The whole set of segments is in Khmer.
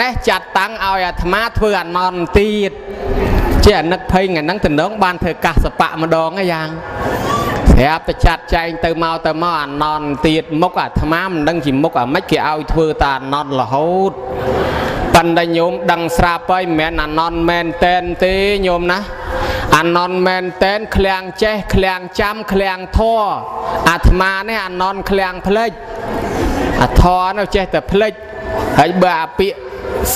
នេះចាត់តាំងឲ្យអាត្មាធ្វើអានន្ទទៀតជាអនឹកភ័យថ្ងៃហ្នឹងតំណងបានធ្វើកាសបៈម្ដងហ្នឹងយ៉ាងស្រាប់តែចាត់ចែងទៅមកទៅមកអានន្ទទៀតមុខអាត្មាមិនដឹងជាមុខអាម៉េចគេឲ្យធ្វើតាអានន្ទរហូតប៉ុន្តែញោមដឹងស្រាប់ហើយមិនមែនអានន្ទមែនតែនទេញោមណាអានន្ទមែនតែនឃ្លាំងចេះឃ្លាំងចាំឃ្លាំងធរអាត្មានេះអានន្ទឃ្លាំងភ្លេចអាធរនោះចេះតែភ្លេចហើយបើអាពាក្យ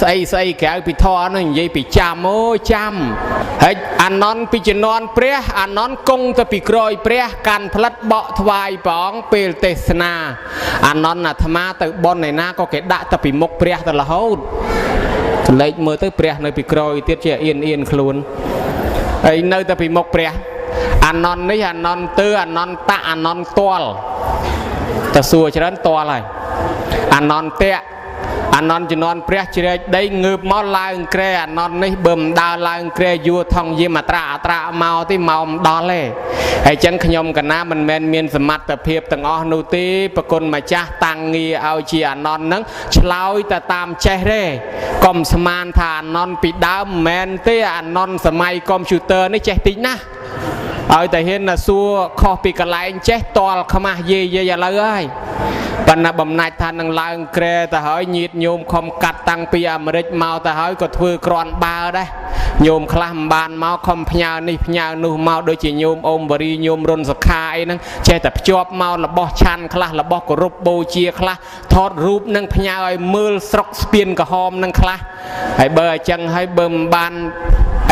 ស្អីស្អីក្រៅពីធរនោះនិយាយពីចាំអូចាំហើយអានន្ទពីជំនាន់ព្រះអានន្ទគង់ទៅពីក្រោយព្រះកាន់ផ្លិតបកថ្វាយព្រះអង្គពេលទេសនាអានន្ទអាត្មាទៅប៉ុនឯណាក៏គេដាក់ទៅពីមុខព្រះទៅរហូតលេខមើលទៅព្រះនៅពីក្រោយទៀតជាអៀនអៀនខ្លួនហើយនៅតែពីមុខព្រះអានន្ទនេះអានន្ទទើអានន្ទតៈអានន្ទតលតសួរច្រើនតលហើយអានន្ទៈអានន្ទជំនាន់ព្រះជ្រែកដីងើបមកឡើងក្រែអានន្ទនេះបើមិនដើរឡើងក្រែយួរថងយាមអត្រាអត្រាមកទេមកមិនដល់ទេហើយចឹងខ្ញុំកណាមិនមែនមានសមត្ថភាពទាំងអស់នោះទេប្រគុណម្ចាស់តាំងងារឲ្យជាអានន្ទហ្នឹងឆ្លើយតែតាមចេះទេកុំស្មានថាអានន្ទពីដើមមិនមែនទេអានន្ទសម័យកុំព្យូទ័រនេះចេះតិចណាស់ឲ្យតែហ៊ានណាសួរខុសពីកន្លែងចេះតលខ្មាស់យាយយាយឥឡូវហើយប៉ុន្តែបំណាច់ថានឹងឡើងក្រែទៅហើយញាតញោមខំកាត់តាំងពីអាមេរិកមកទៅហើយក៏ធ្វើក្រាន់បើដែរញោមខ្លះមិនបានមកខំផ្ញើនេះផ្ញើនោះមកដូចជាញោមអ៊ំវរីញោមរុនសុខាអីហ្នឹងចេះតែភ្ជាប់មករបស់ឆាន់ខ្លះរបស់គោរពបូជាខ្លះថតរូបនឹងផ្ញើឲ្យមើលស្រុកស្ពានក្រហមនឹងខ្លះហើយបើអញ្ចឹងហើយបើមិនបាន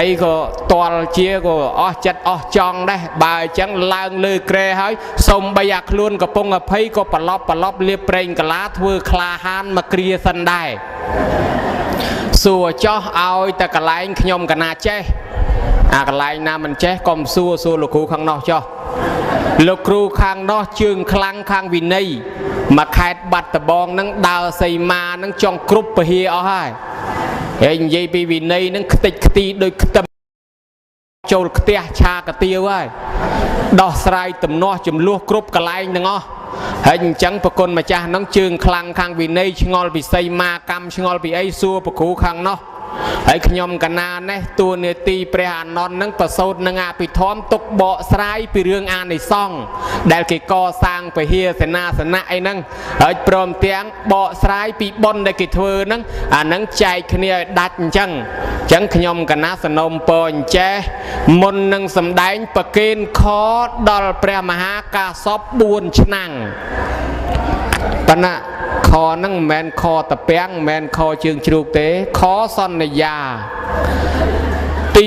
អីក៏តលជាក៏អស់ចិត្តអស់ចង់ដែរបើអញ្ចឹងឡើងលើក្រែហើយសំបីអាខ្លួនកំពុងអភ័យក៏ប្រឡប់ប្រឡប់លាបប្រេងកាឡាធ្វើក្លាហានមកគ្រាសិនដែរសួរចោះឲ្យតែកន្លែងខ្ញុំកណាចេះអាកន្លែងណាមិនចេះកុំសួរសួរលោកគ្រូខាងនោះចោះលោកគ្រូខាងនោះជើងខ្លាំងខាងវិន័យមកខេតបាត់ដបងនឹងដើរសីមានឹងចង់គ្រប់ពហិអស់ហើយហើយនិយាយពីវិន័យនឹងខ្ទេចខ្ទីដូចខ្ទឹមចូលខ្ទះឆាកាទៀវហើយដោះស្រាយទំនាស់ចំនួនគ្រប់កន្លែងទាំងអស់ហើយអញ្ចឹងប្រគុណម្ចាស់នឹងជើងខ្លាំងខាងវិន័យឆ្ងល់ពីសីមាកម្មឆ្ងល់ពីអីសួរប្រគ្រូខាងនោះហើយខ្ញុំកណានេះតួនាទីព្រះអានន្ទនឹងប្រសូតនឹងអភិធម្មទុកបកស្រាយពីរឿងអានិសង្សដែលគេកសាងពហិសេនាសនៈអីហ្នឹងហើយព្រមទាំងបកស្រាយពីបុណ្យដែលគេធ្វើហ្នឹងអាហ្នឹងចែកគ្នាឲ្យដាច់អញ្ចឹងអញ្ចឹងខ្ញុំកណាសនំពរអញ្ចេះមុននឹងសម្ដែងប្រគេនខដល់ព្រះមហាកាសព4ឆ្នាំប៉ុន្តែខហ្នឹងមិនមែនខតពាំងមិនមែនខជើងជ្រូកទេខសន្យាទី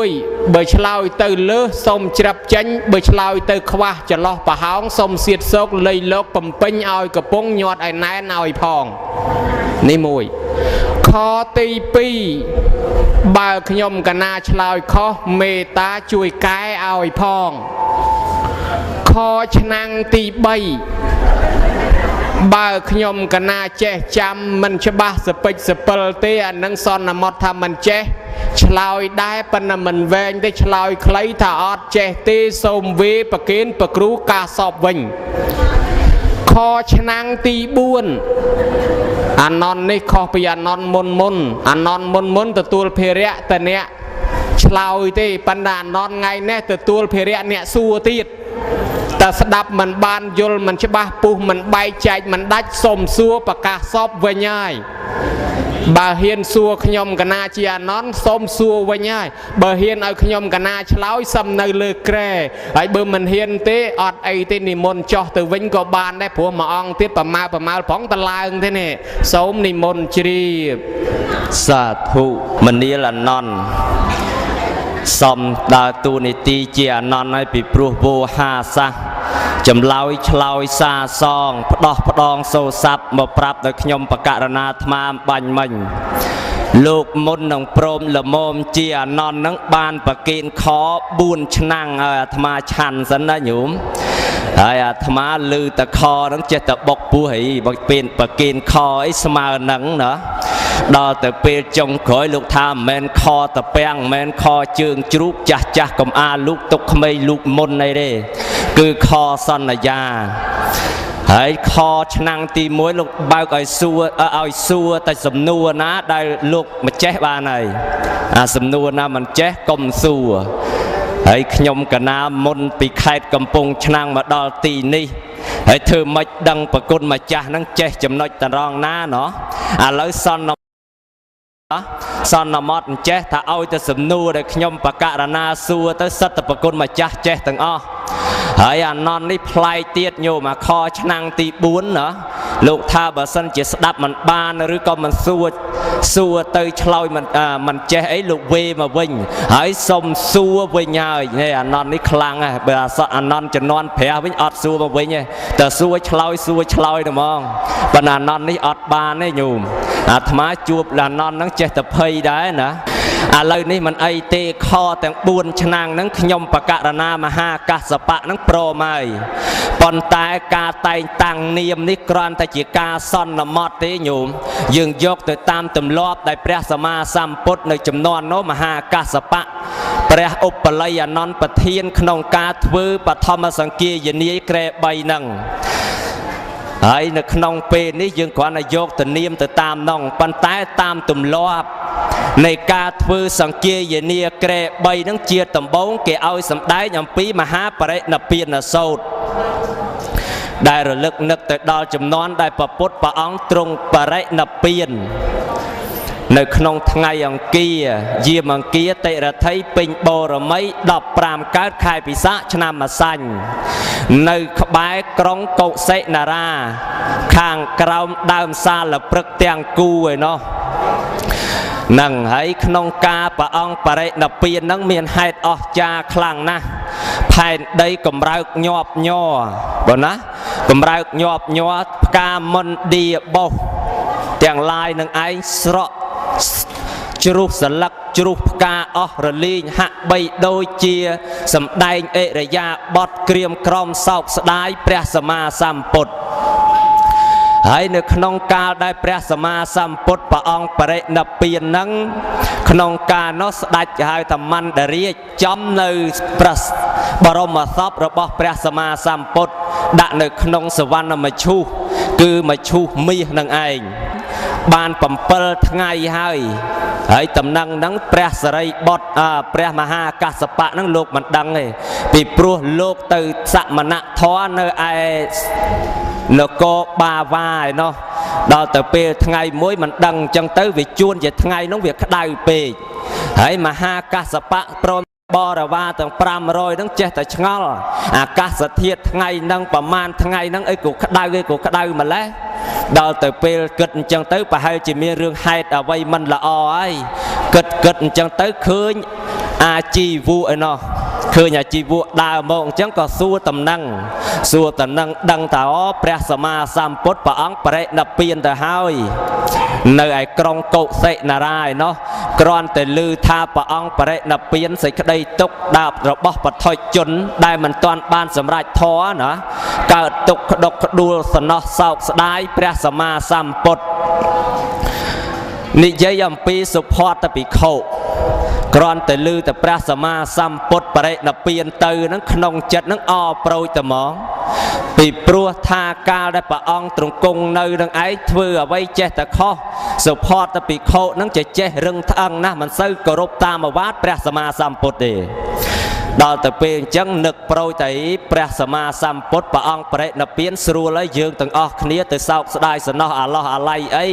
1បើឆ្លើយទៅលើសសូមច្រាប់ចេញបើឆ្លើយទៅខ្វះចន្លោះប្រហោងសូមសៀតសោកលៃលោកបំពេញឲ្យកំពុងញាត់ឲ្យណែនឲ្យផងនេះមួយខទី2បើខ្ញុំកណាឆ្លើយខុសមេត្តាជួយកែឲ្យផងខឆ្នាំងទី3បើខ្ញុំកណាចេះចាំមិនច្បាស់សពេចសពិលទេអានឹងសន្មត់ថាមិនចេះឆ្លើយដែរប៉ុន្តែមិនវែងទេឆ្លើយខ្លីថាអត់ចេះទេសូមវេប្រគេនប្រគ្រូកាសពវិញខឆ្នាំងទី4អានន្ទនេះខុសពីអានន្ទមុនមុនអានន្ទមុនមុនទទួលភារៈតអ្នកឆ្លើយទេប៉ុន្តែអានន្ទថ្ងៃនេះទទួលភារៈអ្នកសួរទៀតតែស្ដាប់មិនបានយល់មិនច្បាស់ពុះមិនបែកចែកមិនដាច់សូមសួរប្រកាសសពវិញហើយបើហ៊ានសួរខ្ញុំកណាជាអានន្ទសូមសួរវិញហើយបើហ៊ានឲ្យខ្ញុំកណាឆ្លើយសំនៅលើក្រែហើយបើមិនហ៊ានទេអត់អីទេនិមន្តចោះទៅវិញក៏បានដែរព្រោះមួយអង្គទៀតប្រមាប្រមាលផងតឡើងទេនេះសូមនិមន្តជ្រាបសាធុមនាលអានន្ទសំដើរតួនាទីជាអានន្ទហើយពីព្រោះវោហាសាសចម្លើយឆ្លើយសាសងផ្ដោះផ្ដងសូរស័ព្ទមកប្រាប់ដល់ខ្ញុំបករណាអាត្មាបាញ់មិញលោកមុននឹងព្រមល្មមជាអានន្ទនឹងបានប្រគេនខ4ឆ្នាំឲ្យអាត្មាឆាន់សិនណាញោមហើយអាត្មាលឺតខនឹងចេះតែបុកពោះអីបើពេលប្រគេនខអីស្មើនឹងណាដល់ទៅពេលចុងក្រោយលោកថាមិនមែនខតពាំងមិនមែនខជើងជ្រូកចាស់ចាស់កំអាលូកទុកក្មេងលូកមុនអីទេគឺខសន្យា ហើយខឆ្នាំងទី1លោកបើកឲ្យសួរឲ្យសួរតែសំណួរណាដែលលោកម្ចេះបានហើយអាសំណួរណាមិនចេះកុំសួរហើយខ្ញុំកណាមុនពីខេត្តកំពង់ឆ្នាំងមកដល់ទីនេះហើយធ្វើម៉េចដឹងប្រគុណម្ចាស់ហ្នឹងចេះចំណុចតរងណាណោះឥឡូវសន្មត់អញ្ចេះថាឲ្យទៅសំណួរដែលខ្ញុំបកករណាសួរទៅសិតតែប្រគុណម្ចាស់ចេះទាំងអស់ហើយអានន់នេះប្លែកទៀតញោមអាខឆ្នាំងទី4ណាលោកថាបើសិនជាស្ដាប់មិនបានឬក៏មិនសួរសួរទៅឆ្លើយមិនចេះអីលោកវេមកវិញហើយសុំសួរវិញហើយនេះអានន់នេះខ្លាំងណាស់បើអានន់ជំនាន់ព្រះវិញអត់សួរមកវិញទេតែសួរឆ្លើយសួរឆ្លើយតែហ្មងប៉ុន្តែអានន់នេះអត់បានទេញោមអាត្មាជួបអានន់ហ្នឹងចេះតែភ័យដែរណាឥឡូវនេះមិនអីទេខទាំង4ឆ្នាំហ្នឹងខ្ញុំបកករណាមហាកស្សបៈហ្នឹងព្រមហើយប៉ុន្តែការតែងតាំងនាមនេះគ្រាន់តែជាការសន្មត់ទេញោមយើងយកទៅតាមទម្លាប់ដែលព្រះសម្មាសម្ពុទ្ធនៅចំនួននោះមហាកស្សបៈព្រះឧបល័យអនន្តប្រធានក្នុងការធ្វើបឋមសង្គាយនាយក្រែ3ហ្នឹងហើយនៅក្នុងពេលនេះយើងគ្រាន់តែយកទៅនាមទៅតាមនងប៉ុន្តែតាមទម្លាប់នៃការធ្វើសង្គាយនាក្រែ3ហ្នឹងជាដំបូងគេឲ្យសម្ដែងអំពីមហាបរិនិព្វានសូត្រដែលរលឹកនឹកទៅដល់ចំនួនដែលព្រះពុទ្ធព្រះអង្គទ្រង់បរិនិព្វាននៅក្នុងថ្ងៃអង្គារយាមអង្គារតិរដ្ឋីពេញបរមី15កើតខែពិសាខឆ្នាំម្សាញ់នៅក្បែរក្រុងកុសិនារាខាងក្រោមដើមសាលព្រឹកទាំងគូឯណោះនឹងហើយក្នុងការព្រះអង្គបរិនិព្វាននឹងមានហេតុអស្ចារ្យខ្លាំងណាស់ផែនដីកម្រើកញាប់ញ័របើណាកម្រើកញាប់ញ័រផ្កាមន្តាបោសទាំងឡាយនឹងឯងស្រក់ជ្រុះសលឹកជ្រុះផ្កាអស់រលីងហាក់បីដូចជាសម្ដែងអិរិយាបថក្រៀមក្រំសោកស្ដាយព្រះសម្មាសម្ពុទ្ធហើយនៅក្នុងកាលដែលព្រះសម្មាសម្ពុទ្ធព្រះអង្គបរិនិព្វាននឹងក្នុងកាលនោះស្ដេចហៅថាមន្តរាជចំនៅព្រះបរមសពរបស់ព្រះសម្មាសម្ពុទ្ធដាក់នៅក្នុងសវណ្ណមឈូសគឺមឈូសមាសនឹងឯងបាន7ថ្ងៃហើយហើយតំណឹងហ្នឹងព្រះសិរីបុត្រព្រះមហាកស្សបៈហ្នឹងលោកមិនដឹងទេពីព្រោះលោកទៅសមណធម៌នៅឯនគរបាវ៉ាឯណោះដល់ទៅពេលថ្ងៃមួយមិនដឹងអញ្ចឹងទៅវាជួនជាថ្ងៃនោះវាក្តៅពេកហើយមហាកស្សបៈព្រមបរិវារទាំង500ហ្នឹងចេះតែឆ្ងល់អាកាសធាតុថ្ងៃហ្នឹងប្រមាណថ្ងៃហ្នឹងអីក៏ក្តៅអីក៏ក្តៅម្ល៉េះដល់ទៅពេលគិតអញ្ចឹងទៅប្រហែលជាមានរឿងហេតុអ្វីមិនល្អហើយគិតអញ្ចឹងទៅឃើញអាជីវៈឯណោះឃើញអាជីវៈដើរមកអញ្ចឹងក៏សួរតំណឹងសួរតំណឹងដឹងថាអូព្រះសម្មាសម្ពុទ្ធព្រះអង្គបរិនិព្វានទៅហើយនៅឯក្រុងកុសិនារាឯណោះគ្រាន់តែឮថាព្រះអង្គបរិនិព្វានសេចក្តីទុក្ខដាបរបស់បឋិជនដែលមិនទាន់បានសម្រេចធម៌ណាកើតទុក្ខក្តុកក្តួលសំណោះសោកស្ដាយព្រះសម្មាសម្ពុទ្ធនិយាយអំពីសុភ័ត្តភិក្ខុគ្រាន់តែឮតែព្រះសម្មាសម្ពុទ្ធបរិនិព្វានទៅនឹងក្នុងចិត្តនឹងអប្រូចតែហ្មងពីព្រោះថាកាលដែលព្រះអង្គទ្រង់គង់នៅនឹងឯងធ្វើអ្វីចេះតែខុសសុភ័ត្តភិក្ខុនឹងចេះចេះរឹងត្អឹងណាស់មិនសូវគោរពតាមឱវាទព្រះសម្មាសម្ពុទ្ធទេដល់ទៅពេលអញ្ចឹងនឹកប្រូចតែព្រះសម្មាសម្ពុទ្ធព្រះអង្គបរិនិព្វានស្រួលហើយយើងទាំងអស់គ្នាទៅសោកស្ដាយសំណោះអាឡោះអាល័យអី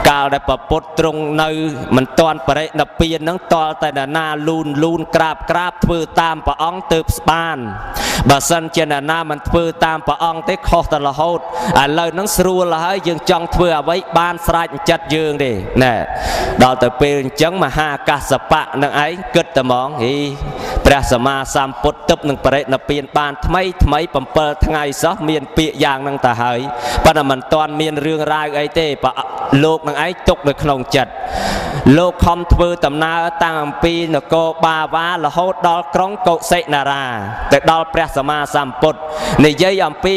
កាលដែលព្រះពុទ្ធទ្រង់នៅមិនទាន់បរិនិព្វាននឹងតល់តែនរណាលូនលូនក្រាបក្រាបធ្វើតាមព្រះអង្គទើបស្បានបើសិនជានរណាមិនធ្វើតាមព្រះអង្គទេខុសតែរហូតឥឡូវហ្នឹងស្រួលហើយយើងចង់ធ្វើអ្វីបានស្រេចចិត្តយើងទេណែដល់ទៅពេលអញ្ចឹងមហាកស្សបៈនឹងឯងគិតតែហ្មងហីព្រះសម្មាសម្ពុទ្ធទើបនឹងបរិនិព្វានបានថ្មីថ្មី7ថ្ងៃសោះមានពាក្យយ៉ាងហ្នឹងទៅហើយប៉ុន្តែមិនទាន់មានរឿងរ៉ាវអីទេលោកនឹងឯងទុកនៅក្នុងចិត្តលោកខំធ្វើដំណើរតាំងអំពីនគរបាវ៉ារហូតដល់ក្រុងកុសិនារាទៅដល់ព្រះសម្មាសម្ពុទ្ធនិយាយអំពី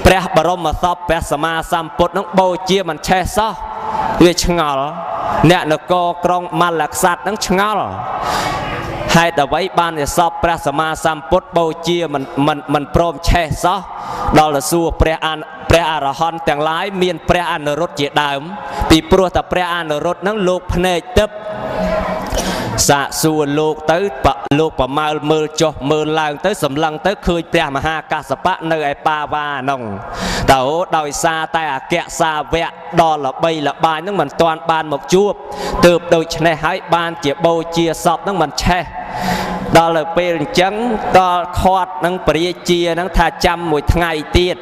ព្រះបរមសពព្រះសម្មាសម្ពុទ្ធនឹងបូជាមិនឆេះសោះវាឆ្ងល់អ្នកនគរក្រុងមល្លក្សត្រនឹងឆ្ងល់ ហេតុអ្វីបានជាសពព្រះសម្មាសម្ពុទ្ធបូជាមិនមិនមិនព្រមឆេះសោះដល់ទៅសួរព្រះអនុព្រះអរហន្តទាំងឡាយមានព្រះអនុរុទ្ធជាដើមពីព្រោះតែព្រះអនុរុទ្ធហ្នឹងលោកភ្នែកទឹកសាកសួរលោកទៅលោកប្រមើលមើលចុះមើលឡើងទៅសម្លឹងទៅឃើញព្រះមហាកាសបៈនៅឯបាវ៉ានោះតើអូដោយសារតែអគ្គសាវកដ៏ល្បីល្បាញហ្នឹងមិនទាន់បានមកជួបទើបដូច្នេះហើយបានជាបូជាសពហ្នឹងមិនឆេះដល់ទៅពេលអញ្ចឹងដល់ខាត់នឹងព្រះរាជានឹងថាចាំមួយថ្ងៃទៀត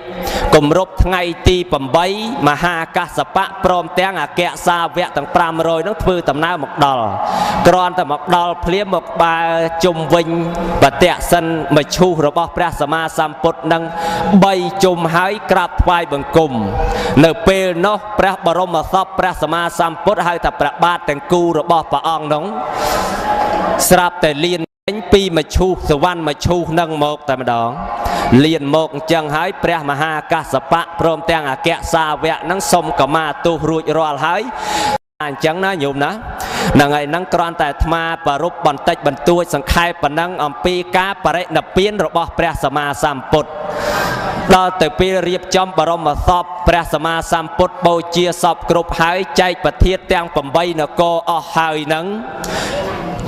គម្រប់ថ្ងៃទី8មហាកាសបៈព្រមទាំងអគ្គសាវកទាំង500នឹងធ្វើដំណើរមកដល់គ្រាន់តែមកដល់ភ្លាមមកបែរជុំវិញបតៈសិនមឈូសរបស់ព្រះសម្មាសម្ពុទ្ធនឹង3ជុំហើយក្រាបថ្វាយបង្គំនៅពេលនោះព្រះបរមសពព្រះសម្មាសម្ពុទ្ធហៅថាព្រះបាទទាំងគូរបស់ព្រះអង្គនោះស្រាប់តែលៀនពីមឈូសសវណ្ណមឈូសនឹងមកតែម្ដងលៀនមកអញ្ចឹងហើយព្រះមហាកាសបៈព្រមទាំងអគ្គសាវកនឹងសុំកម្មាទោសរួចរាល់ហើយអញ្ចឹងណាញោមណាហ្នឹងហើយហ្នឹងគ្រាន់តែអាត្មាប្រពបន្តិចបន្តួចសង្ខេបប៉ុណ្ណឹងអំពីការបរិនិព្វានរបស់ព្រះសម្មាសម្ពុទ្ធដល់ទៅពេលរៀបចំបរមសពព្រះសម្មាសម្ពុទ្ធបូជាសពគ្រប់ហើយចែកប្រធានទាំង8នគរអស់ហើយហ្នឹង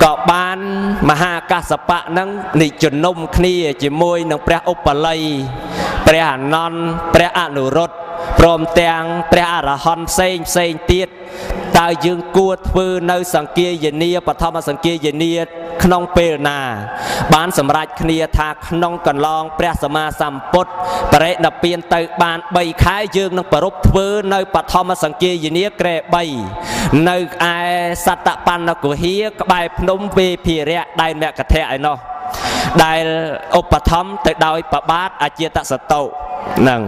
ក៏បានមហាកាសបៈនឹងនិជំនុំគ្នាជាមួយនឹងព្រះឧបល័យព្រះអានន្ទព្រះអនុរុទ្ធព្រមទាំងព្រះអរហន្តផ្សេងផ្សេងទៀតតើយើងគួរធ្វើនៅសង្គាយនាបឋមសង្គាយនាក្នុងពេលណាបានសម្រេចគ្នាថាក្នុងកន្លងព្រះសម្មាសម្ពុទ្ធបរិនិព្វានទៅបាន3ខែយើងនឹងប្រពធ្វើនៅបឋមសង្គាយនាក្រែ3នៅឯសត្តបណ្ណគុហាក្បែរភ្នំវេភិរៈដែនមគធៈឯណោះដែលឧបត្ថម្ភទៅដោយប្របាទអជាតសតុហ្នឹង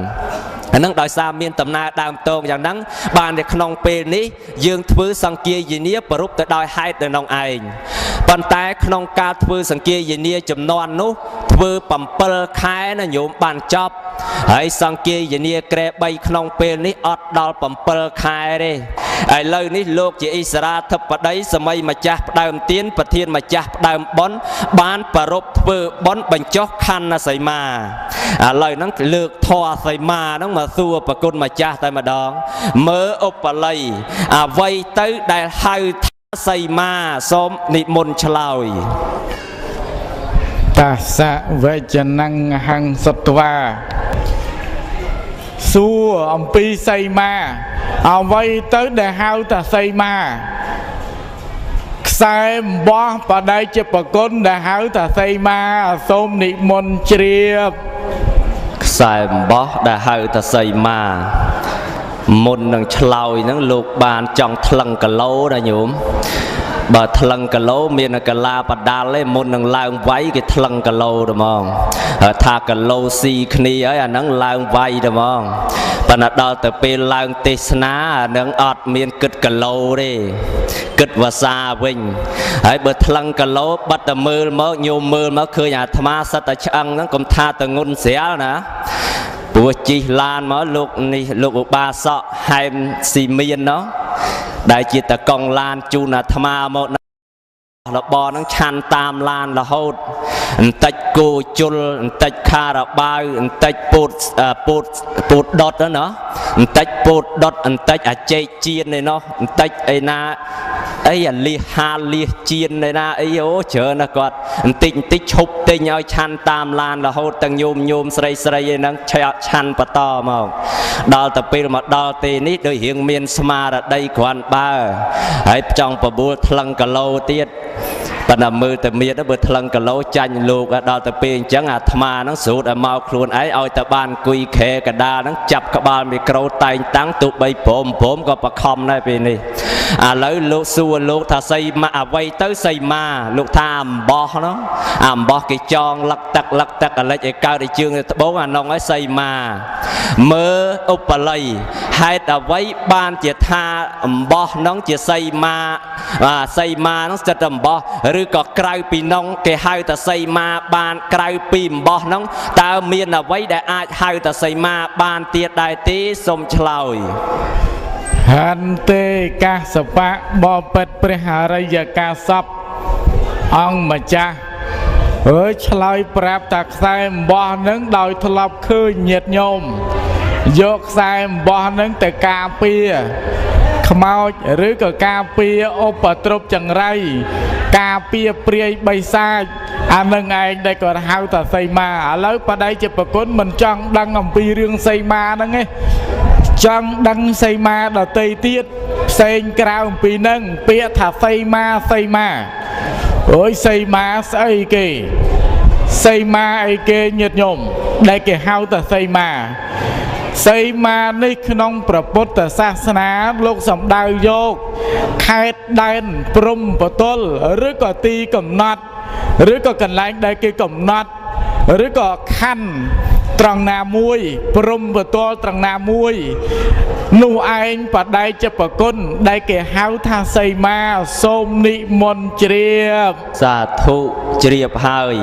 អានឹងដោយសារមានដំណើរដើមតងយ៉ាងហ្នឹងបាននៅក្នុងពេលនេះយើងធ្វើសង្គាយនាប្រពទៅដោយហេតុនៅក្នុងឯងប៉ុន្តែក្នុងការធ្វើសង្គាយនាចំនួននោះធ្វើ7ខែណាញោមបានចប់ហើយសង្គាយនាក្រែ3ក្នុងពេលនេះអត់ដល់7ខែទេឥឡូវនេះលោកជាអិសរាធិបតីសម័យម្ចាស់ផ្ដើមទៀនប្រធានម្ចាស់ផ្ដើមបុណ្យបានប្រពធ្វើបុណ្យបញ្ចុះខណ្ឌសីមាឥឡូវហ្នឹងលើកធម៌សីមាហ្នឹងមកសួរប្រគុណម្ចាស់តែម្ដងមើលឧបល័យអ្វីទៅដែលហៅថាសីមាសូមនិមន្តឆ្លើយតាសវចនំហੰសត្វាសួរអំពីសីមាអ្វីទៅដែលហៅថាសីមាខ្សែអំបោះបដិជាប្រគុណដែលហៅថាសីមាសូមនិមន្តជ្រាបខ្សែអំបោះដែលហៅថាសីមាមុននឹងឆ្លើយហ្នឹងលោកបានចង់ថ្លឹងគីឡូណាញោមបើថ្លឹងគីឡូមានកលាបដាល់ទេមុននឹងឡើងវាយគេថ្លឹងគីឡូទៅហ្មងថាគីឡូស៊ីគ្នាហើយអាហ្នឹងឡើងវាយទៅហ្មងប៉ុន្តែដល់ទៅពេលឡើងទេសនាអាហ្នឹងអត់មានគិតគីឡូទេគិតវសាវិញហើយបើថ្លឹងគីឡូបាត់តែមើលមកញោមមើលមកឃើញអាត្មាសិតតែឆ្អឹងហ្នឹងកុំថាតែងុនស្រាលណាព្រោះជិះឡានមកលោកនេះលោកឧបាសកហែមស៊ីមានណោះដែលជាតកង់ឡានជូនអាត្មាមករបរហ្នឹងឆាន់តាមឡានរហូតបន្តិចគោជុលបន្តិចខារបាវបន្តិចពោតពោតពោតដុតណាបន្តិចពោតដុតបន្តិចអាចេកចៀនឯណោះបន្តិចអីណាអីអាលៀសហាលៀសចៀនឯណាអីអូច្រើនណាស់គាត់បន្តិចបន្តិចឈប់ទិញឲ្យឆាន់តាមឡានរហូតទាំងញោមញោមស្រីស្រីឯហ្នឹងឆាន់បន្តមកដល់ទៅពេលមកដល់ទីនេះដូចរៀងមានស្មារតីគ្រាន់បើហើយចង់បបួលថ្លឹងគីឡូទៀតប៉ុន្តែមើលតែមានបើថ្លឹងគីឡូចាញ់លោកដល់ទៅពេលអញ្ចឹងអាត្មាហ្នឹងស្រួតឲ្យមកខ្លួនឯងឲ្យតែបានអង្គុយខែកដាលហ្នឹងចាប់ក្បាលមីក្រូតែងតាំងទោះបីព្រមព្រមក៏បខំដែរពេលនេះឥឡូវលោកសួរលោកថាសីមាអ្វីទៅសីមាលោកថាអំបោះនោះអំបោះគេចងលឹកទឹកលឹកទឹកអលិចឲ្យកើតឲ្យជើងទៅត្បូងអានងឲ្យសីមាមើលឧបល័យហេតុអ្វីបានជាថាអំបោះនោះជាសីមាសីមានោះស្ថិតអំបោះឬក៏ក្រៅពីនងគេហៅថាសីមាបានក្រៅពីអំបោះនោះតើមានអ្វីដែលអាចហៅថាសីមាបានទៀតដែរទេសូមឆ្លើយហន្ទេកាសបៈបបិទ្ធព្រះអរិយកាសព អង្គម្ចាស់អើយឆ្លើយប្រាប់តាខ្សែអំបោះនឹងដោយធ្លាប់ឃើញញាតិញោមយកខ្សែអំបោះនឹងទៅការពារខ្មោចឬក៏ការពារឧបទ្រពចង្រៃការពារព្រាយបិសាចអានឹងឯងដែលក៏ហៅថាសីមាឥឡូវបដិជាប្រគុណមិនចង់ដឹងអំពីរឿងសីមាហ្នឹងទេចង់ដឹងសីមាដតីទៀតផ្សេងក្រៅអំពីហ្នឹងពាក្យថាសីមាសីមាអូយសីមាស្អីគេសីមាអីគេញាតិញោមដែលគេហៅថាសីមាសីមានេះក្នុងព្រះពុទ្ធសាសនាលោកសំដៅយកខេត្តដែនព្រំប្រទល់ឬក៏ទីកំណត់ឬក៏កន្លែងដែលគេកំណត់ឬក៏ខណ្ឌត្រង់ណាមួយព្រំប្រទល់ត្រង់ណាមួយនោះឯងបដិជាប្រគុណដែលគេហៅថាសីមាសូមនិមន្តជ្រាបសាធុជ្រាបហើយ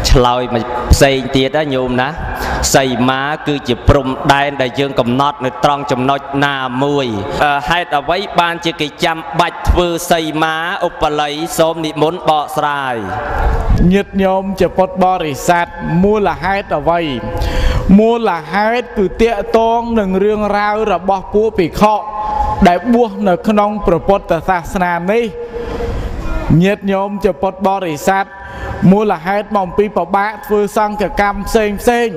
ឆ្លើយមកផ្សេងទៀតណាញោមណាសីមាគឺជាព្រំដែនដែលយើងកំណត់នៅត្រង់ចំណុចណាមួយហេតុអ្វីបានជាគេចាំបាច់ធ្វើសីមាឧបល័យសូមនិមន្តបកស្រាយញាតិញោមជាពុទ្ធបរិស័ទមូលហេតុអ្វីមូលហេតុគឺតាក់ទងនឹងរឿងរ៉ាវរបស់ពួកភិក្ខុដែលបួសនៅក្នុងព្រះពុទ្ធសាសនានេះញាតិញោមជាពុទ្ធបរិស័ទមូលហេតុមកពីពិបាកធ្វើសង្ឃកម្មផ្សេងផ្សេង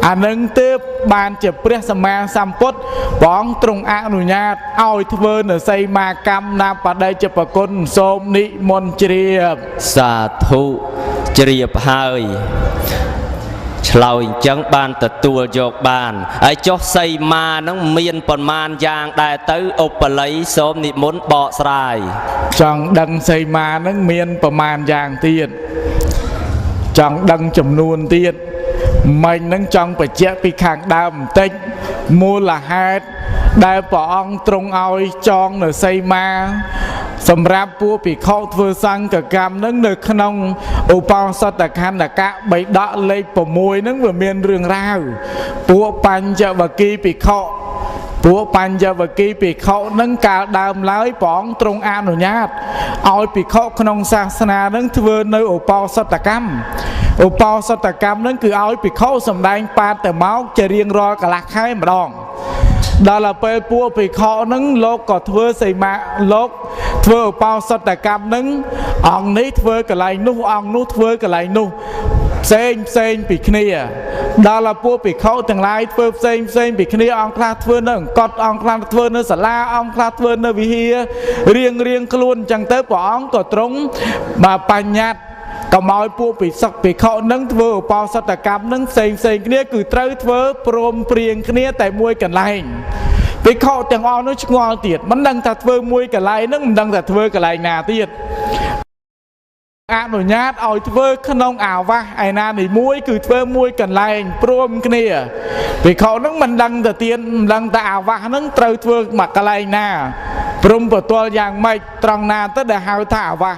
អានឹងទើបបានជាព្រះសម្មាសម្ពុទ្ធព្រះអង្គទ្រង់អនុញ្ញាតឲ្យធ្វើនៅសីមាកម្មណាបដិជាប្រគុណសូមនិមន្តជ្រាបសាធុជ្រាបហើយឆ្លើយអញ្ចឹងបានទទួលយកបានហើយចុះសីមានឹងមានប៉ុន្មានយ៉ាងដែរទៅឧបល័យសូមនិមន្តបកស្រាយចង់ដឹងសីមានឹងមានប្រមាណយ៉ាងទៀតចង់ដឹងចំនួនទៀតមិញនឹងចង់បញ្ជាក់ពីខាងដើមបន្តិចមូលហេតុដែលព្រះអង្គទ្រង់ឲ្យចងនៅសីមាសម្រាប់ពួកភិក្ខុធ្វើសង្ឃកម្មនឹងនៅក្នុងឧបោសថខណ្ឌកៈបិដកលេខ6នឹងវាមានរឿងរ៉ាវពួកបញ្ចវគិភិក្ខុពួកបញ្ចវគិភិក្ខុនឹងកាលដើមឡើយព្រះអង្គទ្រង់អនុញ្ញាតឲ្យភិក្ខុក្នុងសាសនានឹងធ្វើនៅឧបោសថកម្មឧបោសថកម្មនឹងគឺឲ្យភិក្ខុសម្ដែងបាតមកជារៀងរាល់កន្លះខែម្ដងដល់ពេលពួកភិក្ខុនឹងលោកក៏ធ្វើសីមាលោកធ្វើឧបោសថកម្មនឹងអង្គនេះធ្វើកន្លែងនោះអង្គនោះធ្វើកន្លែងនោះផ្សេងផ្សេងពីគ្នាដល់ពួកភិក្ខុទាំងឡាយធ្វើផ្សេងផ្សេងពីគ្នាអង្គខ្លះធ្វើនៅអង្គកត់អង្គខ្លះធ្វើនៅសាលាអង្គខ្លះធ្វើនៅវិហាររៀងរៀងខ្លួនអញ្ចឹងទៅព្រះអង្គក៏ទ្រង់បាទបញ្ញត្តិកុំឲ្យពួកភិក្ខុនឹងធ្វើឧបោសថកម្មនឹងផ្សេងផ្សេងគ្នាគឺត្រូវធ្វើព្រមព្រៀងគ្នាតែមួយកន្លែងភិក្ខុទាំងអស់នោះឆ្ងល់ទៀតមិនដឹងថាធ្វើមួយកន្លែងនឹងមិនដឹងថាធ្វើកន្លែងណាទៀតអនុញ្ញាតឲ្យធ្វើក្នុងអាវាសឯណានីមួយគឺធ្វើមួយកន្លែងព្រមគ្នាភិក្ខុនឹងមិនដឹងទៅទៀតមិនដឹងថាអាវាសនឹងត្រូវធ្វើមកកន្លែងណាព្រមប្រទល់យ៉ាងម៉េចត្រង់ណាទៅដែលហៅថាអាវាស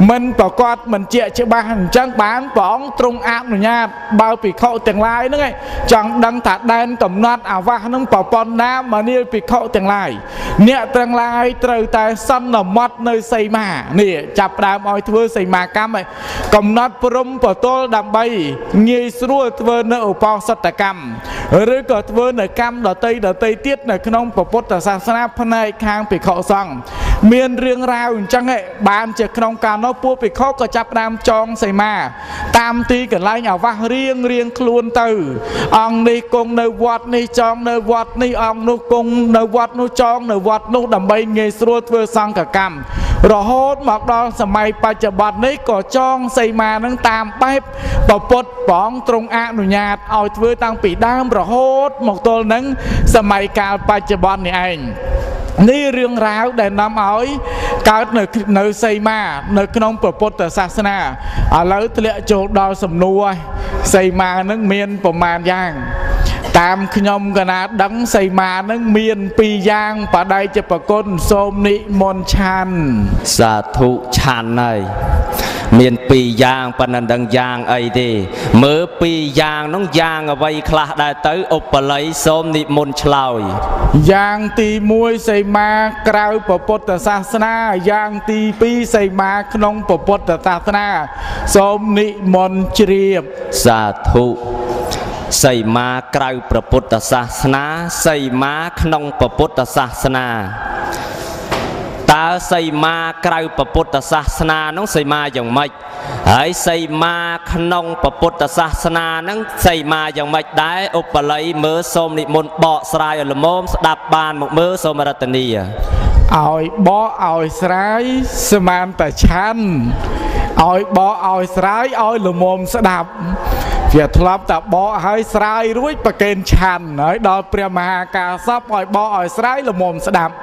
មិនប្រកាសមិនជាច្បាស់អញ្ចឹងបានព្រះអង្គទ្រង់អនុញ្ញាតបើភិក្ខុទាំងឡាយហ្នឹងឯងចង់ដឹងថាដែនកំណត់អាវាសហ្នឹងប្រព័ន្ធណាមនាលភិក្ខុទាំងឡាយអ្នកទាំងឡាយត្រូវតែសន្មត់នៅសីមានេះចាប់ផ្ដើមឲ្យធ្វើសីមាកម្មឯងកំណត់ព្រំប្រទល់ដើម្បីងាយស្រួលធ្វើនៅឧបោសថកម្មឬក៏ធ្វើនៅកម្មដតីដតីទៀតនៅក្នុងពុទ្ធសាសនាផ្នែកខាងភិក្ខុសង្ឃមានរឿងរ៉ាវអញ្ចឹងឯងបានជាក្នុងកាលនោះពួកភិក្ខុក៏ចាប់ផ្ដើមចងសីមាតាមទីកន្លែងអាវាសរៀងរៀងខ្លួនទៅអង្គនេះគង់នៅវត្តនេះចងនៅវត្តនេះអង្គនោះគង់នៅវត្តនោះចងនៅវត្តនោះដើម្បីងាយស្រួលធ្វើសង្ឃកម្មរហូតមកដល់សម័យបច្ចុប្បន្ននេះក៏ចងសីមានឹងតាមបែបពុទ្ធព្រះអង្គទ្រង់អនុញ្ញាតឲ្យធ្វើតាំងពីដើមរហូតមកទល់នឹងសម័យកាលបច្ចុប្បន្ននេះឯងនេះរឿងរ៉ាវដែលនាំឲ្យកើតនៅសីមានៅក្នុងព្រះពុទ្ធសាសនាឥឡូវធ្លាក់ចូលដល់សំណួរសីមានឹងមានប្រមាណយ៉ាង តាមខ្ញុំកណាដឹងសីមានឹងមានពីរយ៉ាងបដិជាប្រគុណសូមនិមន្តឆាន់សាធុឆាន់ហើយមានពីរយ៉ាងប៉ុន្តែមិនដឹងយ៉ាងអីទេមើលពីរយ៉ាងនោះយ៉ាងអ្វីខ្លះដែរទៅឧបល័យសូមនិមន្តឆ្លើយយ៉ាងទី1សីមាក្រៅពុទ្ធសាសនាយ៉ាងទី2សីមាក្នុងពុទ្ធសាសនាសូមនិមន្តជ្រាបសាធុសីមាក្រៅព្រះពុទ្ធសាសនាសីមាក្នុងពុទ្ធសាសនាតើសីមាក្រៅពុទ្ធសាសនានោះសីមាយ៉ាងម៉េចហើយសីមាក្នុងពុទ្ធសាសនាហ្នឹងសីមាយ៉ាងម៉េចដែរឧបល័យមើលសូមនិមន្តបកស្រាយឲ្យល្មមស្ដាប់បានមកមើលសូមរតនីឲ្យបកឲ្យស្រាយស្មានតែឆាន់ឲ្យបកឲ្យស្រាយឲ្យល្មមស្ដាប់វាធ្លាប់តែបកឲ្យស្រាយរួចប្រកេនឆាន់ហើយដល់ព្រះមហាកាសពឲ្យបកឲ្យស្រាយល្មមស្ដាប់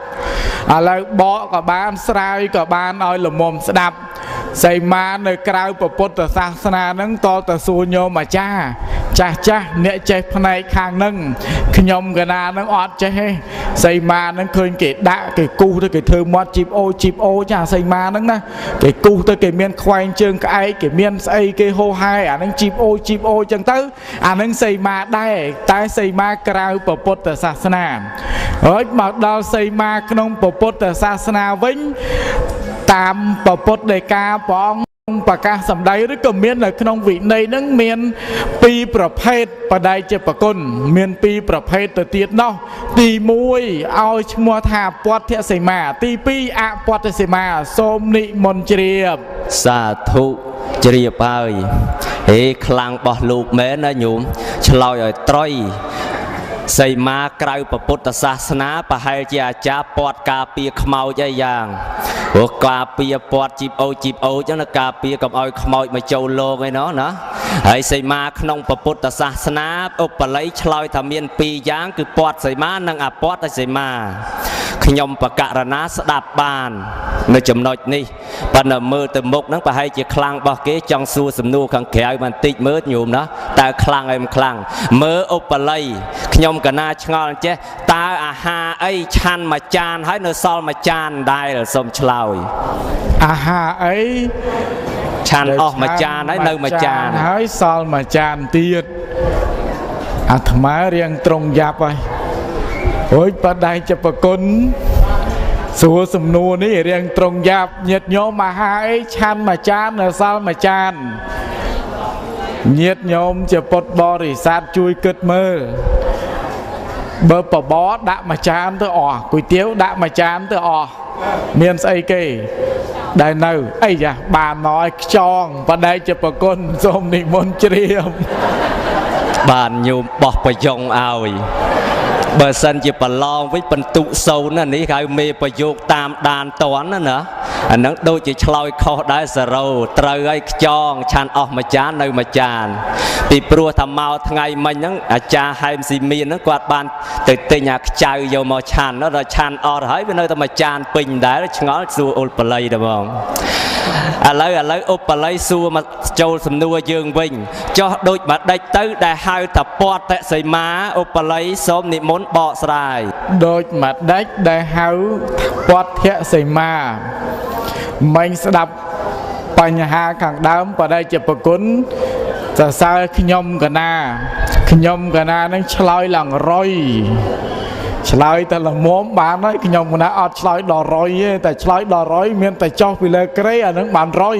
ឥឡូវបកក៏បានស្រាយក៏បានឲ្យល្មមស្ដាប់សីមានៅក្រៅពុទ្ធសាសនាហ្នឹងតលតសួរញោមអាចារ្យចាស់ចាស់អ្នកចេះផ្នែកខាងហ្នឹងខ្ញុំកណាហ្នឹងអត់ចេះទេសីមាហ្នឹងឃើញគេដាក់គេគូសទៅគេធ្វើមាត់ជីបអូជីបអូចាសីមាហ្នឹងណាគេគូសទៅគេមានខ្វែងជើងក្អែកគេមានស្អីគេហោហែអាហ្នឹងជីបអូជីបអូចឹងទៅអាហ្នឹងសីមាដែរតែសីមាក្រៅពុទ្ធសាសនាហើយមកដល់សីមាក្នុងពុទ្ធសាសនាវិញតាមពុទ្ធដីកាព្រះអង្គប្រកាសសម្ដីឬក៏មាននៅក្នុងវិន័យហ្នឹងមានពីរប្រភេទបដិជាប្រគុណមានពីរប្រភេទទៅទៀតនោះទី1ឲ្យឈ្មោះថាពទ្ធសីមាទី2អពទ្ធសីមាសូមនិមន្តជ្រាបសាធុជ្រាបហើយហេខ្លាំងបោះលោកមែនណាញោមឆ្លើយឲ្យត្រយសីមាក្រៅពុទ្ធសាសនាប្រហែលជាអាចារ្យពាត់ការពារខ្មោចអីយ៉ាងព្រោះការពារពាត់ជីបអូជីបអូចឹងណាការពារកុំឲ្យខ្មោចមកចូលលោកឯណោះណាហើយសីមាក្នុងពុទ្ធសាសនាឧបល័យឆ្លើយថាមានពីរយ៉ាងគឺពាត់សីមានិងអពាត់សីមាខ្ញុំបករណាស្ដាប់បាននៅចំណុចនេះប៉ុន្តែមើលទៅមុខហ្នឹងប្រហែលជាខ្លាំងរបស់គេចង់សួរសំណួរខាងក្រៅបន្តិចមើលញោមណាតើខ្លាំងអីមិនខ្លាំងមើលឧបល័យខ្ញុំកណាឆ្ងល់ចេះតើអាហារអីឆាន់មួយចានហើយនៅសល់មួយចានដែរសូមឆ្លើយអាហារអីឆាន់អស់មួយចានហើយនៅមួយចានហើយសល់មួយចានទៀតអាត្មារៀងត្រង់យ៉ាប់ហើយអូយបដិជាប្រគុណសួរសំណួរនេះរៀងត្រង់យ៉ាប់ញាតិញោមអាហារអីឆាន់មួយចាននៅសល់មួយចានញាតិញោមជាពុទ្ធបរិស័ទជួយគិតមើលបើបបរដាក់មួយចានទៅអស់គុយទាវដាក់មួយចានទៅអស់មានស្អីគេដែលនៅអីយ៉ាបានមកឲ្យខ្ចងបដិជាប្រគុណសូមនិមន្តជ្រាបបានញោមបោះប្រយ៉ងឲ្យបើសិនជាប្រឡងវិញបន្ទុសូនណានេះហៅមេប្រយោគតាមដានតន់ណាណាអាហ្នឹងដូចជាឆ្លើយខុសដែរសារ៉ូត្រូវហើយខ្ចងឆាន់អស់មួយចាននៅមួយចានពីព្រោះថាមកថ្ងៃមិញហ្នឹងអាចារ្យហែមស៊ីមានហ្នឹងគាត់បានទៅទិញអាខ្ចៅយកមកឆាន់ដល់ឆាន់អស់ហើយវានៅតែមួយចានពេញដែរឆ្ងល់សួរឧបល័យតែហ្មងឥឡូវឧបល័យសួរមកចូលសំណួរយើងវិញចោះដូចម្ដេចទៅដែលហៅថាពទ្ធសីមាឧបល័យសូមនិមន្តបកស្រាយដូចម្ដេចដែលហៅពទ្ធសីមាមិញស្ដាប់បញ្ហាខាងដើមបដិជាប្រគុណសរសើរខ្ញុំកណាខ្ញុំកណានឹងឆ្លើយឡើងរយឆ្លើយតែល្មមបានហើយខ្ញុំកណាអត់ឆ្លើយដល់រយទេតែឆ្លើយដល់រយមានតែចោះពីលើក្រេអានឹងបានរយ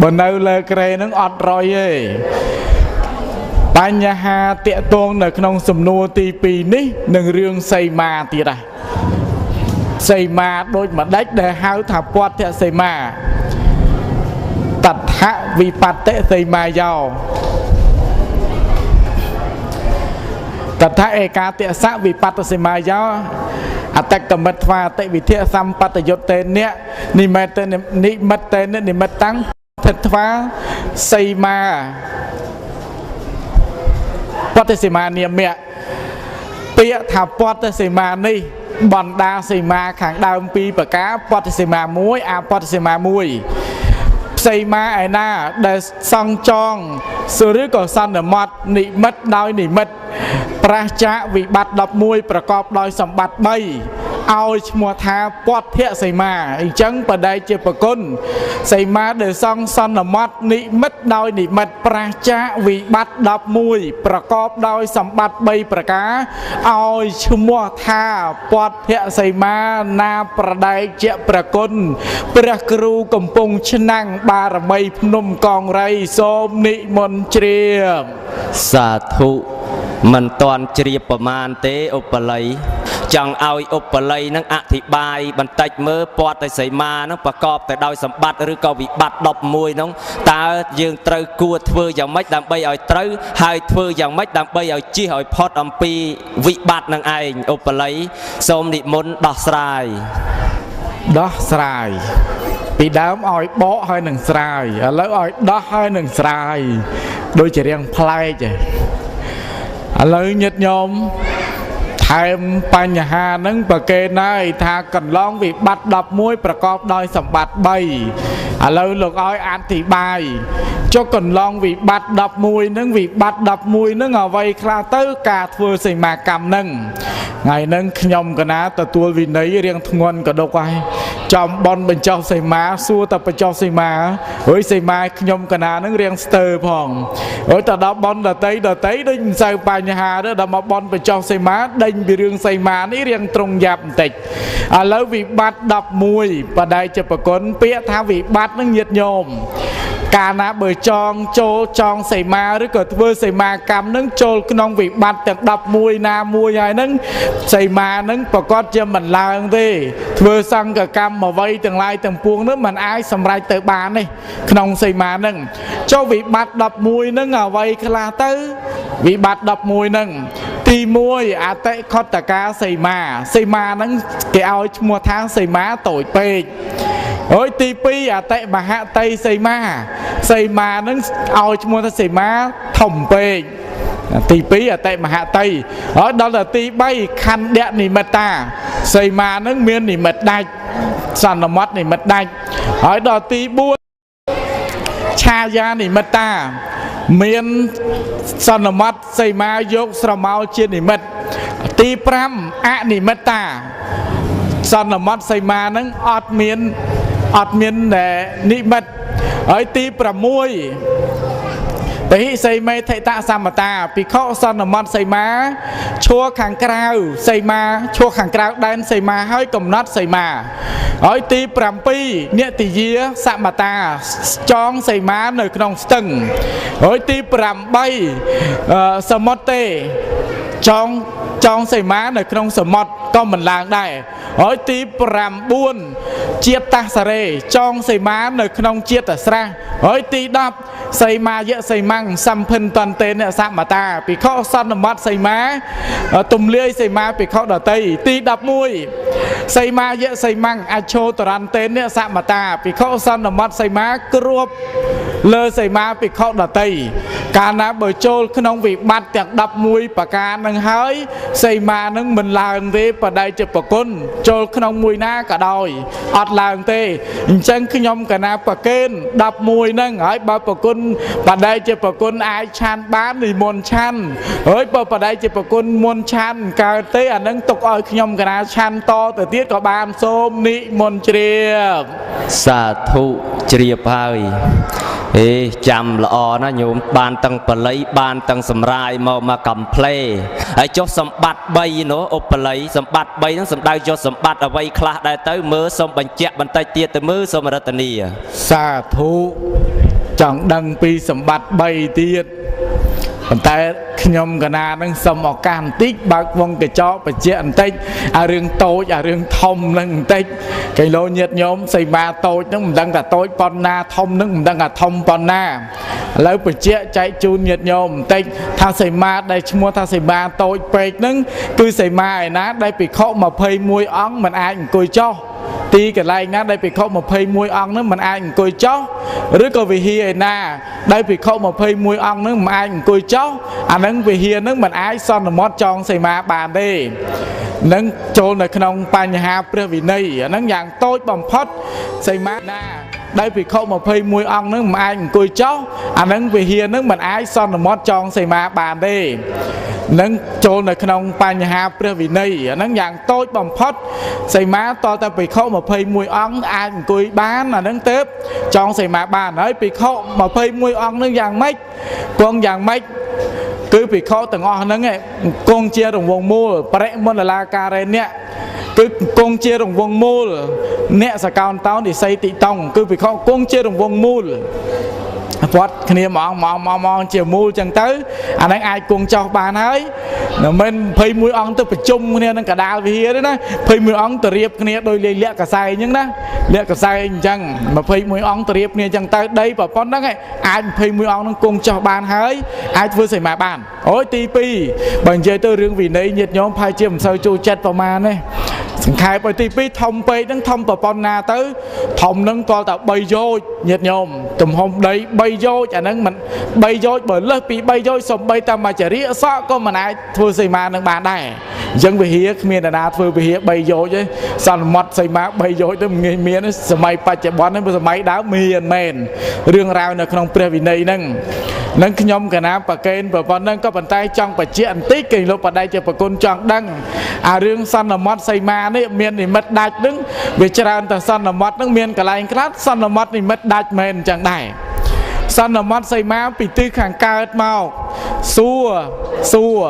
បើនៅលើក្រេនឹងអត់រយទេបញ្ហាតាក់ទងនៅក្នុងសំណួរទី2នេះនឹងរឿងសីមាទៀតដែរសីមាដូចម្ដេចដែលហៅថាពទ្ធសីមាតថវិបត្តិសីមាយោតថឯកាទសៈវិបត្តិសីមាយោអតកមិត្វាតិវិធៈសម្បត្តិយុតេនៈនិមិត្តនិមិត្តនិមិត្តតាំងថិត្វាសីមាពទ្ធសីមានាមៈពាក្យថាពទ្ធសីមានេះបណ្ដាសីមាខាងដើមពីរប្រការពទ្ធសីមាមួយអពទ្ធសីមាមួយផ្ សីមាឯណាដែលសង់ចងឬក៏សន្មត់និមិត្តដោយនិមិត្ត ប្រាសចាកវិបត្តិ11ប្រកបដោយសម្បត្តិ3ឲ្យឈ្មោះថាពទ្ធៈសីមាអញ្ចឹងបដិជាប្រគុណសីមាដែលសង់សន្មត់និមិត្តដោយនិមិត្តប្រាសចាកវិបត្តិ11ប្រកបដោយសម្បត្តិ3ប្រការឲ្យឈ្មោះថាពទ្ធៈសីមាណាប្រដែកជាប្រគុណព្រះគ្រូកំពុងឆ្នាំងបារមីភ្នំកងរៃសូមនិមន្តជ្រាប សាធុមិនតាន់ជ្រាបប្រមាណទេឧបល័យចង់ឲ្យឧបល័យនឹងអធិប្បាយបន្តិចមើលពទ្ធសីមានឹងប្រកបទៅដោយសម្បត្តិឬក៏វិបត្តិ11នោះតើយើងត្រូវគួរធ្វើយ៉ាងម៉េចដើម្បីឲ្យត្រូវហើយធ្វើយ៉ាងម៉េចដើម្បីឲ្យជៀសឲ្យផុតអំពីវិបត្តិនឹងឯងឧបល័យសូមនិមន្តដោះស្រាយដោះស្រាយពីដើមឲ្យបកហើយនឹងស្រាយឥឡូវឲ្យដោះហើយនឹងស្រាយដូចជារៀងប្លែកឥឡូវញាតិញោមថែមបញ្ហានឹងប្រកេនហើយថាកន្លងវិបត្តិ11ប្រកបដោយសម្បត្តិ3ឥឡូវលោកឲ្យអធិប្បាយចុះកន្លងវិបត្តិ11នឹងវិបត្តិ11នឹងអ្វីខ្លះទៅការធ្វើសីមាកម្មនឹងថ្ងៃហ្នឹងខ្ញុំកណាទទួលវិន័យរៀងធ្ងន់ក៏ដុកហើយចំបនបញ្ចុះសីមាសួរតែបញ្ចុះសីមាហើយសីមាខ្ញុំកណានឹងរៀងស្ទើផងហើយតដល់បនដតីដតីដូចមិនសូវបញ្ហាទេដល់មកបនបញ្ចុះសីមាដេញពីរឿងសីមានេះរៀងត្រង់យ៉ាប់បន្តិចឥឡូវវិបត្តិ11បដិជាប្រគុណពាក្យថាវិបត្តិនឹងញាតិញោមកាលណាបើចងចូលចងសីមាឬក៏ធ្វើសីមាកម្មនឹងចូលក្នុងវិបត្តិទាំង11ណាមួយហើយនឹងសីមានឹងប្រកាសជាមិនឡើងទេធ្វើសង្ឃកម្មអ្វីទាំងឡាយទាំងពួងនឹងមិនអាចសម្រេចទៅបានទេក្នុងសីមានឹងចុះវិបត្តិ11នឹងអ្វីខ្លះទៅវិបត្តិ11នឹងទី1អតិខតកាសីមាសីមានឹងគេឲ្យឈ្មោះថាសីមាតូចពេកហើយទី2អតិមហតីសីមាសីមានឹងឲ្យឈ្មោះថាសីមាធំពេកទី2អតិមហតីហើយដល់ទៅទី3ខណ្ឌៈនិមិត្តាសីមានឹងមាននិមិត្តដាច់សន្មត់និមិត្តដាច់ហើយដល់ទី4ឆាយានិមិត្តាមានសន្មត់សីមាយកស្រមោលជានិមិត្តទី5អនិមិត្តាសន្មត់សីមានឹងអត់មាននិមិត្តហើយទី6ពហិសីមេថិតសមតាភិក្ខុសន្មត់សីមាឈួរខាងក្រៅសីមាឈួរខាងក្រៅដែនសីមាហើយកំណត់សីមាហើយទី7និតិយាសមតាចងសីមានៅក្នុងស្ទឹងហើយទី8សមុទ្រទេចងសីមានៅក្នុងសមុទ្រក៏មិនឡើងដែរហើយទី9ជាតិតសរេចងសីមានៅក្នុងជាតិស្រះហើយទី10សីមាយៈសីម៉ាំងសម្ភិនតន្ទេនសមតាភិក្ខុសន្មត់សីមាទំលាយសីមាភិក្ខុដតីទី11សីមាយៈសីម៉ាំងអឆោតរន្ទេនសមតាភិក្ខុសន្មត់សីមាគ្របលើសីមាភិក្ខុដតីកាលណាបើចូលក្នុងវិបត្តិទាំង11ប្រការនឹងហើយសីមានឹងមិនឡើងទេបដិជាប្រគុណចូលក្នុងមួយណាក៏ដោយអត់ឡើងទេអញ្ចឹងខ្ញុំកណាប្រកេន11ហ្នឹងហើយបើប្រគុណបដិជាប្រគុណអាចឆានបាននិមន្តឆានហើយបើបដិជាប្រគុណមុនឆានកើតទេអានឹងទុកឲ្យខ្ញុំកណាឆានតទៅទៀតក៏បានសូមនិមន្តជ្រាបសាធុជ្រាបហើយអេចាំល្អណាស់ញោមបានទាំងបល័យបានទាំងសម្រាយមកកំផ្លេហើយចុះសម្បត្តិ3នោះឧបល័យសម្បត្តិ3ហ្នឹងសំដៅចុះសម្បត្តិអ្វីខ្លះដែរទៅមើលសូមបញ្ជាក់បន្តិចទៀតទៅមើលសូមរតនីសាធុចង់ដឹងពីសម្បត្តិ3ទៀតប៉ុន្តែខ្ញុំកណានឹងសូមឱកាសបន្តិចបើកវងកញ្ចក់បញ្ជាក់បន្តិចអារឿងតូចអារឿងធំនឹងបន្តិចកីឡូញាតិញោមសីមាតូចនឹងមិនដឹងថាតូចប៉ុណ្ណាធំនឹងមិនដឹងថាធំប៉ុណ្ណាឥឡូវបញ្ជាក់ចែកជូនញាតិញោមបន្តិចថាសីមាដែលឈ្មោះថាសីមាតូចពេកនឹងគឺសីមាឯណាដែលភិក្ខុ21អង្គមិនអាចអង្គុយចុះទីកន្លែងណាដែលភិក្ខុ21អង្គនឹងមិនអាចអង្គុយចុះឬក៏វិហារឯណាដែលភិក្ខុ21អង្គនឹងមិនអាចអង្គុយចុះអានឹងវិហារនឹងមិនអាចសន្មត់ចងសីមាបានទេនឹងចូលនៅក្នុងបញ្ហាព្រះវិន័យអានឹងយ៉ាងតូចបំផុតសីមាណា ដែលភិក្ខុ21អង្គហ្នឹងមិនអាចអង្គុយចុះអាហ្នឹងវិហារហ្នឹងមិនអាចសន្មត់ចងសីមាបានទេនឹងចូលនៅក្នុងបញ្ហាព្រះវិន័យអាហ្នឹងយ៉ាងតូចបំផុតសីមាតតែភិក្ខុ21អង្គអាចអង្គុយបានអាហ្នឹងទៅចងសីមាបានហើយភិក្ខុ21អង្គហ្នឹងយ៉ាងម៉េចគង់យ៉ាងម៉េចគឺភិក្ខុទាំងអស់ហ្នឹងគង់ជារង្វង់មូលបរិមណ្ឌលាការេអ្នកគឺគង់ជារង្វង់មូលអ្នកសកោនតោនិស័យតិតង់គឺភិក្ខុគង់ជារង្វង់មូលវត្តគ្នាហ្មងហ្មងហ្មងជាមូលចឹងទៅអាហ្នឹងអាចគង់ចោះបានហើយមិន21អង្គទៅប្រជុំគ្នានឹងកដាលវិហារទេណា21អង្គទៅរៀបគ្នាដោយលេលាក់កសែងចឹងណាលាក់កសែងអញ្ចឹង21អង្គទៅរៀបគ្នាចឹងទៅដីប្រប៉ុណ្ណឹងអាច21អង្គនឹងគង់ចោះបានហើយអាចធ្វើសីមាបានអូយទី2បើនិយាយទៅរឿងវិន័យញាតិញោមប្រហែលជាមិនសូវចូលចិត្តប្រមាណទេសង្ខេបឲ្យទី2ធំពេកហ្នឹងធំប្រប៉ុណ្ណាទៅធំហ្នឹងទាល់តែ3យោជញាតិញោមទំហំដី3យោជអាហ្នឹងមិន3យោជបើលើសពី3យោជសំបីតែមួយចរិយសក់ក៏មិនអាចធ្វើសីមានឹងបានដែរអញ្ចឹងវិហារគ្មាននរណាធ្វើវិហារ3យោជទេសន្មត់សីមា3យោជទៅមិនងាយមានសម័យបច្ចុប្បន្នហ្នឹងសម័យដើមមានមែនរឿងរ៉ាវនៅក្នុងព្រះវិន័យហ្នឹងនឹងខ្ញុំកណាប្រកេនប្រប៉ុណ្ណឹងក៏ប៉ុន្តែចង់បញ្ជាក់បន្តិចគេលោកបដិជាប្រគុណចង់ដឹងអារឿងសន្មត់សីមានេះមាននិមិត្តដាច់នឹងវាច្រើនតែសន្មត់នឹងមានកន្លែងខ្លះសន្មត់និមិត្តដាច់មែនអញ្ចឹងដែរសន្មត់សីមាពីទិសខាងកើតមកសួរសួរ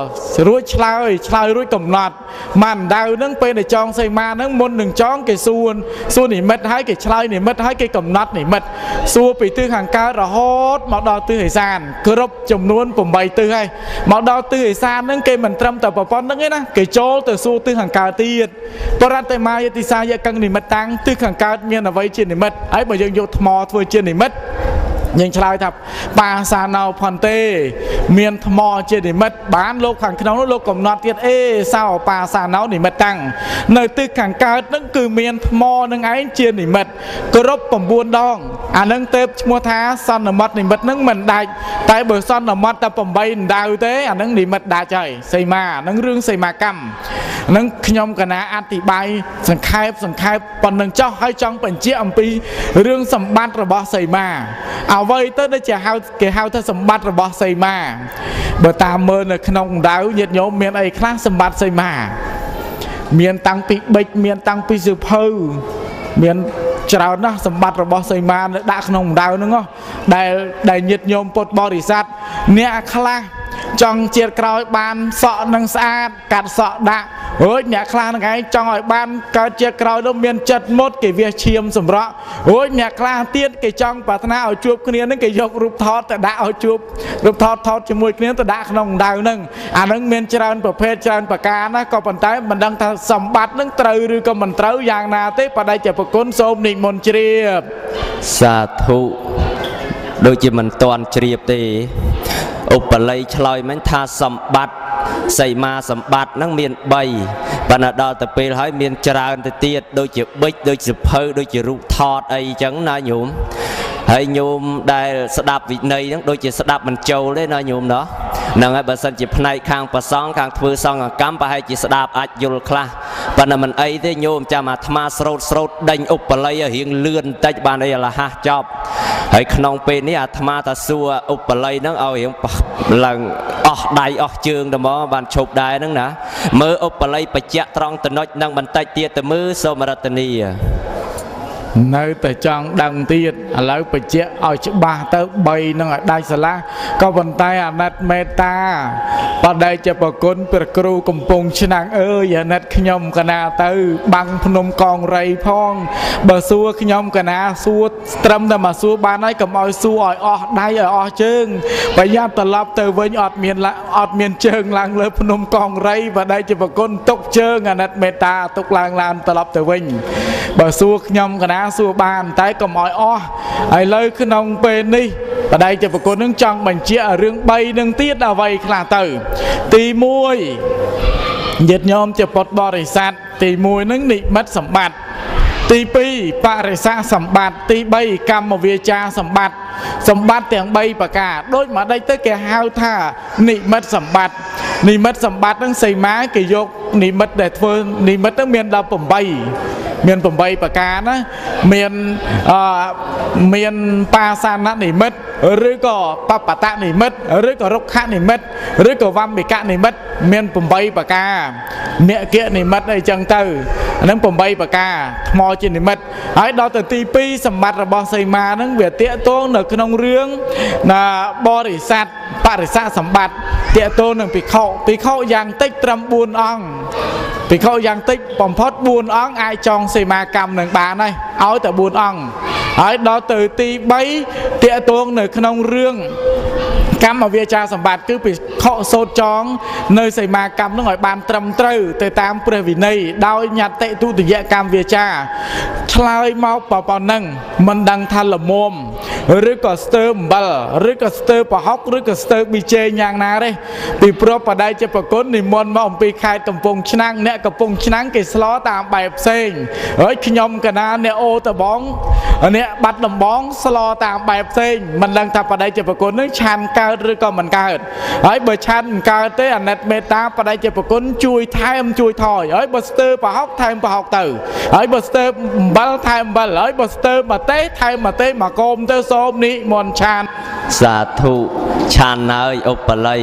រួចឆ្លើយឆ្លើយរួចកំណត់ម៉ាន់ដៅនឹងពេលដែលចងសីមានឹងមុននឹងចងគេសួរសួរនិមិត្តហើយគេឆ្លើយនិមិត្តហើយគេកំណត់និមិត្តសួរពីទិសខាងកើតរហូតមកដល់ទិសឦសានគ្រប់ចំនួន8ទិសហើយមកដល់ទិសឦសាននឹងគេមិនត្រឹមតែប្រព័ន្ធនឹងទេណាគេចូលទៅសួរទិសខាងកើតទៀតបរតិមាយតិសាយកឹងនិមិត្តតាំងទិសខាងកើតមានអ្វីជានិមិត្តហើយបើយើងយកថ្មធ្វើជានិមិត្តយើងឆ្លើយថាបាសាណោផន្ទេមានថ្មជានិមិត្តបានលោកខាងក្នុងនោះលោកកំណត់ទៀតអេសោបាសាណោនិមិត្តតាំងនៅទិសខាងកើតនឹងគឺមានថ្មនឹងឯងជានិមិត្តគ្រប់9ដងអានឹងទេពឈ្មោះថាសន្មត់និមិត្តនឹងមិនដាច់តែបើសន្មត់តែ8ដៅទេអានឹងនិមិត្តដាច់ហើយសីមានឹងរឿងសីមាកម្មនឹងខ្ញុំកណាអធិប្បាយសង្ខេបសង្ខេបប៉ុណ្្នឹងចោះហើយចង់បញ្ជាក់អំពីរឿងសម្បត្តិរបស់សីមាអ្វីទៅដែលជាហៅគេហៅថាសម្បត្តិរបស់សីមាបើតាមមើលនៅក្នុងដៅញាតិញោមមានអីខ្លះសម្បត្តិសីមាមានតាំងពីបិចមានតាំងពីសៀវភៅមានច្រើនណាស់សម្បត្តិរបស់សីមានៅដាក់ក្នុងដៅហ្នឹងដែលញាតិញោមពុទ្ធបរិស័ទអ្នកខ្លះចង់ជាតិក្រោយបានសក់នឹងស្អាតកាត់សក់ដាក់រួចអ្នកខ្លះនឹងឯងចង់ឲ្យបានកើតជាក្រោយនោះមានចិត្តមុតគេវាឈាមសម្រក់រួចអ្នកខ្លះទៀតគេចង់ប្រាថ្នាឲ្យជួបគ្នានឹងគេយករូបថតទៅដាក់ឲ្យជួបរូបថតថតជាមួយគ្នាទៅដាក់ក្នុងដៅនឹងអានឹងមានច្រើនប្រភេទច្រើនប្រការណាក៏ប៉ុន្តែមិនដឹងថាសម្បត្តិនឹងត្រូវឬក៏មិនត្រូវយ៉ាងណាទេបដិជាប្រគុណសូមនិមន្តជ្រាបសាធុដូចជាមិនទាន់ជ្រាបទេឧបល័យឆ្លើយមិញថាសម្បត្តិសីមាសម្បត្តិហ្នឹងមាន3ប៉ុន្តែដល់ទៅពេលហើយមានច្រើនទៅទៀតដូចជាបិចដូចជាភៅដូចជារូបថតអីចឹងណាញោមហើយញោមដែលស្ដាប់វិន័យហ្នឹងដូចជាស្ដាប់មិនចូលទេណាញោមណោះហ្នឹងហើយបើសិនជាផ្នែកខាងប្រសងខាងធ្វើសង្ឃកម្មប្រហែលជាស្ដាប់អាចយល់ខ្លះប៉ុន្តែមិនអីទេញោមចាំអាត្មាស្រោតស្រោតដេញឧបល័យឲ្យរៀងលឿនបន្តិចបានអីលះចប់ហើយក្នុងពេលនេះអាត្មាតាសួរឧបល័យហ្នឹងឲ្យរៀងឡើងអស់ដៃអស់ជើងទៅមកបានឈប់ដែរហ្នឹងណាមើលឧបល័យបច្ចៈត្រង់ចំណុចនឹងបន្តិចទៀតទៅមើលសូមរតនីនៅតែចង់ដឹងទៀតឥឡូវបញ្ជាក់ឲ្យច្បាស់ទៅ3នឹងឲ្យដាច់ស្រឡះក៏ប៉ុន្តែអាណិតមេត្តាបដិជាប្រគុណព្រះគ្រូកំពង់ឆ្នាំងអើយអាណិតខ្ញុំកណាទៅបាំងភ្នំកងរៃផងបើសួរខ្ញុំកណាសួរត្រឹមតែមកសួរបានហើយកុំឲ្យសួរឲ្យអស់ដៃឲ្យអស់ជើងប្រយ័ត្នត្រឡប់ទៅវិញអត់មានជើងឡើងលើភ្នំកងរៃបដិជាប្រគុណទុកជើងអាណិតមេត្តាទុកឡើងឡានត្រឡប់ទៅវិញបើសួរខ្ញុំកណាសួរបានតែកុំឲ្យអស់ហើយលើក្នុងពេលនេះបដិជាប្រគុណនឹងចង់បញ្ជាក់រឿង3នឹងទៀតអ្វីខ្លះទៅទី1ញាតិញោមជាពុទ្ធបរិស័ទទី1នឹងនិមិត្តសម្បត្តិទី2បរិស័កសម្បត្តិទី3កម្មវាចាសម្បត្តិសម្បត្តិទាំង3ប្រការដូចមកដេចទៅគេហៅថានិមិត្តសម្បត្តិនិមិត្តសម្បត្តិនឹងសីមាគេយកនិមិត្តដែលធ្វើនិមិត្តនឹងមាន18 មាន8ប្រការណាមានមានបាសាននិមិត្តឬក៏បបតនិមិត្តឬក៏រុក្ខនិមិត្តឬក៏វម្មិកនិមិត្តមាន8ប្រការមគ្គនិមិត្តអីចឹងទៅអានឹង8ប្រការថ្មជានិមិត្តហើយដល់ទៅទី2សម្បត្តិរបស់សីមាហ្នឹងវាទាក់ទងនៅក្នុងរឿងណាបរិស័ទបរិស័ទសម្បត្តិទាក់ទងនឹងភិក្ខុភិក្ខុយ៉ាងតិចត្រឹម4អង្គភិក្ខុយ៉ាងតិចបំផុត4អង្គអាចចងសីមាកម្មនឹងបានហើយឲ្យតែ4អង្គហើយដល់ទៅទី3ទាក់ទងនៅក្នុងរឿងកម្មវាចាសម្បត្តិគឺភិក្ខុសូត្រចងនៅសីមាកម្មនឹងឲ្យបានត្រឹមត្រូវទៅតាមព្រះវិន័យដោយញត្តិទុតិយកម្មវាចាឆ្លើយមកប៉ុណ្ណឹងមិនដឹងថាល្មមឬក៏ស្ទើអំបិលឬក៏ស្ទើប្រហុកឬក៏ស្ទើប៊ីចេងយ៉ាងណាទេពីព្រោះបដិជាប្រគុណនិមន្តមកអំពីខេត្តកំពង់ឆ្នាំងអ្នកកំពង់ឆ្នាំងគេស្លតាមបែបផ្សេងហើយខ្ញុំកណាអ្នកអូតបងអ្នកបាត់ដំបងស្លតាមបែបផ្សេងមិនដឹងថាបដិជាប្រគុណនឹងឆាន់កើតឬក៏មិនកើតហើយបើឆាន់មិនកើតទេអាណិតមេត្តាបដិជាប្រគុណជួយថែមជួយថយហើយបើស្ទើប្រហុកថែមប្រហុកទៅហើយបើស្ទើអំបិលថែមអំបិលហើយបើស្ទើម្ទេសថែមម្ទេសមកកុំទៅសូមនិមន្តឆាន់សាធុឆាន់ហើយឧបល័យ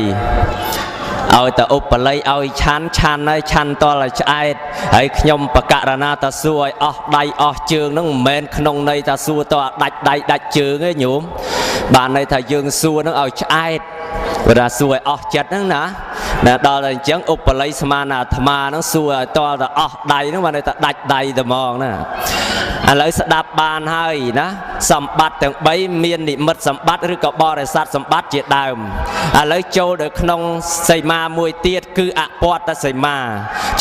ឲ្យតែឧបល័យឲ្យឆាន់ឆាន់ហើយឆាន់តលឲ្យឆ្អែតហើយខ្ញុំបករណាតាសួរឲ្យអស់ដៃអស់ជើងហ្នឹងមិនមែនក្នុងន័យតាសួរតដាច់ដៃដាច់ជើងទេញោមបានន័យថាយើងសួរហ្នឹងឲ្យឆ្អែតបើថាសួរឲ្យអស់ចិត្តហ្នឹងណាដល់តែអញ្ចឹងឧបល័យស្មានអាត្មាហ្នឹងសួរឲ្យតលតែអស់ដៃហ្នឹងបានន័យថាដាច់ដៃតែហ្មងណាឥឡូវស្ដាប់បានហើយណាសម្បត្តិទាំង3មាននិមិត្តសម្បត្តិឬក៏បរិស័ទសម្បត្តិជាដើមឥឡូវចូលទៅក្នុងសីមាមួយទៀតគឺអពតសីមា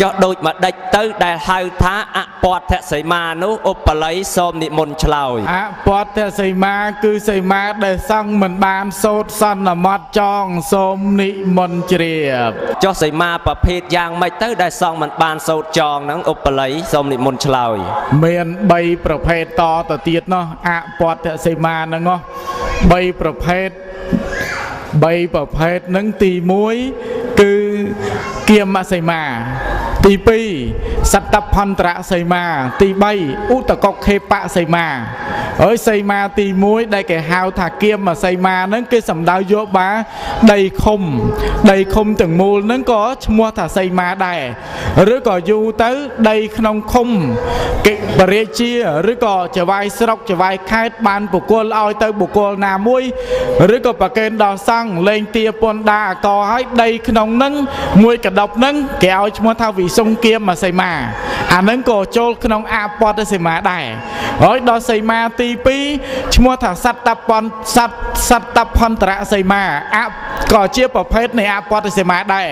ចុះដូចម្ដេចទៅដែលហៅថាអពតសីមានោះឧបល័យសូមនិមន្តឆ្លើយអពតសីមាគឺសីមាដែលសង្ឃមិនបានសូត្រសន្មត់ចងសូមនិមន្តជ្រាបចុះសីមាប្រភេទយ៉ាងម៉េចទៅដែលសង្ឃមិនបានសូត្រចងហ្នឹងឧបល័យសូមនិមន្តឆ្លើយមាន3ប្រភេទតទៅទៀតណោះអពតសីមាហ្នឹងណោះ3ប្រភេទ3ប្រភេទហ្នឹងទី1គឺគាមសីមាទី2សត្តផន្តរសីមាទី3ឧតកុខេបសីមាហើយសីមាទី1ដែលគេហៅថាគាមសីមាហ្នឹងគេសំដៅយកបាដីឃុំដីឃុំទាំងមូលហ្នឹងក៏ឈ្មោះថាសីមាដែរឬក៏យូរទៅដីក្នុងឃុំគេបរិជាឬក៏ចវាយស្រុកចវាយខេត្តបានបុគ្គលឲ្យទៅបុគ្គលណាមួយឬក៏ប្រកេនដល់សង្ឃលេងទាពន្ធដាអកឲ្យដីក្នុងហ្នឹងមួយកដប់ហ្នឹងគេឲ្យឈ្មោះថាវិសុងគាមសីមាអាហ្នឹងក៏ចូលក្នុងអពតសីមាដែរហើយដល់សីមាទី2ឈ្មោះថាសត្តពន្ធសត្តផន្តរសីមាអក៏ជាប្រភេទនៃអពតសីមាដែរ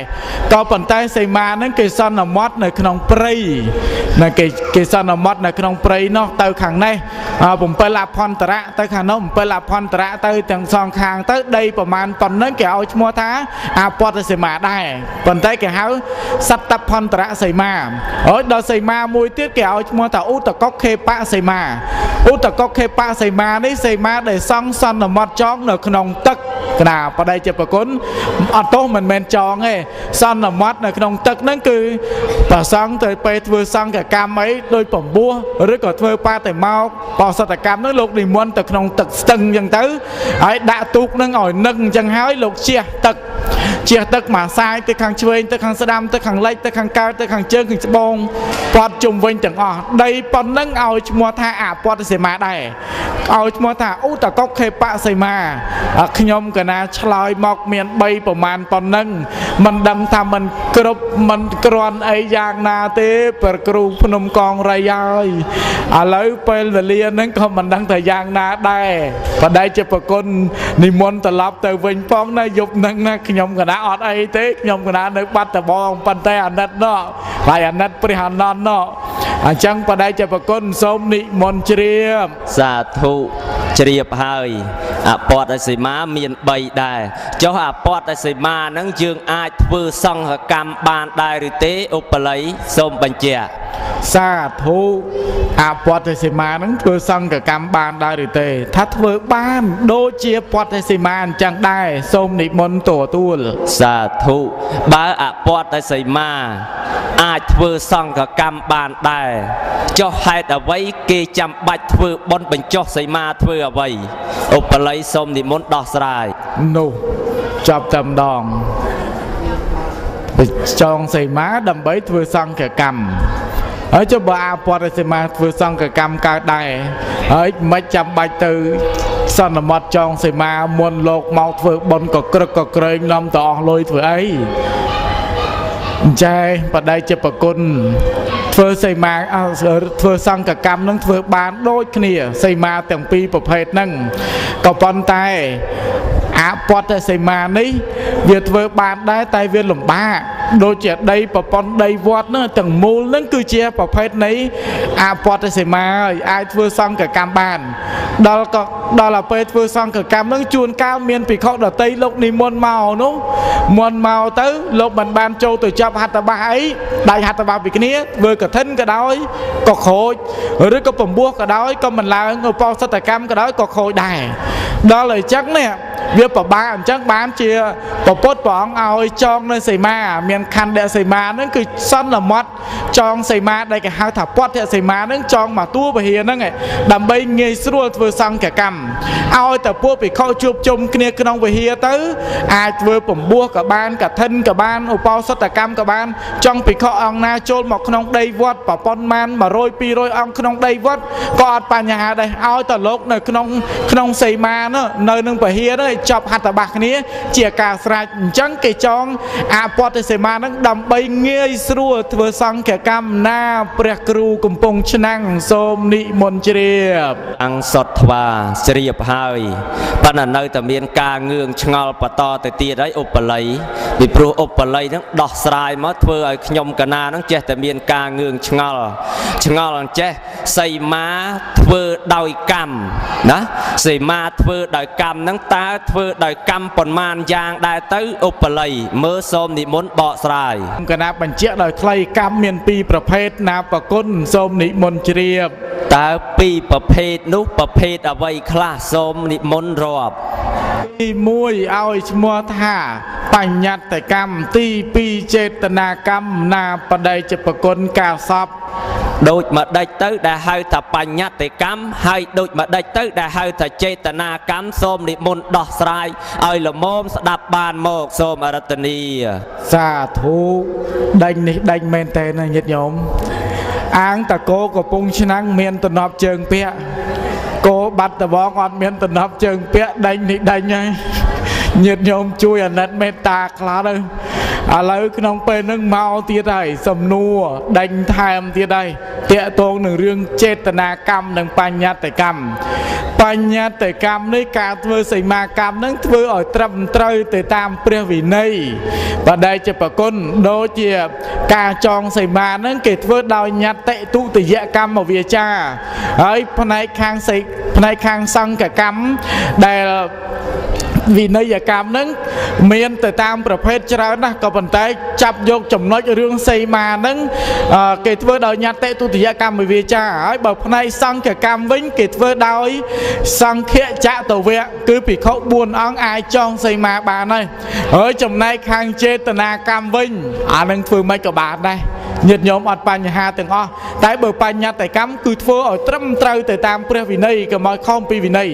ក៏ប៉ុន្តែសីមាហ្នឹងគេសន្មត់នៅក្នុងព្រៃណាគេសន្មត់នៅក្នុងព្រៃនោះទៅខាងនេះ7អភន្តរៈទៅខាងនោះ7អភន្តរៈទៅទាំងសងខាងទៅដីប្រមាណប៉ុណ្ណឹងគេឲ្យឈ្មោះថាអពតសីមាដែរប៉ុន្តែគេហៅសត្តផន្តរសីមាហើយដល់សីមាមួយទៀតគេឲ្យឈ្មោះថាឧតកុខេបសីមាឧតកុខេបសីមានេះសីមាដែលសង់សន្មត់ចងនៅក្នុងទឹកកណាបដិជាប្រគុណអត់ទោសមិនមែនចងទេសន្មត់នៅក្នុងទឹកហ្នឹងគឺប្រសង់ទៅពេលធ្វើសង្ឃកម្មអីដោយពំពោះឬក៏ធ្វើបាតិមោកបសតកម្មហ្នឹងលោកនិមន្តទៅក្នុងទឹកស្ទឹងអញ្ចឹងទៅហើយដាក់ទូកហ្នឹងឲ្យនឹងអញ្ចឹងហើយលោកជះទឹកជះទឹកមកសាយទៅខាងឆ្វេងទៅខាងស្ដាំទៅខាងលិចទៅខាងកើតទៅខាងជើងខាងច្បងព័ទ្ធជុំវិញទាំងអស់ដីប៉ុណ្ណឹងឲ្យឈ្មោះថាអពតសីមាដែរឲ្យឈ្មោះថាឧតកុខេបសីមាខ្ញុំកណាឆ្លើយមកមាន3ប្រមាណប៉ុណ្ណឹងមិនដឹងថាមិនគ្រប់មិនគ្រាន់អីយ៉ាងណាទេព្រះគ្រូភ្នំកងរៃហើយឥឡូវពេលវេលាហ្នឹងក៏មិនដឹងថាយ៉ាងណាដែរបដិជាប្រគុណនិមន្តត្រឡប់ទៅវិញផងណាយប់ហ្នឹងណាខ្ញុំកណាអត់អីទេខ្ញុំកណានៅបាត់ដបងប៉ុន្តែអាណិតណោះហើយអាណិតព្រះអានន្ទណោះអញ្ចឹងបដិជាប្រគុណសូមនិមន្តជ្រាបសាធុជ្រាបហើយអពតសីមាមាន3ដែរចុះអពតសីមាហ្នឹងយើងអាចធ្វើសង្ឃកម្មបានដែរឬទេឧបល័យសូមបញ្ជាក់សាធុអពតសីមាហ្នឹងធ្វើសង្ឃកម្មបានដែរឬទេថាធ្វើបានដូចជាពតសីមាអញ្ចឹងដែរសូមនិមន្តទទួលសាធុបើអពតសីមា អាចធ្វើសង្ឃកម្មបានដែរចុះហេតុអ្វីគេចាំបាច់ធ្វើបុណ្យបញ្ចុះសីមាធ្វើអ្វីឧបល័យសូមនិមន្តដោះស្រាយ នោះចាប់តែម្ដងចងសីមាដើម្បីធ្វើសង្ឃកម្មហើយចុះបើអាពតសីមាធ្វើសង្ឃកម្មកើតដែរហើយមិនចាំបាច់ទៅសន្មត់ចងសីមាមុនលោកមកធ្វើបុណ្យក៏ក្រឹកក៏ក្រែងនាំទៅអស់លុយធ្វើអីអញ្ចេះបដិជាប្រគុណធ្វើសីមាធ្វើសង្ឃកម្មនឹងធ្វើបានដូចគ្នាសីមាទាំងពីរប្រភេទហ្នឹងក៏ប៉ុន្តែអពតសីមានេះវាធ្វើបានដែរតែវាលំបាកដូចជាដីប្រព័ន្ធដីវត្តហ្នឹងទាំងមូលហ្នឹងគឺជាប្រភេទនៃអពតសីមាហើយអាចធ្វើសង្ឃកម្មបានដល់ក៏ដល់ទៅពេលធ្វើសង្ឃកម្មហ្នឹងជួនកាលមានភិក្ខុដតីលោកនិមន្តមកនោះមុនមកទៅលោកមិនបានចូលទៅចាប់ហត្ថបាសអីដៃហត្ថបាសពីគ្នាធ្វើកឋិនក៏ដោយក៏ខូចឬក៏ពំពោះក៏ដោយក៏មិនឡើងឧបោសថកម្មក៏ដោយក៏ខូចដែរដល់អញ្ចឹងនេះវាពិបាកអញ្ចឹងបានជាពពុទ្ធព្រះអង្គឲ្យចងនៅសីមាមានខណ្ឌសីមាហ្នឹងគឺសន្មត់ចងសីមាដែលគេហៅថាពទ្ធសីមាហ្នឹងចងមកតួពហិហ្នឹងដើម្បីងាយស្រួលធ្វើសង្ឃកម្មឲ្យតែពួកភិក្ខុជួបជុំគ្នាក្នុងវិហារទៅអាចធ្វើពំពោះក៏បានកឋិនក៏បានឧបោសថកម្មក៏បានចង់ភិក្ខុអង្គណាចូលមកក្នុងដីវត្តប្រប៉ុនមាន100 200អង្គក្នុងដីវត្តក៏អត់បញ្ហាដែរឲ្យតែលោកនៅក្នុងសីមានោះនៅនឹងពហិនោះចប់ហត្ថបាសគ្នាជាការស្រេចអញ្ចឹងគេចងអពតសីមានឹងដើម្បីងាយស្រួលធ្វើសង្ឃកម្មណាព្រះគ្រូកំពង់ឆ្នាំងសូមនិមន្តជ្រាបអង្គសុតថ្វាជ្រាបហើយប៉ុន្តែនៅតែមានការងឿងឆ្ងល់បន្តទៅទៀតហើយឧបល័យពីព្រោះឧបល័យហ្នឹងដោះស្រាយមកធ្វើឲ្យខ្ញុំកណាហ្នឹងចេះតែមានការងឿងឆ្ងល់ឆ្ងល់អញ្ចេះសីមាធ្វើដោយកម្មណាសីមាធ្វើដោយកម្មហ្នឹងតើធ្វើដោយកម្មប៉ុន្មានយ៉ាងដែរទៅឧបល័យមើលសូមនិមន្តបកស្រាយកណាបញ្ជាក់ដោយខ្លីកម្មមានពីរប្រភេទណាប្រគុណសូមនិមន្តជ្រាបតើពីរប្រភេទនោះប្រភេទអ្វីខ្លះសូមនិមន្តរាប់ទី1ឲ្យឈ្មោះថាបញ្ញត្តិកម្មទី2ចេតនាកម្មណាបដិជាប្រគុណការសពដូចម្ដេចទៅដែលហៅថាបញ្ញត្តិកម្មហើយដូចម្ដេចទៅដែលហៅថាចេតនាកម្មសូមនិមន្តដោះស្រាយឲ្យល្មមស្ដាប់បានមកសូមអរតនីសាធុដេញនេះដេញមែនតើណាញាតិញោមអាងតកោកំពង់ឆ្នាំងមានតំណប់ជើងពាក់គោបាត់ដបងអត់មានតំណប់ជើងពាក់ដេញនេះដេញហើយញាតិញោមជួយអាណិតមេត្តាខ្លះទៅឥឡូវក្នុងពេលហ្នឹងមកទៀតហើយសំណួរដេញថែមទៀតហើយតាក់ទងនឹងរឿងចេតនាកម្មនិងបញ្ញត្តិកម្មបញ្ញត្តិកម្មនេះការធ្វើសីមាកម្មហ្នឹងធ្វើឲ្យត្រឹមត្រូវទៅតាមព្រះវិន័យបដិជាប្រគុណដូចជាការចងសីមាហ្នឹងគេធ្វើដោយញត្តិទុតិយកម្មវាចាហើយផ្នែកខាងផ្នែកខាងសង្ឃកម្មដែលវិន័យកម្មហ្នឹងមានទៅតាមប្រភេទច្រើនណាស់ក៏ប៉ុន្តែចាប់យកចំណុចរឿងសីមាហ្នឹងគេធ្វើដោយញត្តិទុតិយកម្មវាចាហើយបើផ្នែកសង្ឃកម្មវិញគេធ្វើដោយសង្ឃចតវៈគឺភិក្ខុ4អង្គអាចចងសីមាបានហើយហើយចំណែកខាងចេតនាកម្មវិញអានឹងធ្វើមិនក៏បានដែរញាតិញោមអត់បញ្ហាទាំងអស់តែបើបញ្ញត្តិកម្មគឺធ្វើឲ្យត្រឹមត្រូវទៅតាមព្រះវិន័យកុំឲ្យខុសពីវិន័យ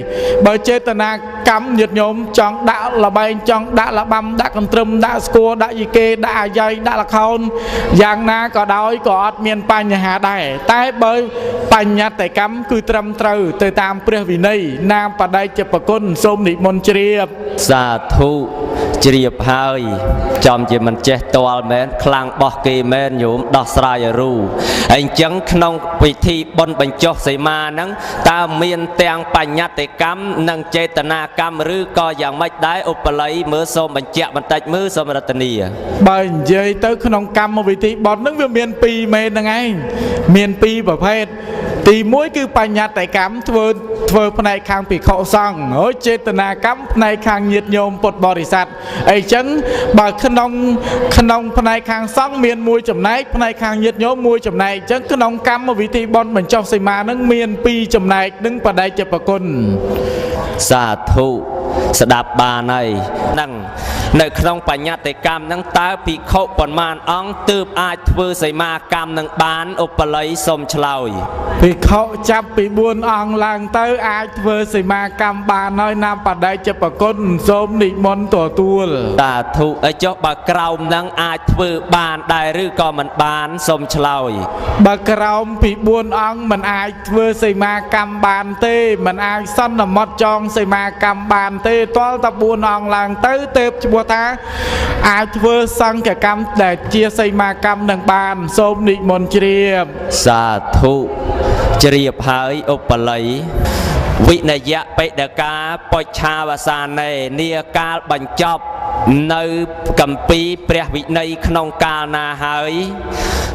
បើចេតនាកម្មញាតិញោមចង់ដាក់លបែងចង់ដាក់លបាំដាក់កន្ទ្រឹមដាក់ស្គរដាក់យីកេដាក់អាយ៉ៃដាក់លខោនយ៉ាងណាក៏ដោយក៏អត់មានបញ្ហាដែរតែបើបញ្ញត្តិកម្មគឺត្រឹមត្រូវទៅតាមព្រះវិន័យណាបដិជាប្រគុណសូមនិមន្តជ្រាបសាធុជ្រាបហើយចំជាមិនចេះតល់មែនខ្លាំងបោះគេមែនញោមដោះស្រាយឲ្យរូហើយអញ្ចឹងក្នុងពិធីបុណ្យបញ្ចុះសីមាហ្នឹងតើមានទាំងបញ្ញត្តិកម្មនិងចេតនាកម្មឬក៏យ៉ាងម៉េចដែរឧបល័យមើលសូមបញ្ជាក់បន្តិចមើលសូមរតនីបើនិយាយទៅក្នុងកម្មវិធីបុណ្យហ្នឹងវាមានពីរមែនហ្នឹងឯងមានពីរប្រភេទទី1គឺបញ្ញត្តិកម្មធ្វើផ្នែកខាងភិក្ខុសង្ឃហើយចេតនាកម្មផ្នែកខាងញាតិញោមពុទ្ធបរិស័ទអីចឹងបើក្នុងផ្នែកខាងសង្ឃមានមួយចំណែកផ្នែកខាងញាតិញោមមួយចំណែកអញ្ចឹងក្នុងកម្មវិធីបុណ្យបញ្ចុះសីមានឹងមានពីរចំណែកនឹងបដិជាប្រគុណសាធុស្ដាប់បានហើយហ្នឹង នៅក្នុងបញ្ញត្តិកម្មនឹងតើភិក្ខុប៉ុន្មានអង្គទើបអាចធ្វើសីមាកម្មនឹងបានឧបល័យសូមឆ្លើយ ភិក្ខុចាប់ពី4អង្គឡើងទៅអាចធ្វើសីមាកម្មបានហើយណាបដិច្ចប្រគុណសូមនិមន្តទទួល តាធុឲ្យចុះបើក្រោមនឹងអាចធ្វើបានដែរឬក៏មិនបានសូមឆ្លើយ បើក្រោមពី4អង្គមិនអាចធ្វើសីមាកម្មបានទេមិនអាចសន្មត់ចងសីមាកម្មបានទេទាល់តែ4អង្គឡើងទៅទើបឈ្មោះថាអាចធ្វើសង្ឃកម្មដែលជាសីមាកម្មនឹងបានសូមនិមន្តជ្រាប សាធុជ្រាបហើយឧបល័យវិនយបិដកាបុច្ឆាវសានេនាកាលបញ្ចប់នៅកម្ពីព្រះវិន័យក្នុងកាលណាហើយ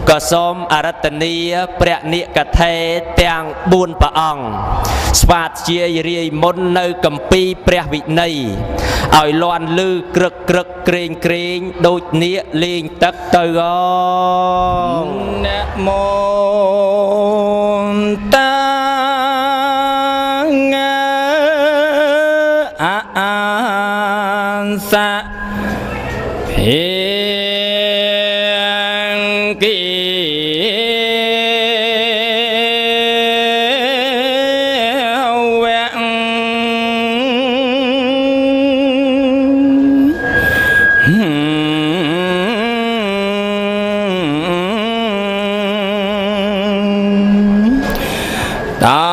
ក៏សូមអរតនីព្រះនិកថេទាំង4ព្រះអង្គស្វាធ្យាយរាយមុននៅកម្ពីព្រះវិន័យឲ្យលន់លឺក្រឹកក្រឹកក្រែងក្រែងដូចនាគលេងទឹកទៅអង នមោតាអានសាភេគិវៈតា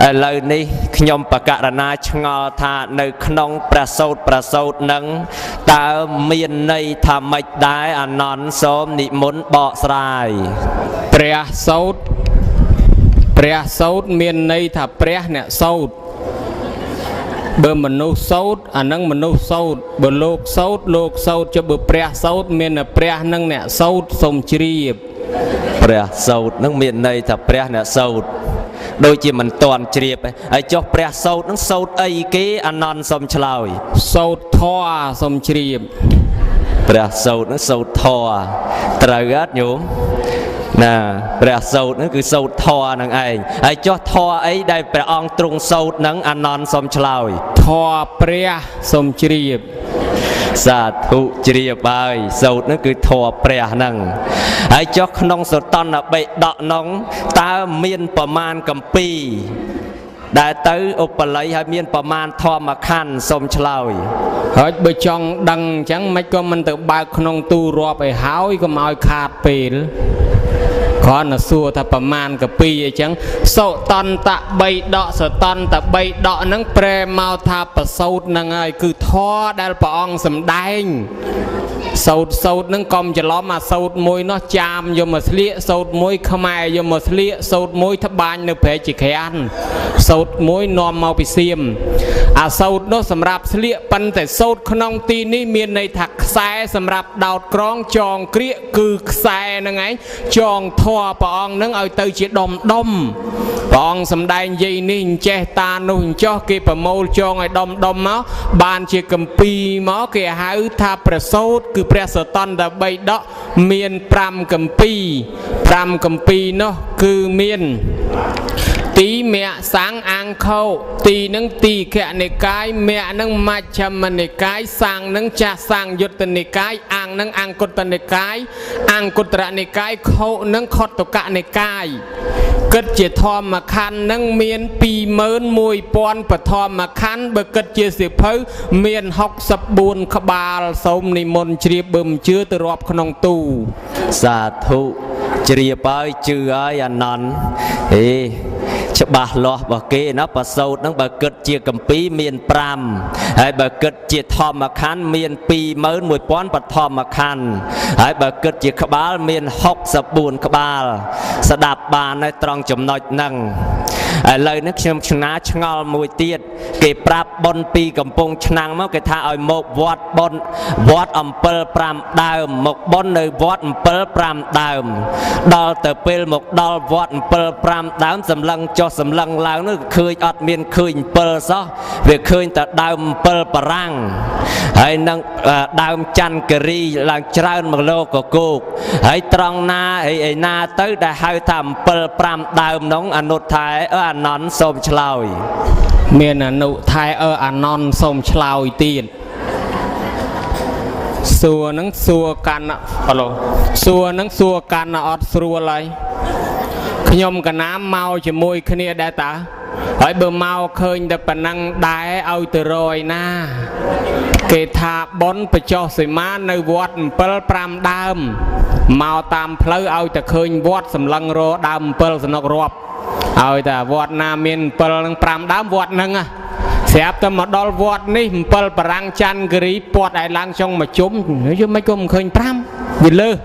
ឥឡូវនេះខ្ញុំបកករណាឆ្ងល់ថានៅក្នុងព្រះសូត្រព្រះសូត្រនឹងតើមានន័យថាម៉េចដែរអានន្ទសូមនិមន្តបកស្រាយ ព្រះសូត្រព្រះសូត្រមានន័យថាព្រះអ្នកសូត្របើមនុស្សសូត្រអានឹងមនុស្សសូត្របើលោកសូត្រលោកសូត្រចុះបើព្រះសូត្រមានតែព្រះនឹងអ្នកសូត្រសូមជ្រាប ព្រះសូត្រនឹងមានន័យថាព្រះអ្នកសូត្រដូចជាមិនតន់ជ្រាបហើយចុះព្រះសូត្រនឹងសូត្រអីគេអានន្ទសូមឆ្លើយ សូត្រធម៌សូមជ្រាប ព្រះសូត្រនឹងសូត្រធម៌ត្រូវអត់ញោមណាព្រះសូត្រនឹងគឺសូត្រធម៌នឹងឯងហើយចុះធម៌អីដែលព្រះអង្គទ្រង់សូត្រនឹងអានន្ទសូមឆ្លើយ ធម៌ព្រះសូមជ្រាប សាធុជ្រាបហើយសូត្រនឹងគឺធម៌ព្រះហ្នឹងហើយចុះក្នុងសតន្តបិដកនោះតើមានប្រមាណកម្ពីដែលទៅឧបល័យហើយមានប្រមាណធម្មខណ្ឌសូមឆ្លើយ ហើយបើចង់ដឹងអញ្ចឹងមិនក៏មិនទៅបើកក្នុងទូរាប់ឲ្យហើយកុំឲ្យខាតពេលគ្រាន់តែសួរថាប្រមាណកពីអញ្ចឹងសុតន្តបិដកសតន្តបិដកហ្នឹងប្រែមកថាប្រសូតហ្នឹងហើយគឺធម៌ដែលព្រះអង្គសម្ដែង សោតសោតនឹងកុំច្រឡំអាសោតមួយនោះចាមយកមកស្លៀកសោតមួយខ្មែរយកមកស្លៀកសោតមួយត្បាញនៅព្រែកជាក្រានសោតមួយនាំមកពីសៀមអាសោតនោះសម្រាប់ស្លៀកប៉ុន្តែសោតក្នុងទីនេះមានន័យថាខ្សែសម្រាប់ដោតក្រងចងក្រៀកគឺខ្សែហ្នឹងឯងចងធွာព្រះអង្គហ្នឹងឲ្យទៅជាដុំដុំព្រះអង្គសំដែងយាយនេះអញ្ចេះតានោះអញ្ចោះគេប្រមូលចងឲ្យដុំដុំមកបានជាកម្ពីមកគេហៅថាប្រសូតគឺព្រះសតន្តបិដកមាន5កម្ពី5កម្ពីនោះគឺមានទីមៈសង្ឃអង្គោទីនឹងទីខនិកាយមៈនឹងមជ្ឈមនិកាយសង្ឃនឹងចាស់សង្យុត្តនិកាយអង្គនឹងអង្គតនិកាយអង្គតរនិកាយខោនឹងខតកនិកាយគិតជាធម្មខណ្ឌនឹងមាន21000បធម្មខណ្ឌបើគិតជាសៀវភៅមាន64ក្បាលសូមនិមន្តជ្រាបបើមិនជឿទៅរាប់ក្នុងទូសាធុជ្រាបហើយជឿហើយអានន្ទហេច្បាស់លាស់របស់គេណាប្រសូតហ្នឹងបើគិតជាកម្ពីមាន5ហើយបើគិតជាធម្មខណ្ឌមាន21000បឋមខណ្ឌហើយបើគិតជាក្បាលមាន64ក្បាលស្ដាប់បានហើយត្រង់ចំណុចហ្នឹងឥឡូវនេះខ្ញុំឆ្ងាឆ្ងល់មួយទៀតគេប្រាប់ប៉ុនពីកំពង់ឆ្នាំងមកគេថាឲ្យមកវត្តប៉ុនវត្តអំពិល5ដើមមកប៉ុននៅវត្តអំពិល5ដើមដល់ទៅពេលមកដល់វត្តអំពិល5ដើមសម្លឹងចុះសម្លឹងឡើងនោះឃើញអត់មានឃើញអំពិលសោះវាឃើញតែដើមអំពិលបារាំងហើយនឹងដើមច័ន្ទគិរីឡើងច្រើនមកលោកកគោកហើយត្រង់ណាឯណាទៅដែលហៅថាអំពិល5ដើមនោះអនុថែអានន្ទសូមឆ្លើយមានអនុថែអានន្ទសូមឆ្លើយទៀតសួរនឹងសួរកាន់ហឡូសួរនឹងសួរកាន់អត់ស្រួលហើយខ្ញុំកណាមកជាមួយគ្នាដែរតាហើយបើមកឃើញតែប៉ុណ្ណឹងដែរឲ្យទៅរយណាគេថាប៉ុនបចោះសីមានៅវត្តអំពិល5ដើមមកតាមផ្លូវឲ្យតែឃើញវត្តសម្លឹងរដើមអំពិលសំណុករាប់ឲ្យតែវត្តណាមានអំពិលនឹង5ដើមវត្តហ្នឹងស្រាប់តែមកដល់វត្តនេះអំពិលបារាំងច័ន្ទគិរីពាត់ឲ្យឡើងចុងមកជុំយមិនក៏មិនឃើញ5វាលើស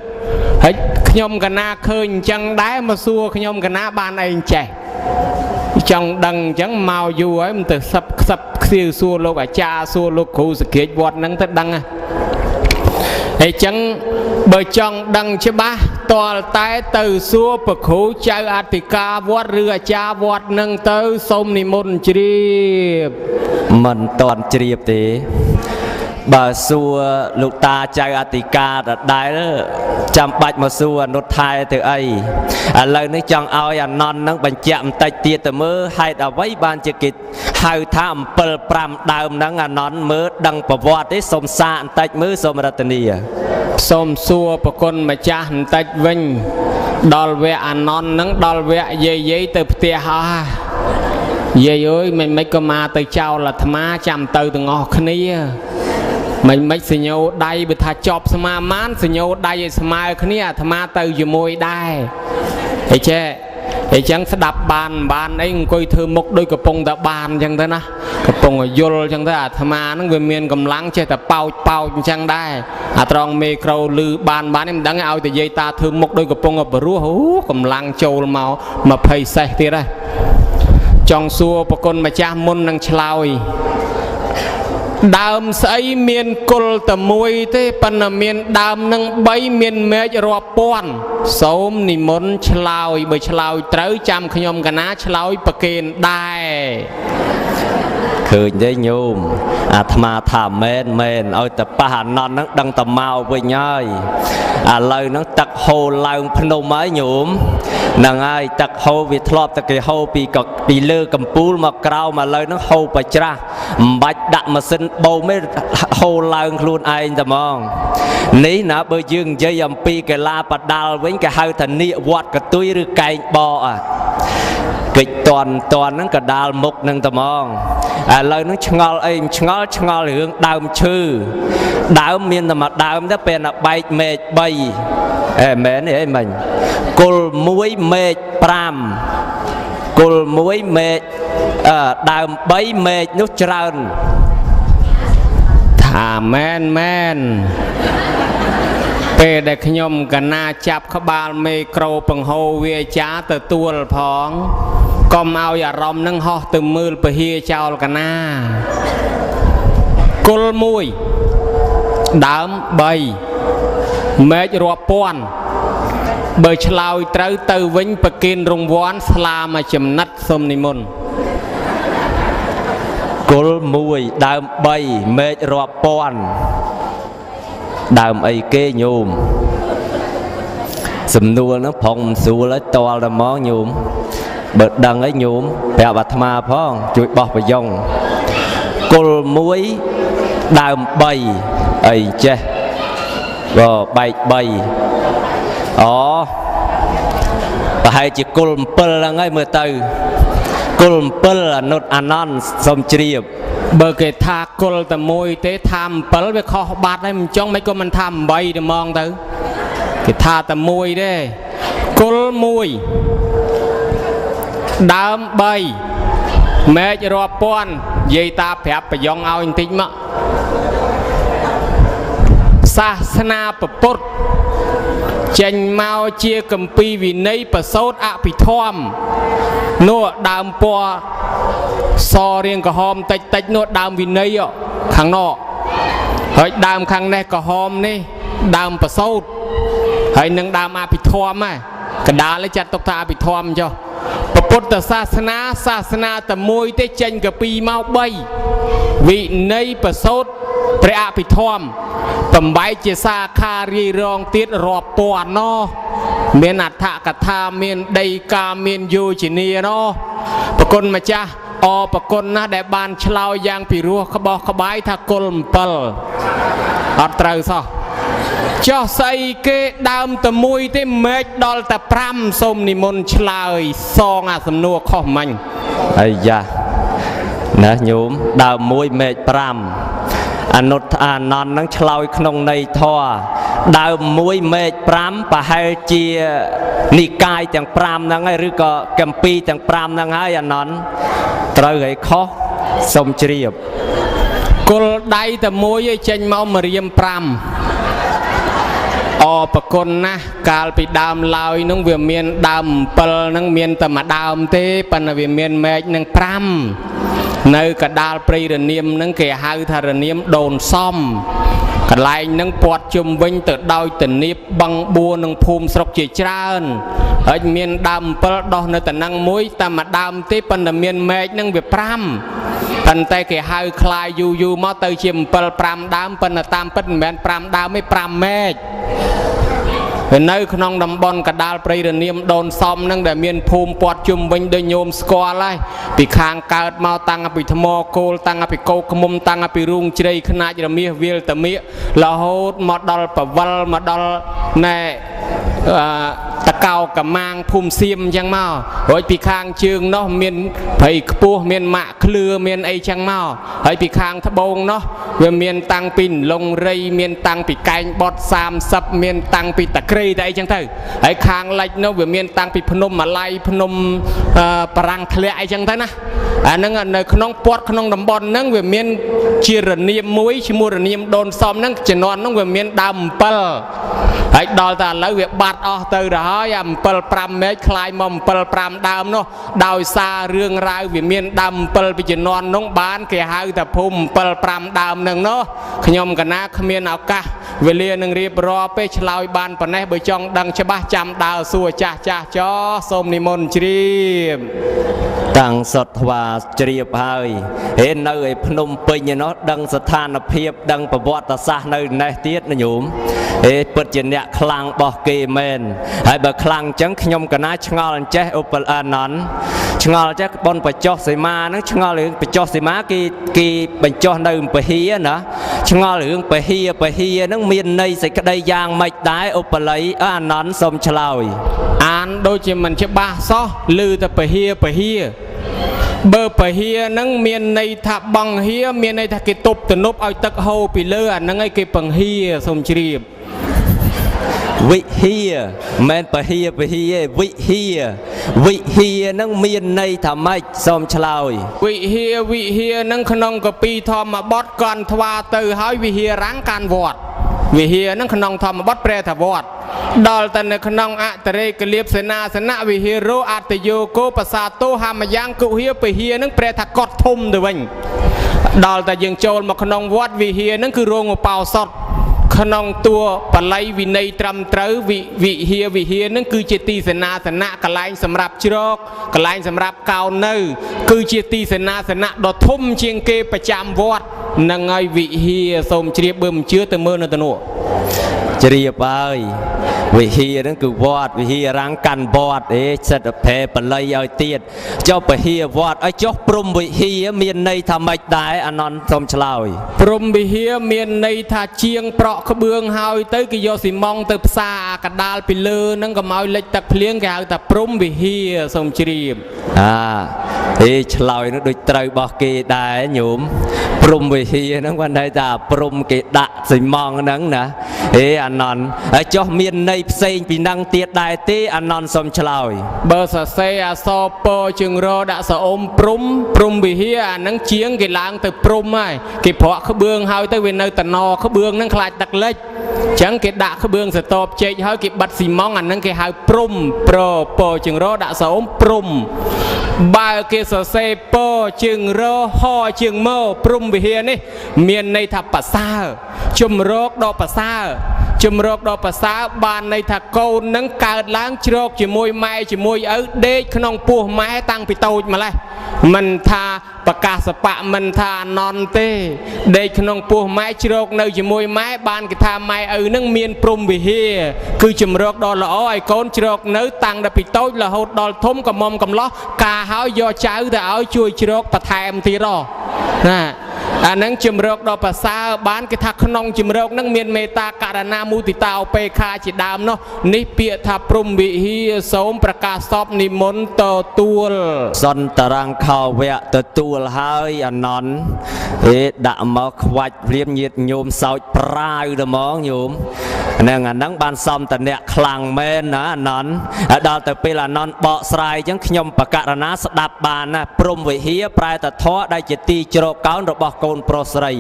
ហើយខ្ញុំកណាឃើញអញ្ចឹងដែរមកសួរខ្ញុំកណាបានអីចេះចង់ដឹងអញ្ចឹងមកយូរហើយមិនទៅសឹបខ្សឹបខ្សៀវសួរលោកអាចារ្យសួរលោកគ្រូសក្រាចវត្តហ្នឹងទៅដឹងហើយអញ្ចឹងបើចង់ដឹងច្បាស់តលតែទៅសួរប្រគ្រូចៅអធិការវត្តឬអាចារ្យវត្តនឹងទៅសូមនិមន្តជ្រាបមិនតន់ជ្រាបទេបើសួរលោកតាចៅអធិការដដែលចាំបាច់មកសួរអនុថែទៅអីឥឡូវនេះចង់ឲ្យអានន្ទនឹងបញ្ជាក់បន្តិចទៀតទៅមើលហេតុអ្វីបានជាគេហៅថាអំពិល5ដើមហ្នឹងអានន្ទមើលដឹងប្រវត្តិទេសូមសាកបន្តិចមើលសូមរតនាសូមសួរប្រគុណម្ចាស់បន្តិចវិញដល់វគ្គអានន្ទនឹងដល់វគ្គយាយយាយទៅផ្ទះអស់យាយអើយមិនក៏មកទៅចោលអាត្មាចាំទៅទាំងអស់គ្នាមិនសញ្ញោដៃបើថាចប់ស្មាមានសញ្ញោដៃឲ្យស្មើគ្នាអាត្មាទៅជាមួយដែរអីចេះអីចឹងស្ដាប់បានបានអីអង្គុយធ្វើមុខដូចកំពុងតែបានអញ្ចឹងទៅណាកំពុងតែយល់អញ្ចឹងទៅអាត្មាហ្នឹងវាមានកម្លាំងចេះតែប៉ោចប៉ោចអញ្ចឹងដែរអាត្រង់មេក្រូលឺបានបាននេះមិនដឹងឲ្យតែយាយតាធ្វើមុខដូចកំពុងតែបរោះអូកម្លាំងចូលមក20សេះទៀតហ៎ចង់សួរប្រគុណម្ចាស់មុននឹងឆ្លើយដើមស្អីមានគល់តែមួយទេប៉ុន្តែមានដើមនឹង3មានមែករាប់ពាន់សូមនិមន្តឆ្លើយបើឆ្លើយត្រូវចាំខ្ញុំកណាឆ្លើយប្រគេនដែរឃើញទេញោមអាត្មាថាមែនមែនឲ្យតែប៉ះអានន្ទហ្នឹងដឹងតែមកវិញហើយឥឡូវហ្នឹងទឹកហូរឡើងភ្នំហើយញោមហ្នឹងហើយទឹកហូរវាធ្លាប់តែគេហូរពីលើកំពូលមកក្រោមឥឡូវហ្នឹងហូរបច្រាស់មិនបាច់ដាក់ម៉ាស៊ីនបូមទេហូរឡើងខ្លួនឯងតែហ្មងនេះណាបើយើងនិយាយអំពីកីឡាបដាល់វិញគេហៅថានាគវត្តកតុយឬកែងបកកិច្ចតន់តន់ហ្នឹងកដាលមុខហ្នឹងតែហ្មងឥឡូវហ្នឹងឆ្ងល់អីឆ្ងល់ឆ្ងល់រឿងដើមឈើដើមមានតែមួយដើមទេពេលណាបែកមែក3អេមែនទេអីមិញគល់1មែក5គល់1មែកដើម3មែកនោះច្រើនថាមែនមែន ពេលដែលខ្ញុំកណាចាប់ក្បាលមេក្រូបង្ហូរវាចាទទួលផងកុំឲ្យអារម្មណ៍នឹងហោះទៅមើលពហិចោលកណាគុលមួយដើម3មែករាប់ពាន់បើឆ្លើយត្រូវទៅវិញប្រគិនរង្វាន់ស្លាមួយចំណិតសូមនិមន្ត គុលមួយដើម3មែករាប់ពាន់ដើមអីគេញោមសំនួរហ្នឹងប្រុងមិនស្រួលហើយតល់តែហ្មងញោមបើដឹងអីញោមប្រាប់អាត្មាផងជួយបោះប្រយ៉ងគុលមួយដើម3អីចេះបើបែក3អូប្រហែលជាគុល7ហ្នឹងហើយមើលទៅគុល7អនុត្តអានន្ទសូមជ្រាប បើគេថាគុលតែមួយទេថា7វាខុសបាត់ហើយមិនចង់មិនក៏មិនថា8ទៅហ្មងទៅគេថាតែមួយទេគុលមួយដើម3មែករាប់ពាន់និយាយតាប្រាប់ប្រយ៉ងឲ្យបន្តិចមកសាសនាពុទ្ធចេញមកជាគម្ពីរវិន័យប្រសូតអភិធម្មនោះដើមពណ៌សរៀងក្រហមតិចតិចនោះដើមវិន័យខាងនោះហើយដើមខាងនេះក្រហមនេះដើមប្រសូតហើយនឹងដើមអភិធម្មហ្នឹងកដាលចាត់ទុកថាអភិធម្មចុះពុទ្ធសាសនាសាសនាតែមួយទេចេញកាពីមក3វិន័យប្រសូតព្រះអភិធម្មបំបែកជាសាខារាយរងទៀតរាប់ពាន់ណោះមានអដ្ឋកថាមានដីកាមានយោជនាណោះប្រគុណម្ចាស់អប្រគុណណាស់ដែលបានឆ្លើយយ៉ាងពិរោះក្បោះក្បាយថាគុល7អត់ត្រូវសោះចោះស្អីគេដើមតែមួយទេមែកដល់តែ5សូមនិមន្តឆ្លើយសងអាសំណួរខុសមិញ អាយ៉ាណាញោមដើមមួយមែក5អនុត្តអានន្ទនឹងឆ្លើយក្នុងន័យធម៌ដើមមួយមែក5ប្រហែលជានិកាយទាំង5ហ្នឹងហើយឬក៏កម្ពីទាំង5ហ្នឹងហើយអានន្ទត្រូវឲ្យខុសសូមជ្រាប គុលដៃតែមួយឯងចេញមកម្រាម5អប្រគុណណាស់កាលពីដើមឡើយនឹងវាមានដើម7នឹងមានតែមួយដើមទេប៉ុន្តែវាមានមែកនឹង5នៅកដាលព្រៃរនាមនឹងគេហៅថារនាមដូនសំកន្លែងនឹងព័ទ្ធជុំវិញទៅដោយទនីបបឹងបួរនឹងភូមិស្រុកជាច្រើនហើយមានដើម7ដោះនៅតំណឹងមួយតែមួយដើមទេប៉ុន្តែមានមែកនឹងវា5ប៉ុន្តែគេហៅคลายយូរយូរមកទៅជា7 5ដើមប៉ុន្តែតាមពិតមិនមែន5ដើមទេ5មែកវានៅក្នុងតំបន់កដាលព្រៃរនាមដូនសំនឹងដែលមានភូមិព័ទ្ធជុំវិញដោយញោមស្គាល់ហើយពីខាងកើតមកតាំងពីថ្មគោលតាំងពីកោខ្មុំតាំងពីរូងជ្រៃខ្នាចរមាសវាលតមៀករហូតមកដល់បវលមកដល់ណែតកោកម៉ាងភូមិសៀមអញ្ចឹងមករួចពីខាងជើងនោះមានព្រៃខ្ពស់មានម៉ាក់ឃ្លឿមានអីចឹងមកហើយពីខាងត្បូងនោះវាមានតាំងពីលងរៃមានតាំងពីកែងបត់30មានតាំងពីតក្រីតែអីចឹងទៅហើយខាងលិចនោះវាមានតាំងពីភ្នំម៉ាឡៃភ្នំបារាំងធ្លាក់អីចឹងទៅណាអាហ្នឹងនៅក្នុងព័ទ្ធក្នុងតំបន់ហ្នឹងវាមានជារនាមមួយឈ្មោះរនាមដូនសំហ្នឹងជំនាន់ហ្នឹងវាមានដើម7ហើយដល់តែឥឡូវវាបាត់អស់ទៅទៅហើយអា7 5មែកคลายមក7 5ដើមនោះដោយសាររឿងរ៉ាវវាមានដើម7ពីជំនាន់នោះបានគេហៅថាភូមិ7 5ដើមហ្នឹងនោះខ្ញុំកណាគ្មានឱកាសវេលានឹងរៀបរាប់ទេឆ្លើយបានប៉ុណ្ណេះបើចង់ដឹងច្បាស់ចាំដើរសួរចាស់ចាស់ចោសូមនិមន្តជ្រាប តាំងសុតថ្វាជ្រាបហើយហេនៅឯភ្នំពេញឯនោះដឹងស្ថានភាពដឹងប្រវត្តិសាស្ត្រនៅនេះទៀតណាញោមហេពិតជាអ្នកខ្លាំងរបស់គេមែនហើយបើខ្លាំងអញ្ចឹងខ្ញុំកណាឆ្ងល់អញ្ចេះឧបអានន្ទឆ្ងល់ចេះបុណ្យបញ្ចុះសីមាហ្នឹងឆ្ងល់រឿងបញ្ចុះសីមាគេបញ្ចុះនៅពហិណាឆ្ងល់រឿងពហិពហិហ្នឹងមានន័យសេចក្តីយ៉ាងម៉េចដែរឧបល័យអានន្ទសូមឆ្លើយ អានដូចជាមិនច្បាស់សោះឮតែពហិពហិបើពហិហ្នឹងមានន័យថាបង្ហៀមានន័យថាគេទប់ទំនប់ឲ្យទឹកហូរពីលើអាហ្នឹងឯងគេបង្ហៀសូមជ្រាប វិហាមិនពហិពហិទេវិហាវិហាហ្នឹងមានន័យថាម៉េចសូមឆ្លើយ វិហាវិហាហ្នឹងក្នុងកពីធម្មបទកាន់ថ្វាទៅហើយវិហារាំងកាន់វត្ត វិហារហ្នឹងក្នុងធម្មបទប្រែថាវត្តដល់តែនៅក្នុងអតរេកលៀបសេនាសនៈវិហារោអត្តយោគោបសាទោហមយ៉ាងគុហាពហាហ្នឹងប្រែថាកត់ធំទៅវិញដល់តែយើងចូលមកក្នុងវត្តវិហារហ្នឹងគឺរោងឧបោសថក្នុងតួបល័យវិន័យត្រឹមត្រូវវិហារវិហារហ្នឹងគឺជាទីសេនាសនៈកន្លែងសម្រាប់ជ្រកកន្លែងសម្រាប់កោននៅគឺជាទីសេនាសនៈដ៏ធំជាងគេប្រចាំវត្តនឹងហើយវិហារសូមជ្រាបបើមិនជឿទៅមើលនៅទៅនោះជ្រាបហើយវិហារហ្នឹងគឺវត្តវិហារាំងកាន់វត្តអេសិទ្ធិប្រេបល័យឲ្យទៀតចុះពហិវត្តឲ្យចុះព្រំវិហារមានន័យថាម៉េចដែរអានន្ទសូមឆ្លើយព្រំវិហារមានន័យថាជាងប្រក់ក្បឿងហើយទៅគេយកស៊ីម៉ងទៅផ្សារអាកដាលពីលើហ្នឹងកុំឲ្យលិចទឹកភ្លៀងគេហៅថាព្រំវិហារសូមជ្រាបអាអេឆ្លើយនោះដូចត្រូវរបស់គេដែរញោមព្រំវិហារហ្នឹងបានន័យថាព្រំគេដាក់ស៊ីម៉ងហ្នឹងណាអេអានន្ទហើយចុះមានន័យផ្សេងពីនឹងទៀតដែរទេអានន្ទសូមឆ្លើយបើសរសេរអសពជើងរដាក់សអុំព្រំព្រំវិហារអាហ្នឹងជាងគេឡើងទៅព្រំហើយគេប្រក់ក្បឿងហើយទៅវានៅតំណក្បឿងហ្នឹងខ្លាចទឹកលិចអញ្ចឹងគេដាក់ក្បឿងសតបជែកហើយគេបិទស៊ីម៉ងអាហ្នឹងគេហៅព្រំប្រពជើងរដាក់សអុំព្រំបើគេសរសេរពជើងរហជើងមព្រំវិហារនេះមានន័យថាប្រសើរជំរកដ៏ប្រសើរជំរកដ៏ប្រសើរបានន័យថាកូននឹងកើតឡើងជ្រកជាមួយម៉ែជាមួយឪដេកក្នុងពោះម៉ែតាំងពីតូចម្លេះមិនថាប្រកាសបៈមិនថាអនន្តទេដេកក្នុងពោះម៉ែជ្រកនៅជាមួយម៉ែបានគេថាម៉ែឪនឹងមានព្រំវិហារគឺជំរកដ៏ល្អឲ្យកូនជ្រកនៅតាំងពីតូចរហូតដល់ធំកំមុំកំឡោះការហើយយកចៅទៅឲ្យជួយជ្រកបន្ថែមទៀតណាអានឹងជំរកដ៏ប្រសើរបានគេថាក្នុងជំរកនឹងមានមេត្តាករណាមុទិតាឧបេក្ខាជាដើមនោះនេះពាក្យថាព្រំវិហារសូមប្រកាសសពនិមន្តទទួលសន្តរង្គោវៈទទួលហើយអានន្ទអេដាក់មកខ្វាច់ព្រាមញាតញោមសោចប្រាវទៅហ្មងញោមហ្នឹងអាហ្នឹងបានសំតនៈខ្លាំងមែនណាអានន្ទដល់ទៅពេលអានន្ទបកស្រាយអញ្ចឹងខ្ញុំបកករណាស្ដាប់បានណាព្រំវិហារប្រែតធរដែលជាទីជ្រកកោនរបស់កូនប្រុសស្រី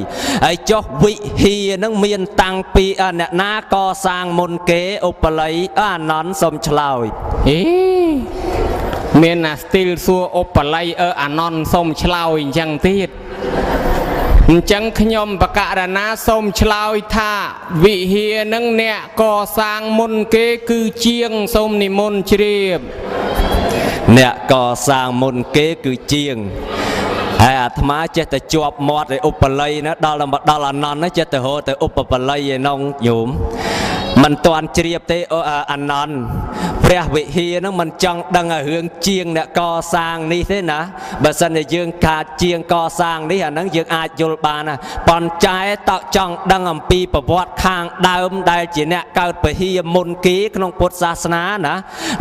ហើយចុះវិហារហ្នឹងមានតាំងពីអ្នកណាកសាងមុនគេឧបល័យអានន្ទសូមឆ្លើយអេមានណាស្ទីលសួរឧបល័យអានន្ទសូមឆ្លើយអញ្ចឹងទៀតអញ្ចឹងខ្ញុំបកករណាសូមឆ្លើយថាវិហារនឹងអ្នកកសាងមុនគេគឺជាងសូមនិមន្តជ្រាបអ្នកកសាងមុនគេគឺជាងហើយអាត្មាចេះតែជាប់មាត់ឯឧបល័យណាដល់មកដល់អានន្ទណាចេះតែរកទៅឧបបល័យឯនងញោមមិនទាន់ជ្រាបទេអានន្ទព្រះវិហារហ្នឹងមិនចង់ដឹងឲ្យរឿងជាងអ្នកកសាងនេះទេណាបើសិនជាយើងខាតជាងកសាងនេះអាហ្នឹងយើងអាចយល់បានណាប៉ុន្តែតចង់ដឹងអំពីប្រវត្តិខាងដើមដែលជាអ្នកកើតពហិយមុនគេក្នុងពុទ្ធសាសនាណា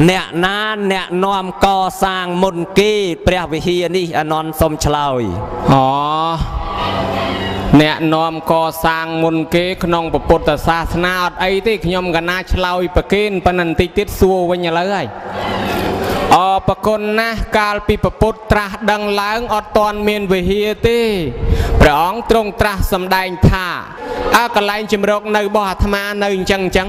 អ្នកណាអ្នកនាំកសាងមុនគេព្រះវិហារនេះអានន្ទសូមឆ្លើយអូអ្នកនាំកសាងមុនគេក្នុងពុទ្ធសាសនាអត់អីទេខ្ញុំកណាឆ្លើយប្រគេនប៉ុន្តែបន្តិចទៀតសួរវិញឥឡូវហើយអរគុណណាស់កាលពីពុទ្ធត្រាស់ដឹងឡើងអត់ទាន់មានវិហារទេព្រះអង្គទ្រង់ត្រាស់សម្ដែងថាអើកន្លែងជំរកនៅរបស់អាត្មានៅអញ្ចឹងអញ្ចឹង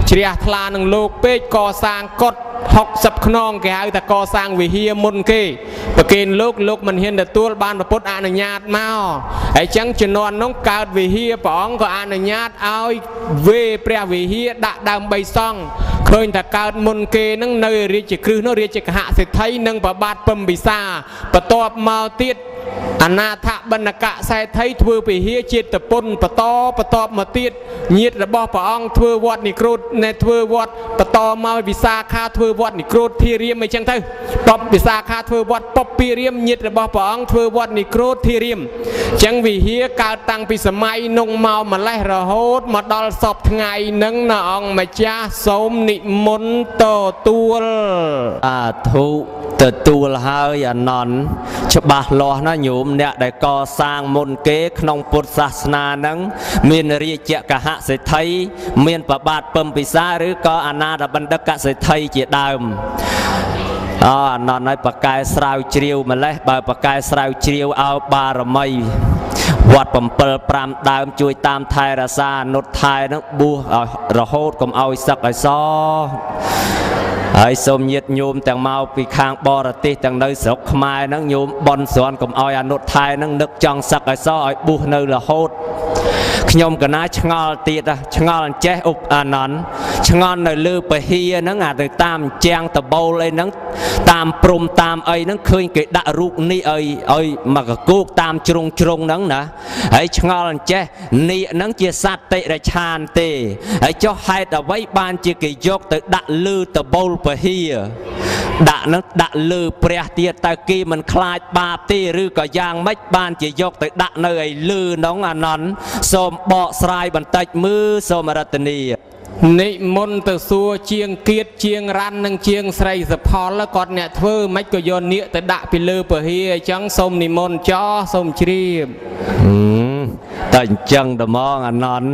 ជ្រះថ្លានឹងលោកពេកកសាងកុដ60ខ្នងគេហៅថាកសាងវិហារមុនគេប្រគេនលោកលោកមិនហ៊ានទទួលបានពុទ្ធអនុញ្ញាតមកហើយចឹងជំនាន់នោះកើតវិហារព្រះអង្គក៏អនុញ្ញាតឲ្យវេព្រះវិហារដាក់ដើមបីសង់ឃើញថាកើតមុនគេនឹងនៅរាជគ្រឹះនោះរាជកហសេដ្ឋីនិងប្របាទពំពិសាបន្ទាប់មកទៀតអនាថបណ្ឌកសេដ្ឋីធ្វើវិហារជាតិពុនបន្តបន្ទាប់មកទៀតញាតិរបស់ព្រះអង្គធ្វើវត្តនិក្រូតណែធ្វើវត្តបន្តមកវិសាខាធ្វើវត្តនិក្រូតធារាមអីចឹងទៅបបវិសាខាធ្វើវត្តពពារាមញាតិរបស់ព្រះអង្គធ្វើវត្តនិក្រូតធារាមចឹងវិហារកើតតាំងពីសម័យនោះមកម្លេះរហូតមកដល់សពថ្ងៃនឹងណាអង្គម្ចាស់សូមនិមន្តទទួលអាធុទទួលហើយអានន្ទច្បាស់លាស់ណាញោមអ្នកដែលកសាងមុនគេក្នុងពុទ្ធសាសនាហ្នឹងមានរាជកហសេដ្ឋីមានប្របាទពំពិសាឬក៏អនាថបណ្ឌិកសេដ្ឋីជាដើមអអានន្ទឲ្យបកែស្រាវជ្រាវម្លេះបើបកែស្រាវជ្រាវឲ្យបារមី វត្ត7 5ដើមជួយតាមថែរក្សាអនុថែនឹងបួសឲ្យរហូតកុំឲ្យសឹកឲ្យសហើយសូមញាតិញោមទាំងមកពីខាងបរទេសទាំងនៅស្រុកខ្មែរហ្នឹងញោមបន់ស្រន់កុំឲ្យអនុថែហ្នឹងនឹកចង់សឹកឲ្យសឲ្យបួសនៅរហូតខ្ញុំកណាឆ្ងល់ទៀតឆ្ងល់អញ្ចេះឧបអានន្ទឆ្ងល់នៅលើពហិហ្នឹងអាទៅតាមជាងតបូលអីហ្នឹងតាមព្រំតាមអីហ្នឹងឃើញគេដាក់រូបនេះឲ្យមកកគោកតាមជ្រុងជ្រុងហ្នឹងណាហើយឆ្ងល់អញ្ចេះនេះហ្នឹងជាសត្វតិរិឆានទេហើយចុះហេតុអ្វីបានជាគេយកទៅដាក់លើតបូលពហិដាក់នឹងដាក់លើព្រះទៀតតើគេមិនខ្លាចបាបទេឬក៏យ៉ាងម៉េចបានជាយកទៅដាក់នៅឯលើនោះអានន្ទសូមបកស្រាយបន្តិចមើលសូមរតនីនិមន្តទៅសួរជាងគៀតជាងរ៉ាន់និងជាងស្រីសផលគាត់អ្នកធ្វើមិនក៏យកនាគទៅដាក់ពីលើពហិអញ្ចឹងសូមនិមន្តចោះសូមជ្រាបតែអញ្ចឹងត្មងអានន្ទ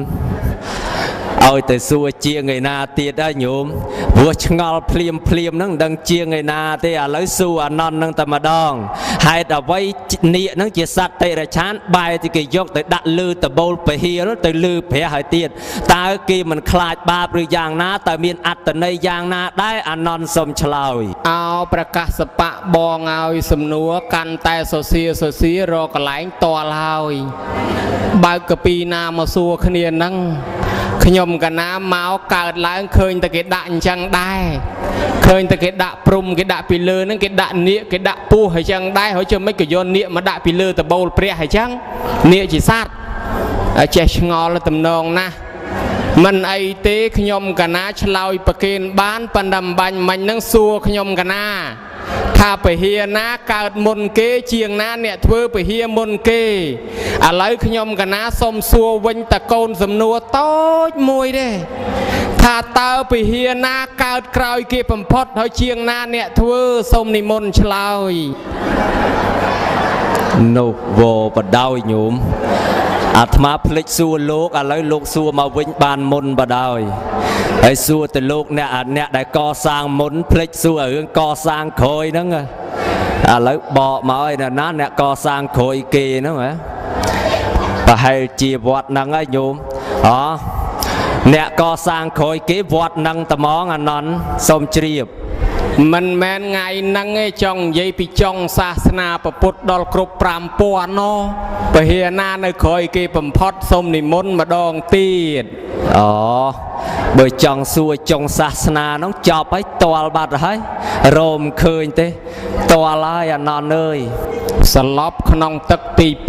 ឲ្យទៅសួរជាងឯណាទៀតហើយញោមព្រោះឆ្ងល់ភ្លាមភ្លាមហ្នឹងមិនដឹងជាងឯណាទេឥឡូវសួរអានន្ទហ្នឹងតែម្ដងហេតុអ្វីនាគហ្នឹងជាសត្វតិរិឆានបែរទីគេយកទៅដាក់លើតបូលពហិទៅលើព្រះហើយទៀតតើគេមិនខ្លាចបាបឬយ៉ាងណាតើមានអត្តន័យយ៉ាងណាដែរអានន្ទសូមឆ្លើយអោប្រកាសបៈបងឲ្យសំណួរកាន់តែសសៀសសៀរកកន្លែងតលហើយបើកពីណាមកសួរគ្នាហ្នឹងខ្ញុំកណាមកកើតឡើងឃើញតែគេដាក់អញ្ចឹងដែរឃើញតែគេដាក់ព្រំគេដាក់ពីលើហ្នឹងគេដាក់នាគគេដាក់ពស់អញ្ចឹងដែរហើយជិះមិនក៏យកនាគមកដាក់ពីលើតបូលព្រះអញ្ចឹងនាគជាសត្វចេះឆ្ងល់តំណងណាស់មិនអីទេខ្ញុំកណាឆ្លើយប្រគេនបានប៉ុន្តែអំបញ្ញមិញហ្នឹងសួរខ្ញុំកណាថាពហិណាកើតមុនគេជាងណាអ្នកធ្វើពហិមុនគេឥឡូវខ្ញុំកណាសុំសួរវិញតកូនសំណួរតូចមួយទេថាតើពហិណាកើតក្រោយគេបំផុតហើយជាងណាអ្នកធ្វើសូមនិមន្តឆ្លើយនោះវបដោយញោមអាត្មាភ្លេចសួរលោកឥឡូវលោកសួរមកវិញបានមុនបដោយហើយសួរទៅលោកអ្នកអ្នកដែលកសាងមុនភ្លេចសួររឿងកសាងក្រោយហ្នឹងឥឡូវបកមកហើយណាអ្នកកសាងក្រោយគេហ្នឹងហ៎ប្រហែលជាវត្តហ្នឹងហើយញោមអអ្នកកសាងក្រោយគេវត្តហ្នឹងត្មងអានន្ទសូមជ្រាបមិនមែនថ្ងៃហ្នឹងឯងចង់និយាយពីចុងសាសនាពុទ្ធដល់គ្រប់5000ណោពហិណានៅក្រោយគេបំផុតសូមនិមន្តម្ដងទៀតអូបើចង់សួរចុងសាសនាហ្នឹងចប់ហើយតលបាត់ហើយរោមឃើញទេតលហើយអានន្ទអើយសន្លប់ក្នុងទឹកទី2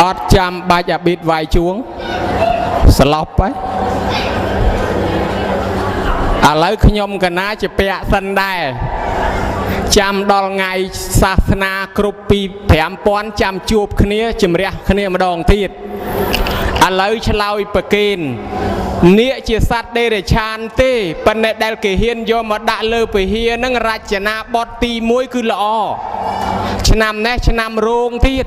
អត់ចាំបាច់អាប៊ីតវាយជួងសន្លប់ហើយឥឡូវខ្ញុំកណាជាពាក់សិនដែរចាំដល់ថ្ងៃសាសនាគ្រប់ពី5000ចាំជួបគ្នាជំរះគ្នាម្ដងទៀតឥឡូវឆ្លើយប្រគេននាគជាសត្វដេរិឆានទេប៉ុន្តែដែលគេហ៊ានយកមកដាក់លើពហិនឹងរចនាបថទី1គឺល្អឆ្នាំនេះឆ្នាំរោងទៀត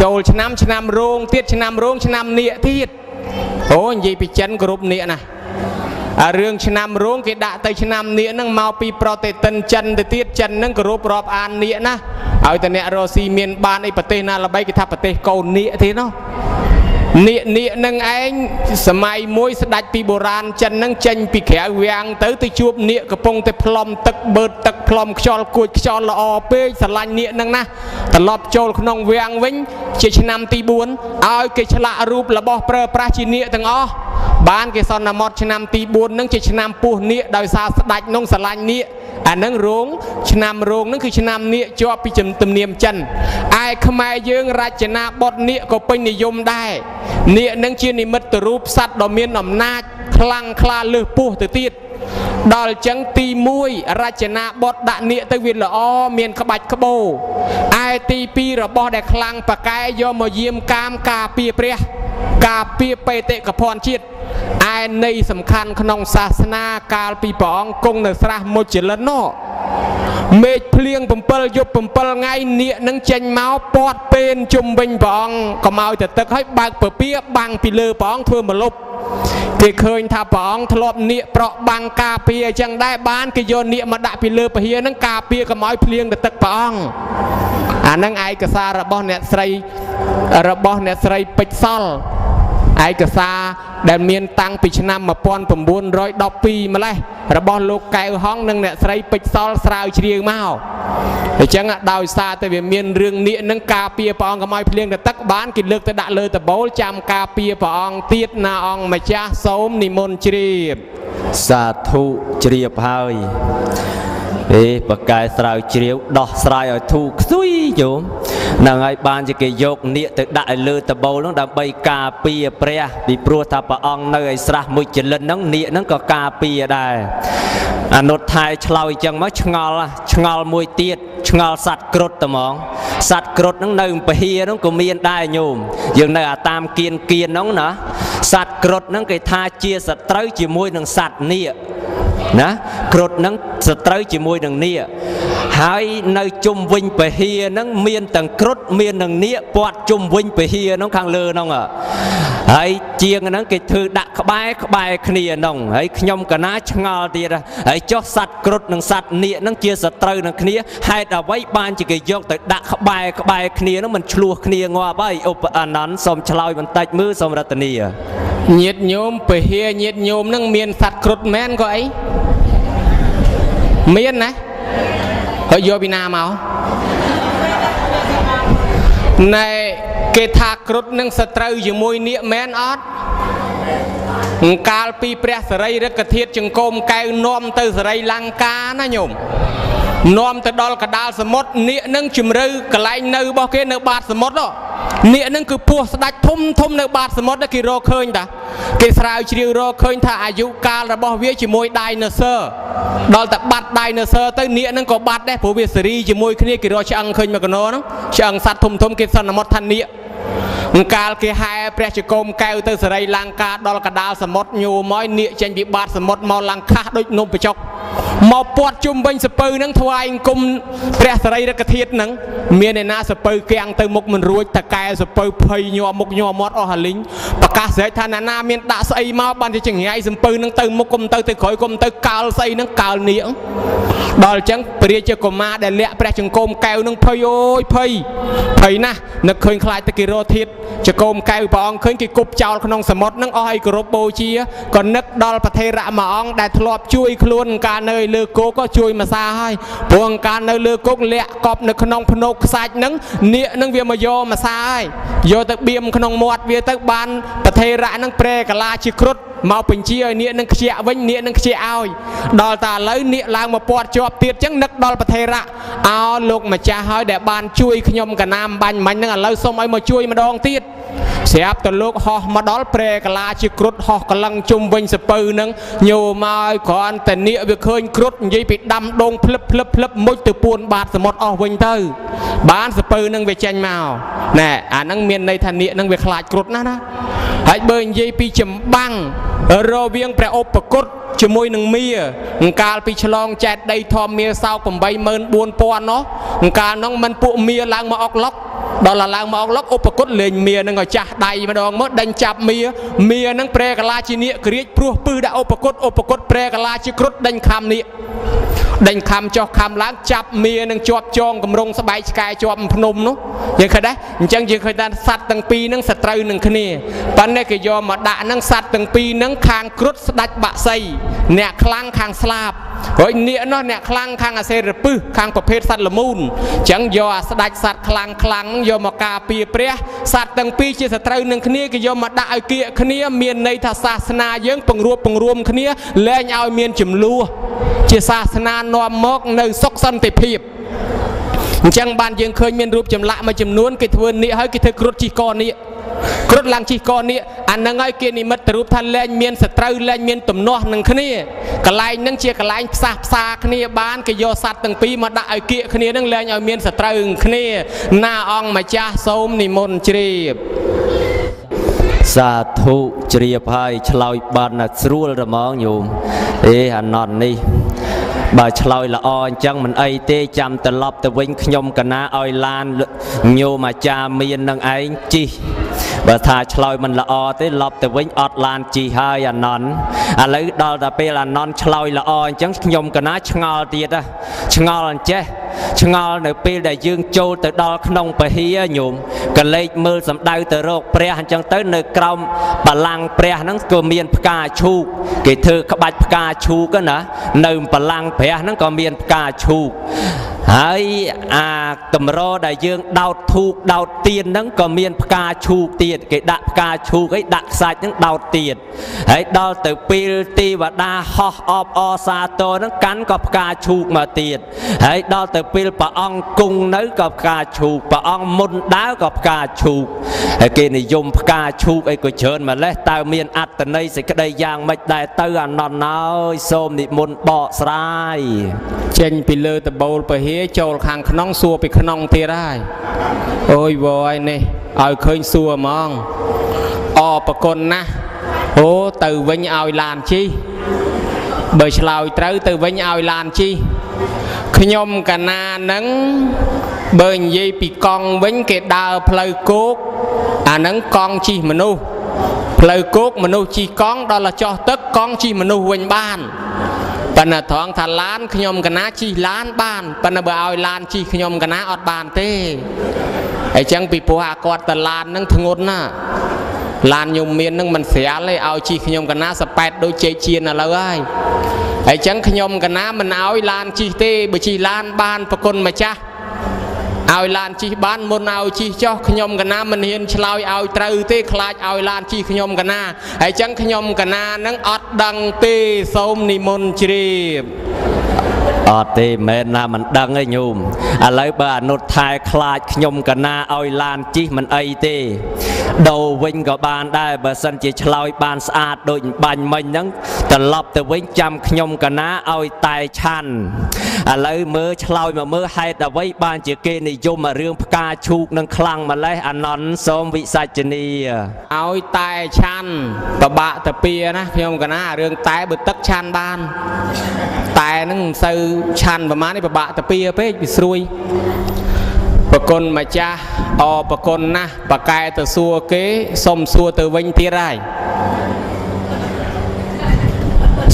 ចូលឆ្នាំឆ្នាំរោងទៀតឆ្នាំរោងឆ្នាំនាគទៀតអូនិយាយពីចិនគ្រប់នាគណាអារឿងឆ្នាំរោងគេដាក់ទៅឆ្នាំនាគហ្នឹងមកពីប្រតិទិនចិនទៅទៀតចិនហ្នឹងគោរពរាប់អាននាគណាឲ្យតែអ្នករស់ស៊ីមានបានអីប្រទេសណាល្បីគេថាប្រទេសកូននាគទេណោះនាគនាគនឹងឯងសម័យមួយស្ដេចពីបុរាណចិនហ្នឹងចេញពីក្រៅវាំងទៅជួបនាគកំពុងតែផ្លុំទឹកបឺតទឹកផ្លុំខ្យល់គួចខ្យល់ល្អពេកស្រឡាញ់នាគហ្នឹងណាត្រឡប់ចូលក្នុងវាំងវិញជាឆ្នាំទី4ឲ្យគេឆ្លាក់រូបរបស់ប្រើប្រាស់ជានាគទាំងអស់បានគេសន្មត់ឆ្នាំទី4ហ្នឹងជាឆ្នាំពស់នាគដោយសារស្ដេចនោះស្រឡាញ់នាគអាហ្នឹងរោងឆ្នាំរោងហ្នឹងគឺឆ្នាំនាគជាប់ពីទំនៀមចិនឯខ្មែរយើងរចនាបថនាគក៏ពេញនិយមដែរនាគហ្នឹងជានិមិត្តរូបសត្វដ៏មានអំណាចខ្លាំងក្លាលើសពស់ទៅទៀតដល់អញ្ចឹងទី1រចនាបថដាក់នាគទៅវាល្អមានក្បាច់ក្បូរឯទី2របស់ដែលខ្លាំងប៉កែយកមកយាមកាមការពារព្រះការពារបេតិកភណ្ឌជាតិឯន័យសំខាន់ក្នុងសាសនាកាលពីព្រះអង្គគង់នៅស្រះមុជលិននោះមេឃភ្លៀង7យប់7ថ្ងៃនាគនឹងចេញមកពាត់ពេនជុំវិញព្រះអង្គកុំឲ្យទៅទឹកឲ្យបើកពពាបាំងពីលើព្រះអង្គធ្វើមលុប គេឃើញថាព្រះអង្គធ្លាប់នាគប្រក់បាំងការពារអញ្ចឹងដែរបានគេយកនាគមកដាក់ពីលើពហិហ្នឹងការពារកុំឲ្យភ្លៀងទៅទឹកព្រះអង្គអាហ្នឹងឯកសាររបស់អ្នកស្រីរបស់អ្នកស្រីពេជ្រសល់ឯកសារដែលមានតាំងពីឆ្នាំ1912ម្លេះរបស់លោកកែវហងនិងអ្នកស្រីពេជ្រសល់ស្រាវជ្រាវមកអញ្ចឹងដោយសារតែវាមានរឿងនាគនឹងការពារព្រះអង្គកុំឲ្យភ្លៀងទៅទឹកបានគេលើកទៅដាក់លើដបូលចាំការពារព្រះអង្គទៀតណាអង្គម្ចាស់សូមនិមន្តជ្រាបសាធុជ្រាបហើយអេបកែស្រាវជ្រាវដោះស្រាយឲ្យធូរខ្ទុយញោមហ្នឹងហើយបានជាគេយកនាគទៅដាក់ឲ្យលើដបូលហ្នឹងដើម្បីការពារព្រះពីព្រោះថាព្រះអង្គនៅឲ្យស្រះមួយចលិនហ្នឹងនាគហ្នឹងក៏ការពារដែរអនុថែឆ្លើយអញ្ចឹងមកឆ្ងល់ឆ្ងល់មួយទៀតឆ្ងល់សัตว์គ្រុឌត្មងសัตว์គ្រុឌហ្នឹងនៅពហិហ្នឹងក៏មានដែរញោមយើងនៅអាតាមគៀនគៀនហ្នឹងណាសัตว์គ្រុឌហ្នឹងគេថាជាសត្រូវជាមួយនឹងសัตว์នាគណាគ្រុឌហ្នឹងសត្រូវជាមួយនឹងនាគហើយនៅជុំវិញពហិហ្នឹងមានទាំងគ្រុឌមាននឹងនាគពាត់ជុំវិញពហិហ្នឹងខាងលើហ្នឹងហើយជាងហ្នឹងគេធ្វើដាក់ក្បែរក្បែរគ្នាហ្នឹងហើយខ្ញុំកណាឆ្ងល់ទៀតហើយចុះសัตว์គ្រុឌនិងសัตว์នាគហ្នឹងជាសត្រូវនឹងគ្នាហេតុអ្វីបានជាគេយកទៅដាក់ក្បែរក្បែរគ្នាហ្នឹងមិនឆ្លោះគ្នាងាប់ហើយឧបអានន្ទសូមឆ្លើយបន្តិចមើលសូមរតនាញាតិញោមពហិញាតិញោមហ្នឹងមានសัตว์គ្រុឌមែនក៏អីមានណាហើយយកពីណាមកណែគេថាគ្រុឌនឹងសត្រូវជាមួយនាគមែនអត់កាលពីព្រះសរីរិកធាតុចង្គមកែវនាំទៅសរីលង្កាណាញោមនាំទៅដល់កដាលសមុទ្រនាគនឹងជំរឿកន្លែងនៅរបស់គេនៅបាតសមុទ្រនាគនឹងគឺពោះស្ដាច់ធំធំនៅបាតសមុទ្រគេរកឃើញតាគេស្រាវជ្រាវរកឃើញថាអាយុកាលរបស់វាជាមួយដៃណូស័រដល់តែបាត់ដៃណូស័រទៅនាគនឹងក៏បាត់ដែរព្រោះវាសេរីជាមួយគ្នាគេរកឆ្អឹងឃើញមកកណោហ្នឹងឆ្អឹងសត្វធំធំគេសន្មត់ថានាគកាលគេហែព្រះចកុមកែវទៅសរីលង្កាដល់កដាលសមុទ្រញោមឲ្យនាគចេញពីបាតសមុទ្រមកឡើងខាស់ដូចនំបញ្ចុកមកពាត់ជុំវិញសពៅហ្នឹងថ្វាយអង្គមព្រះសរីរិកធាតុហ្នឹងមានឯណាសពៅគាំងទៅមុខមិនរួចតកែសពៅភ័យញ័រមុខញ័រមាត់អស់អាលីងប្រកាសស្រែកថាណាណាមានដាក់ស្អីមកបានជាចង្រៃសពៅហ្នឹងទៅមុខគុំទៅទៅក្រោយគុំទៅកាលស្អីហ្នឹងកាលនាគដល់អញ្ចឹងព្រះរាជកុមារដែលលាក់ព្រះចង្គមកែវនឹងភ័យអូយភ័យភ័យណាស់នឹកឃើញខ្លាចទៅគេរកធាតុចង្គមកែវព្រះអង្គឃើញគេគប់ចោលក្នុងសមុទ្រនឹងអស់ឲ្យគោរពបូជាក៏នឹកដល់ប្រធេរៈមួយអង្គដែលធ្លាប់ជួយខ្លួនកាលនៅលើគោកក៏ជួយមកសាហើយព្រោះកាលនៅលើគោកលាក់កប់នៅក្នុងភ្នោកខ្សាច់នឹងនាគនឹងវាមកយកមកសាហើយយកទៅបៀមក្នុងមាត់វាទៅបានប្រធេរៈនឹងប្រែកាឡាជាគ្រុឌមកបញ្ជាឲ្យនាគនឹងខ្ជាក់វិញនាគនឹងខ្ជាក់ឲ្យដល់តែឥឡូវនាគឡើងមកពាត់ជាប់ទៀតចឹងនឹកដល់ប្រធេរៈអោលោកម្ចាស់ហើយដែលបានជួយខ្ញុំកណាមបាញ់មិញហ្នឹងឥឡូវសូមឲ្យមកជួយម្ដងទៀតស្រាប់តែលោកហោះមកដល់ប្រែកាឡាជាគ្រុឌហោះកលឹងជុំវិញសពៅហ្នឹងញោមកឲ្យគ្រាន់តែនាគវាឃើញគ្រុឌនិយាយពីដាំដងភ្លឹបភ្លឹបភ្លឹបមុជទៅពួនបាតសមុទ្រអស់វិញទៅបានសពៅហ្នឹងវាចេញមកណែអាហ្នឹងមានន័យថានាគហ្នឹងវាខ្លាចគ្រុឌណាស់ណាហើយបើនិយាយពីចម្បាំងរវាងព្រះឧបគុតជាមួយនឹងមាកាលពីឆ្លងចែកដីធម្មមាសោក84000នោះកាលនោះមិនពួកមាឡើងមកអុកឡុកដល់ឡើងមកអុកឡុកឧបគុតលេងមានឹងឲ្យចាស់ដៃម្ដងមកដេញចាប់មាមានឹងប្រែកាឡាជានាគក្រៀកព្រោះពឹសដាក់ឧបគុតឧបគុតប្រែកាឡាជាគ្រុឌដេញខំនាគដេញខំចុះខំឡើងចាប់មានឹងជាប់ចងកម្រងស្បែកឆ្កែជាប់ភ្នំនោះយើងឃើញដែរអញ្ចឹងយើងឃើញថាសត្វទាំងពីរនឹងសត្រូវនឹងគ្នាប៉ុន្តែគេយកមកដាក់នឹងសត្វទាំងពីរនឹងខាងគ្រុឌស្ដាច់បាក់សីអ្នកខ្លាំងខាងស្លាបហើយនាគនោះអ្នកខ្លាំងខាងអាសេរពឹសខាងប្រភេទសត្វល្មូនអញ្ចឹងយកអាស្ដាច់សត្វខ្លាំងខ្លាំងយកមកការពារព្រះសត្វទាំងពីរជាសត្រូវនឹងគ្នាគេយកមកដាក់ឲ្យគៀកគ្នាមានន័យថាសាសនាយើងពង្រួបពង្រួមគ្នាលែងឲ្យមានចំនួនជាសាសនានាំមកនៅសុខសន្តិភាពអញ្ចឹងបានយើងឃើញមានរូបចម្លាក់មួយចំនួនគេធ្វើនាគហើយគេធ្វើគ្រុឌជីកនាគគ្រុឌឡើងជីកនាគអាហ្នឹងហើយគេនិមិត្តរូបថាលែងមានសត្រូវលែងមានទំនាស់នឹងគ្នាកន្លែងហ្នឹងជាកន្លែងផ្សះផ្សាគ្នាបានគេយកសត្វទាំងពីរមកដាក់ឲ្យគៀកគ្នាហ្នឹងលែងឲ្យមានសត្រូវគ្នាណាអង្គម្ចាស់សូមនិមន្តជ្រាបសាធុជ្រាបហើយឆ្លើយបានណាស្រួលរមងញោមអេអាណន់នេះបើឆ្លើយល្អអញ្ចឹងមិនអីទេចាំត្រឡប់ទៅវិញខ្ញុំកណាឲ្យឡានញោមអាចារ្យមាននឹងឯងជិះ បើថាឆ្លើយមិនល្អទេឡប់ទៅវិញអត់ឡានជិះហើយអានន្ទឥឡូវដល់តែពេលអានន្ទឆ្លើយល្អអញ្ចឹងខ្ញុំកណាឆ្ងល់ទៀតណាឆ្ងល់អញ្ចេះឆ្ងល់នៅពេលដែលយើងចូលទៅដល់ក្នុងពហិយញោមកលេចមើលសំដៅទៅរកព្រះអញ្ចឹងទៅនៅក្រោមបលាំងព្រះហ្នឹងក៏មានផ្កាឈូកគេធ្វើក្បាច់ផ្កាឈូកណានៅបលាំងព្រះហ្នឹងក៏មានផ្កាឈូកហើយអាតម្រដែលយើងដោតធូកដោតទៀនហ្នឹងក៏មានផ្កាឈូកទៀតគេដាក់ផ្កាឈូកអីដាក់ខ្សាច់ហ្នឹងដោតទៀតហើយដល់ទៅពេលទេវតាហោះអបអសាទរហ្នឹងកាន់ក៏ផ្កាឈូកមកទៀតហើយដល់ទៅពេលព្រះអង្គគង់នៅក៏ផ្កាឈូកព្រះអង្គមុនដើរក៏ផ្កាឈូកហើយគេនិយមផ្កាឈូកអីក៏ច្រើនម្លេះតើមានអត្តន័យសេចក្តីយ៉ាងម៉េចដែរទៅអានន្ទអើយសូមនិមន្តបកស្រាយចេញពីលើដបូលពហិចូលខាងក្នុងសួរពីក្នុងទៀតហើយអូយវយនេះឲ្យឃើញសួរហ្មងអរគុណណាស់អូទៅវិញឲ្យឡានជិះបើឆ្លើយត្រូវទៅវិញឲ្យឡានជិះខ្ញុំកណានឹងបើនិយាយពីកង់វិញគេដើរផ្លូវគោកអាហ្នឹងកង់ជិះមនុស្សផ្លូវគោកមនុស្សជិះកង់ដល់ចោះទឹកកង់ជិះមនុស្សវិញបានប៉ុន្តែត្រង់ថាឡានខ្ញុំកណាជិះឡានបានប៉ុន្តែបើឲ្យឡានជិះខ្ញុំកណាអត់បានទេអញ្ចឹងពីព្រោះអាគាត់តឡាននឹងធ្ងន់ណាឡានខ្ញុំមាននឹងមិនស្រាលទេឲ្យជិះខ្ញុំកណាសប៉ែតដូចជែកជៀនឥឡូវហើយអញ្ចឹងខ្ញុំកណាមិនឲ្យឡានជិះទេបើជិះឡានបានប្រគុណម្ចាស់ឲ្យឡានជិះបានមុនឲ្យជិះចុះខ្ញុំកណាមិនហ៊ានឆ្លើយឲ្យត្រូវទេខ្លាចឲ្យឡានជិះខ្ញុំកណាហើយចឹងខ្ញុំកណានឹងអត់ដឹងទេសូមនិមន្តជ្រាបអត់ទេមែនណាមិនដឹងទេញោមឥឡូវបើអនុថែខ្លាចខ្ញុំកណាឲ្យឡានជិះមិនអីទេដូរវិញក៏បានដែរបើសិនជាឆ្លើយបានស្អាតដូចបាញ់មិញហ្នឹងត្រឡប់ទៅវិញចាំខ្ញុំកណាឲ្យតែឆាន់ឥឡូវមើលឆ្លើយមកមើលហេតុអ្វីបានជាគេនិយមរឿងផ្កាឈូកនឹងខ្លាំងម្លេះអានន្ទសូមវិសាចនីឲ្យតែឆាន់ពិបាកទៅពៀណាខ្ញុំកណារឿងតែបើទឹកឆាន់បានតែហ្នឹងមិនសូវឆាន់ប្រហែលនេះពិបាកទៅពៀពេកវាស្រួយប្រគុណម្ចាស់អរប្រគុណណាស់បកែទៅសួរគេសុំសួរទៅវិញទៀតហើយ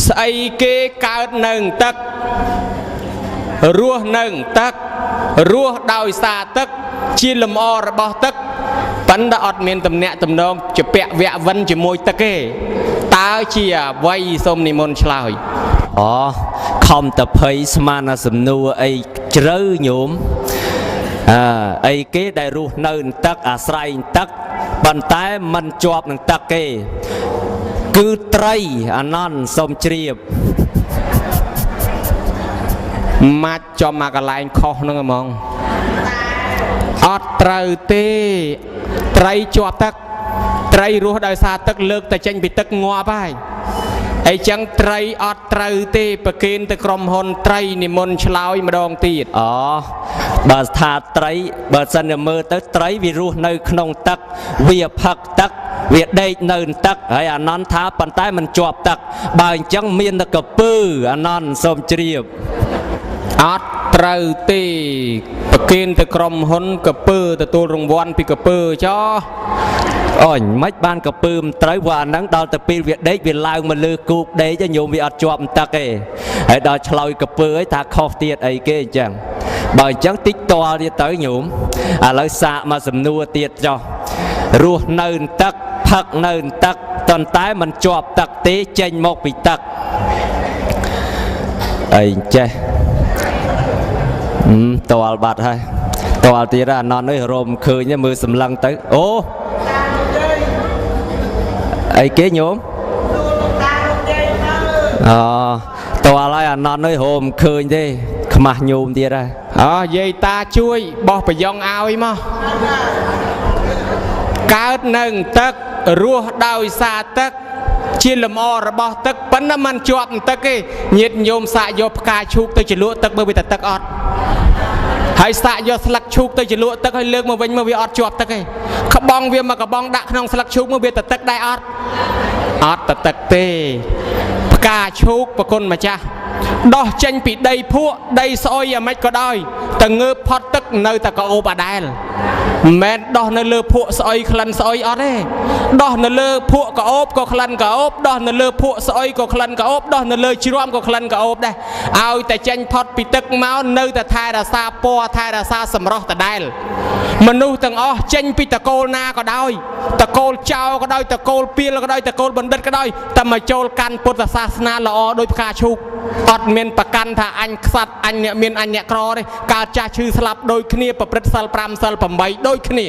ស្អីគេកើតនៅទឹករស់នៅទឹករស់ដោយសារទឹកជាលំអរបស់ទឹកប៉ុន្តែអត់មានតំណាក់តំណងជាពាក់វៈវិនជាមួយទឹកទេតើជាអ្វីសូមនិមន្តឆ្លើយអូខំតភ័យស្មានសំណួរអីជ្រៅញោមអីគេដែលរស់នៅទឹកអាស្រ័យទឹកប៉ុន្តែមិនជាប់នឹងទឹកទេគឺត្រីអានន្ទសូមជ្រាបម៉ាច់ចំមកកន្លែងខុសហ្នឹងហ្មងអត់ត្រូវទេត្រីជាប់ទឹកត្រីរស់ដោយសារទឹកលើកតែចេញពីទឹកងាប់ហើយអីចឹងត្រីអត់ត្រូវទេប្រគេនទៅក្រុមហ៊ុនត្រីនិមន្តឆ្លើយម្ដងទៀតអូបើថាត្រីបើសិនជាមើលទៅត្រីវារស់នៅក្នុងទឹកវាផឹកទឹកវាដេកនៅទឹកហើយអានន្ទថាប៉ុន្តែមិនជាប់ទឹកបើអញ្ចឹងមានតែកពើអានន្ទសូមជ្រាបអត់ត្រូវទេប្រគេនទៅក្រុមហ៊ុនកពើទទួលរង្វាន់ពីកពើចោះអូយមិនបានកពើមិនត្រូវព្រោះអាហ្នឹងដល់ទៅពេលវាដេកវាឡើងមកលើគោកដេកញោមវាអត់ជាប់ទឹកទេហើយដល់ឆ្លើយកពើឯថាខុសទៀតអីគេអញ្ចឹងបើអញ្ចឹងតិចតល់ទៀតទៅញោមឥឡូវសាកមកសំណួរទៀតចុះរស់នៅទឹកផឹកនៅទឹកប៉ុន្តែមិនជាប់ទឹកទេចេញមកពីទឹកអីចេះតល់បាត់ហើយតល់ទៀតអានន្ទអើយរមឃើញមើលសម្លឹងទៅអូអីគេញោមអូតល់ហើយអានន្ទអើយរមឃើញទេខ្មាស់ញោមទៀតហើយអូយាយតាជួយបោះប្រយ៉ងឲ្យមកកើតនៅទឹករស់ដោយសារទឹកជាលំអរបស់ទឹកប៉ុន្តែមិនជាប់ទឹកទេញាតិញោមសាកយកផ្កាឈូកទៅជ្រលក់ទឹកមើលវាតែទឹកអត់ហើយសាកយកស្លឹកឈូកទៅជ្រលក់ទឹកហើយលើកមកវិញមកវាអត់ជាប់ទឹកទេក្បងវាមកក្បងដាក់ក្នុងស្លឹកឈូកមកវាតែទឹកដែរអត់អត់តែទឹកទេផ្កាឈូកប្រគុណម្ចាស់ ដោះចេញពីដីភក់ដីស្អុយយ៉ាងម៉េចក៏ដោយតែងើបផុតទឹកនៅតែក្អូបអាដែលមិនមែនដោះនៅលើភក់ស្អុយក្លិនស្អុយអត់ទេដោះនៅលើភក់ក្អូបក៏ក្លិនក្អូបដោះនៅលើភក់ស្អុយក៏ក្លិនក្អូបដោះនៅលើជ្រាំក៏ក្លិនក្អូបដែរឲ្យតែចេញផុតពីទឹកមកនៅតែថែរក្សាពណ៌ថែរក្សាសម្រស់ដដែលមនុស្សទាំងអស់ចេញពីតកូលណាក៏ដោយតកូលចៅក៏ដោយតកូលពីលក៏ដោយតកូលបណ្ឌិតក៏ដោយតែមកចូលកាន់ពុទ្ធសាសនាល្អដោយផ្កាឈូកអត់មានប្រកាន់ថាអញខ្សាត់អញអ្នកមានអញអ្នកក្រទេកើតចាស់ឈឺស្លាប់ដូចគ្នាប្រព្រឹត្តសិល5សិល8ដូចគ្នា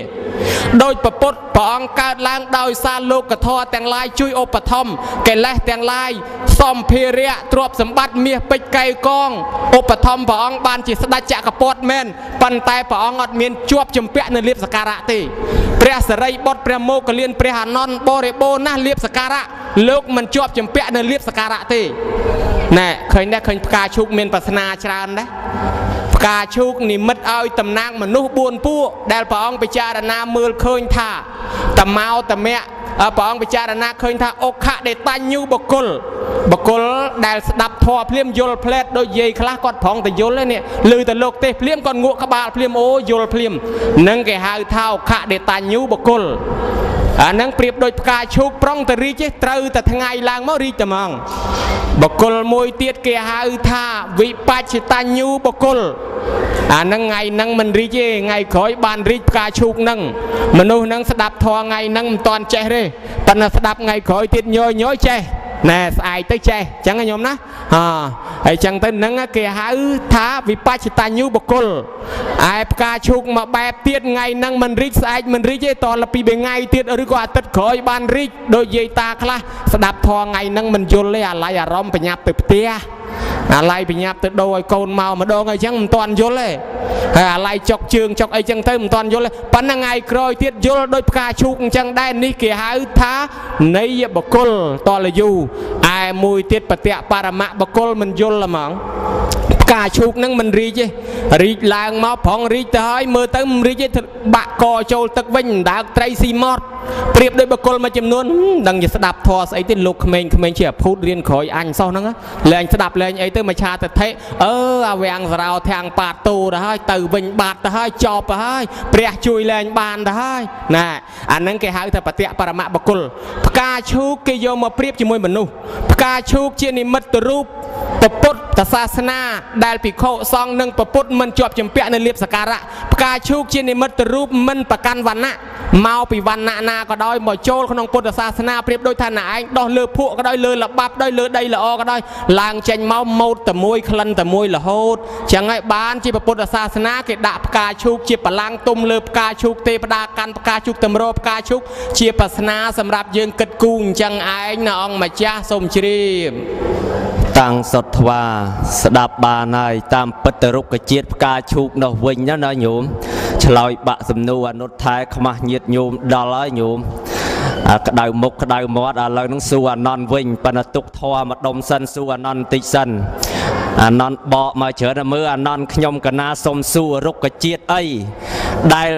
ដោយពពុទ្ធព្រះអង្គកើតឡើងដោយសារលោកធម៌ទាំងឡាយជួយឧបត្ថម្ភកិលេសទាំងឡាយសម្ភារៈទ្រព្យសម្បត្តិមាសពេជ្រកែវកងឧបត្ថម្ភព្រះអង្គបានជាស្ដេចចក្រពត្តិមែនប៉ុន្តែព្រះអង្គអត់មានជាប់ជំពាក់នៅលៀបសក្ការៈទេព្រះសិរីបុត្រព្រះមោគលានព្រះអានន្ទបរិបូរណ៍ណាស់លៀបសក្ការៈលោកមិនជាប់ជំពាក់នៅលៀបសក្ការៈទេណែឃើញដែរឃើញផ្កាឈូកមានប្រាថ្នាច្រើនដែរផ្កាឈូកនិមិត្តឲ្យតំណាងមនុស្ស4ពួកដែលព្រះអង្គពិចារណាមើលឃើញថាតមោតមៈព្រះអង្គពិចារណាឃើញថាអុខៈដេតញ្ញូបុគ្គលបុគ្គលដែលស្ដាប់ធម៌ភ្លាមយល់ផ្លែតដូចយាយខ្លះគាត់ប្រងតែយល់ទេនេះឮតែលោកទេសភ្លាមគាត់ងក់ក្បាលភ្លាមអូយល់ភ្លាមនឹងគេហៅថាអុខៈដេតញ្ញូបុគ្គលអានឹងប្រៀបដូចផ្កាឈូកប្រុងតែរីកទេត្រូវតែថ្ងៃឡើងមករីកតែហ្មងបុគ្គលមួយទៀតគេហៅថាវិបច្ចតញ្ញូបុគ្គលអានឹងថ្ងៃហ្នឹងមិនរីកទេថ្ងៃក្រោយបានរីកផ្កាឈូកហ្នឹងមនុស្សហ្នឹងស្ដាប់ធម៌ថ្ងៃហ្នឹងមិនតាន់ចេះទេប៉ុន្តែស្ដាប់ថ្ងៃក្រោយទៀតញយញយចេះណែស្អែកទៅចេះអញ្ចឹងញោមណាហើយអញ្ចឹងទៅហ្នឹងគេហៅថាវិបច្ចតញ្ញូបុគ្គលឯផ្កាឈូកមកបែបទៀតថ្ងៃហ្នឹងមិនរីកស្អែកមិនរីកទេតលពី3ថ្ងៃទៀតឬក៏អាទិត្យក្រោយបានរីកដូចយាយតាខ្លះស្ដាប់ធម៌ថ្ងៃហ្នឹងមិនយល់ទេអាឡ័យអារម្មណ៍បញ្ញាប់ទៅផ្ទះអាឡ័យបញ្ញាប់ទៅដូរឲ្យកូនមកម្ដងអីចឹងមិនតាន់យល់ទេហើយអាឡ័យចុកជើងចុកអីចឹងទៅមិនតាន់យល់ទេប៉ុន្តែថ្ងៃក្រោយទៀតយល់ដូចផ្កាឈូកអញ្ចឹងដែរនេះគេហៅថានៃបុគ្គលតលយូឯមួយទៀតបតិបរមៈបុគ្គលមិនយល់ហ្មងផ្កាឈូកហ្នឹងមិនរីកទេរីកឡើងមកប្រងរីកទៅហើយមើលទៅមិនរីកទេបាក់កចូលទឹកវិញដើកត្រីស៊ីម៉ត់ប្រៀបដូចបុគ្គលមួយចំនួនដឹងជាស្ដាប់ធម៌ស្អីទេលោកក្មេងៗជាភូតរៀនក្រោយអញសោះហ្នឹងលែងស្ដាប់លែងអីទៅមកឆាតថេអាវាំងសរោធាំងបាតតូទៅហើយទៅវិញបាតទៅហើយចប់ទៅហើយព្រះជួយលែងបានទៅហើយណាអាហ្នឹងគេហៅថាបតិបរមៈបុគ្គលផ្កាឈូកគេយកមកប្រៀបជាមួយមនុស្សផ្កាឈូកជានិមិត្តរូបពុទ្ធសាសនាដែលភិក្ខុសង្ឃនិងពុទ្ធមិនជាប់ជំពាក់នៅលៀបសក្ការៈផ្កាឈូកជានិមិត្តរូបមិនប្រកាន់វណ្ណៈមកពីវណ្ណៈណាក៏ដោយមកចូលក្នុងពុទ្ធសាសនាប្រៀបដូចថាណែឯងដោះលើភក់ក៏ដោយលើល្បាប់ដោយលើដីល្អក៏ដោយឡើងចេញមកម៉ូតតែមួយក្លិនតែមួយរហូតចឹងហើយបានជាពុទ្ធសាសនាគេដាក់ផ្កាឈូកជាបលាំងទុំលើផ្កាឈូកទេវតាកាន់ផ្កាឈូកតម្រផ្កាឈូកជាបាសនាសម្រាប់យើងគិតគូរអញ្ចឹងឯងណាអង្គម្ចាស់សូមជ្រាបតាំងសុតថ្វាស្ដាប់បានហើយតាមពិតរុក្ខជាតិផ្កាឈូកនោះវិញណាញោមឆ្លើយបាក់សំណួរអនុថែខ្មាស់ញាតញោមដល់ហើយញោមអាក្តៅមុខក្តៅមាត់ឥឡូវនឹងសួរអានន្ទវិញប៉ុន្តែទុកធម៌មកដុំសិនសួរអានន្ទបន្តិចសិនអានន្ទបកមកច្រើនមើលអានន្ទខ្ញុំកណាសុំសួររុក្ខជាតិអីដែល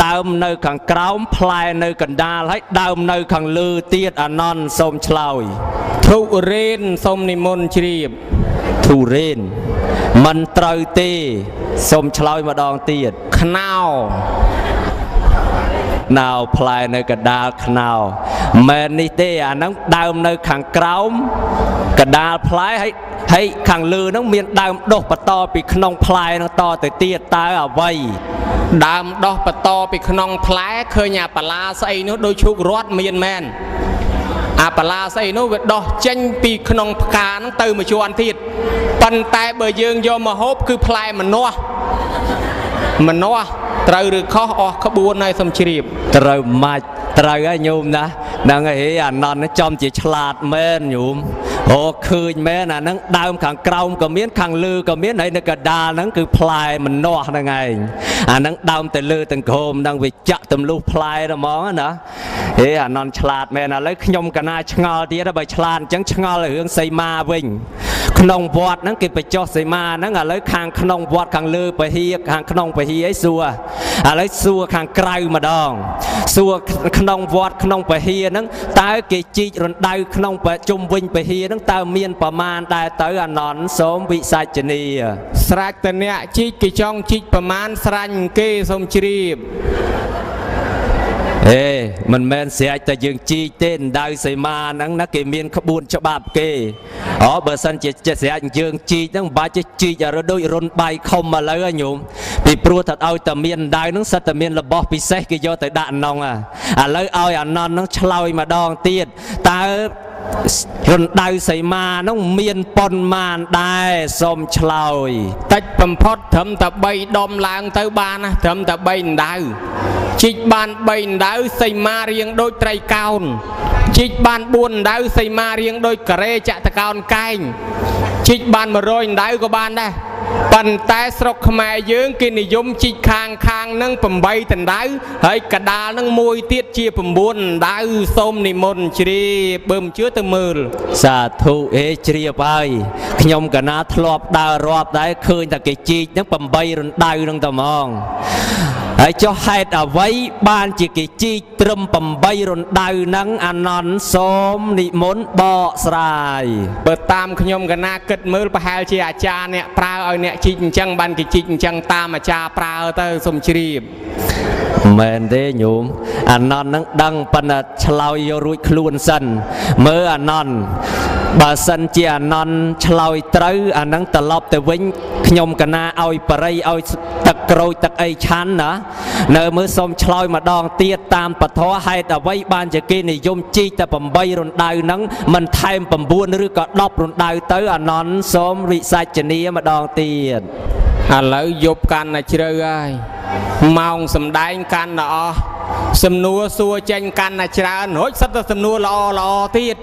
ដើមនៅខាងក្រោមផ្លែនៅកណ្ដាលហើយដើមនៅខាងលើទៀតអានន្ទសូមឆ្លើយធុរេនសូមនិមន្តជ្រាបធុរេនមិនត្រូវទេសូមឆ្លើយម្ដងទៀតខ្នោណៅផ្លែនៅកណ្ដាលខ្នោមែននេះទេអាហ្នឹងដើមនៅខាងក្រោមកណ្ដាលផ្លែហើយខាងលើហ្នឹងមានដើមដុះបន្តពីក្នុងផ្លែហ្នឹងតទៅទៀតតើអ្វីដើមដុះបន្តពីក្នុងផ្លែឃើញអាបលាស្អីនោះដូចឈូករត់មានមែនអាបលាស្អីនោះវាដោះចេញពីក្នុងផ្កាហ្នឹងទៅមួយជាន់ទៀតប៉ុន្តែបើយើងយកមកហូបគឺផ្លែម្នាស់ម្នាស់ត្រូវឬខុសអស់ក្បួនហើយសូមជ្រាបត្រូវម៉ាច់ត្រូវហើយញោមណាហ្នឹងហើយអានន្ទចំជាឆ្លាតមែនញោមអូឃើញមែនអាហ្នឹងដើមខាងក្រោមក៏មានខាងលើក៏មានហើយនៅកដាលហ្នឹងគឺផ្លែម្នាស់ហ្នឹងឯងអាហ្នឹងដើមទៅលើទាំងក្រោមហ្នឹងវាចាក់ទម្លុះផ្លែហ្មងណាហេអានន្ទឆ្លាតមែនឥឡូវខ្ញុំកណាឆ្ងល់ទៀតបើឆ្លាតអញ្ចឹងឆ្ងល់រឿងសីមាវិញ ក្នុងវត្តហ្នឹងគេបញ្ចុះសីមាហ្នឹងឥឡូវខាងក្នុងវត្តខាងលើពហិខាងក្នុងពហិអីសួរឥឡូវសួរខាងក្រៅម្ដងសួរក្នុងវត្តក្នុងពហិហ្នឹងតើគេជីករណ្ដៅក្នុងជុំវិញពហិហ្នឹងតើមានប្រមាណដែរទៅអានន្ទសូមវិសាចនីស្រាច់តអ្នកជីកគេចង់ជីកប្រមាណស្រាញ់គេសូមជ្រាបអេមិនមែនស្រេចតែយើងជីកទេដៅសីមាហ្នឹងណាគេមានក្បួនច្បាប់គេអូបើសិនជាស្រេចយើងជីកហ្នឹងមិនបាច់ជីកឲ្យដូចរុនបាយខុំឥឡូវហ៎ញោមពីព្រោះថាឲ្យតែមានដៅហ្នឹងសិតតែមានរបស់ពិសេសគេយកទៅដាក់ក្នុងឥឡូវឲ្យអានន្ទហ្នឹងឆ្លើយម្ដងទៀតតើរណ្ដៅសីមាហ្នឹងមានប៉ុន្មានដែរសូមឆ្លើយតិចបំផុតត្រឹមតែ3ដុំឡើងទៅបានណាត្រឹមតែ3ដណ្ដៅជីកបាន3ដណ្ដៅសីមារៀងដូចត្រីកោណជីកបាន4ដណ្ដៅសីមារៀងដូចការ៉េចតកោណកែងជីកបាន100ដណ្ដៅក៏បានដែរប៉ុន្តែស្រុកខ្មែរយើងគេនិយមជីកខាងខាងនឹង8ដណ្ដៅហើយកដាលនឹងមួយទៀតជា9ដណ្ដៅសូមនិមន្តជ្រាបបើមិនជឿទៅមើលសាធុអេជ្រាបហើយខ្ញុំកណាធ្លាប់ដើររាប់ដែរឃើញតែគេជីកនឹង8រណ្ដៅនឹងតែហ្មងហើយចុះហេតុអ្វីបានជាគេជីកត្រឹម8រណ្ដៅនឹងអានន្ទសូមនិមន្តបកស្រាយបើតាមខ្ញុំកណាគិតមើលប្រហែលជាអាចារ្យអ្នកប្រើឲ្យអ្នកជីកអញ្ចឹងបានគេជីកអញ្ចឹងតាមអាចារ្យប្រើទៅសូមជ្រាបមែនទេញោមអានន្ទនឹងដឹងប៉ុន្តែឆ្លើយយករួចខ្លួនសិនមើលអានន្ទបើសិនជាអានន្ទឆ្លើយត្រូវអានឹងត្រឡប់ទៅវិញខ្ញុំកណាឲ្យបរិយឲ្យទឹកក្រូចទឹកអីឆាន់ណានៅមើលសូមឆ្លើយម្ដងទៀតតាមពធហេតុអ្វីបានជាគេនិយមជីកតែ8រណ្ដៅហ្នឹងមិនថែម9ឬក៏10រណ្ដៅទៅអានន្ទសូមវិសាចនីម្ដងទៀតឥឡូវយប់កាន់តែជ្រៅហើយម៉ោងសំដែងកាន់តែអស់សំណួរសួរចេញកាន់តែច្រើនរួចសិតតែសំណួរល្អល្អទៀត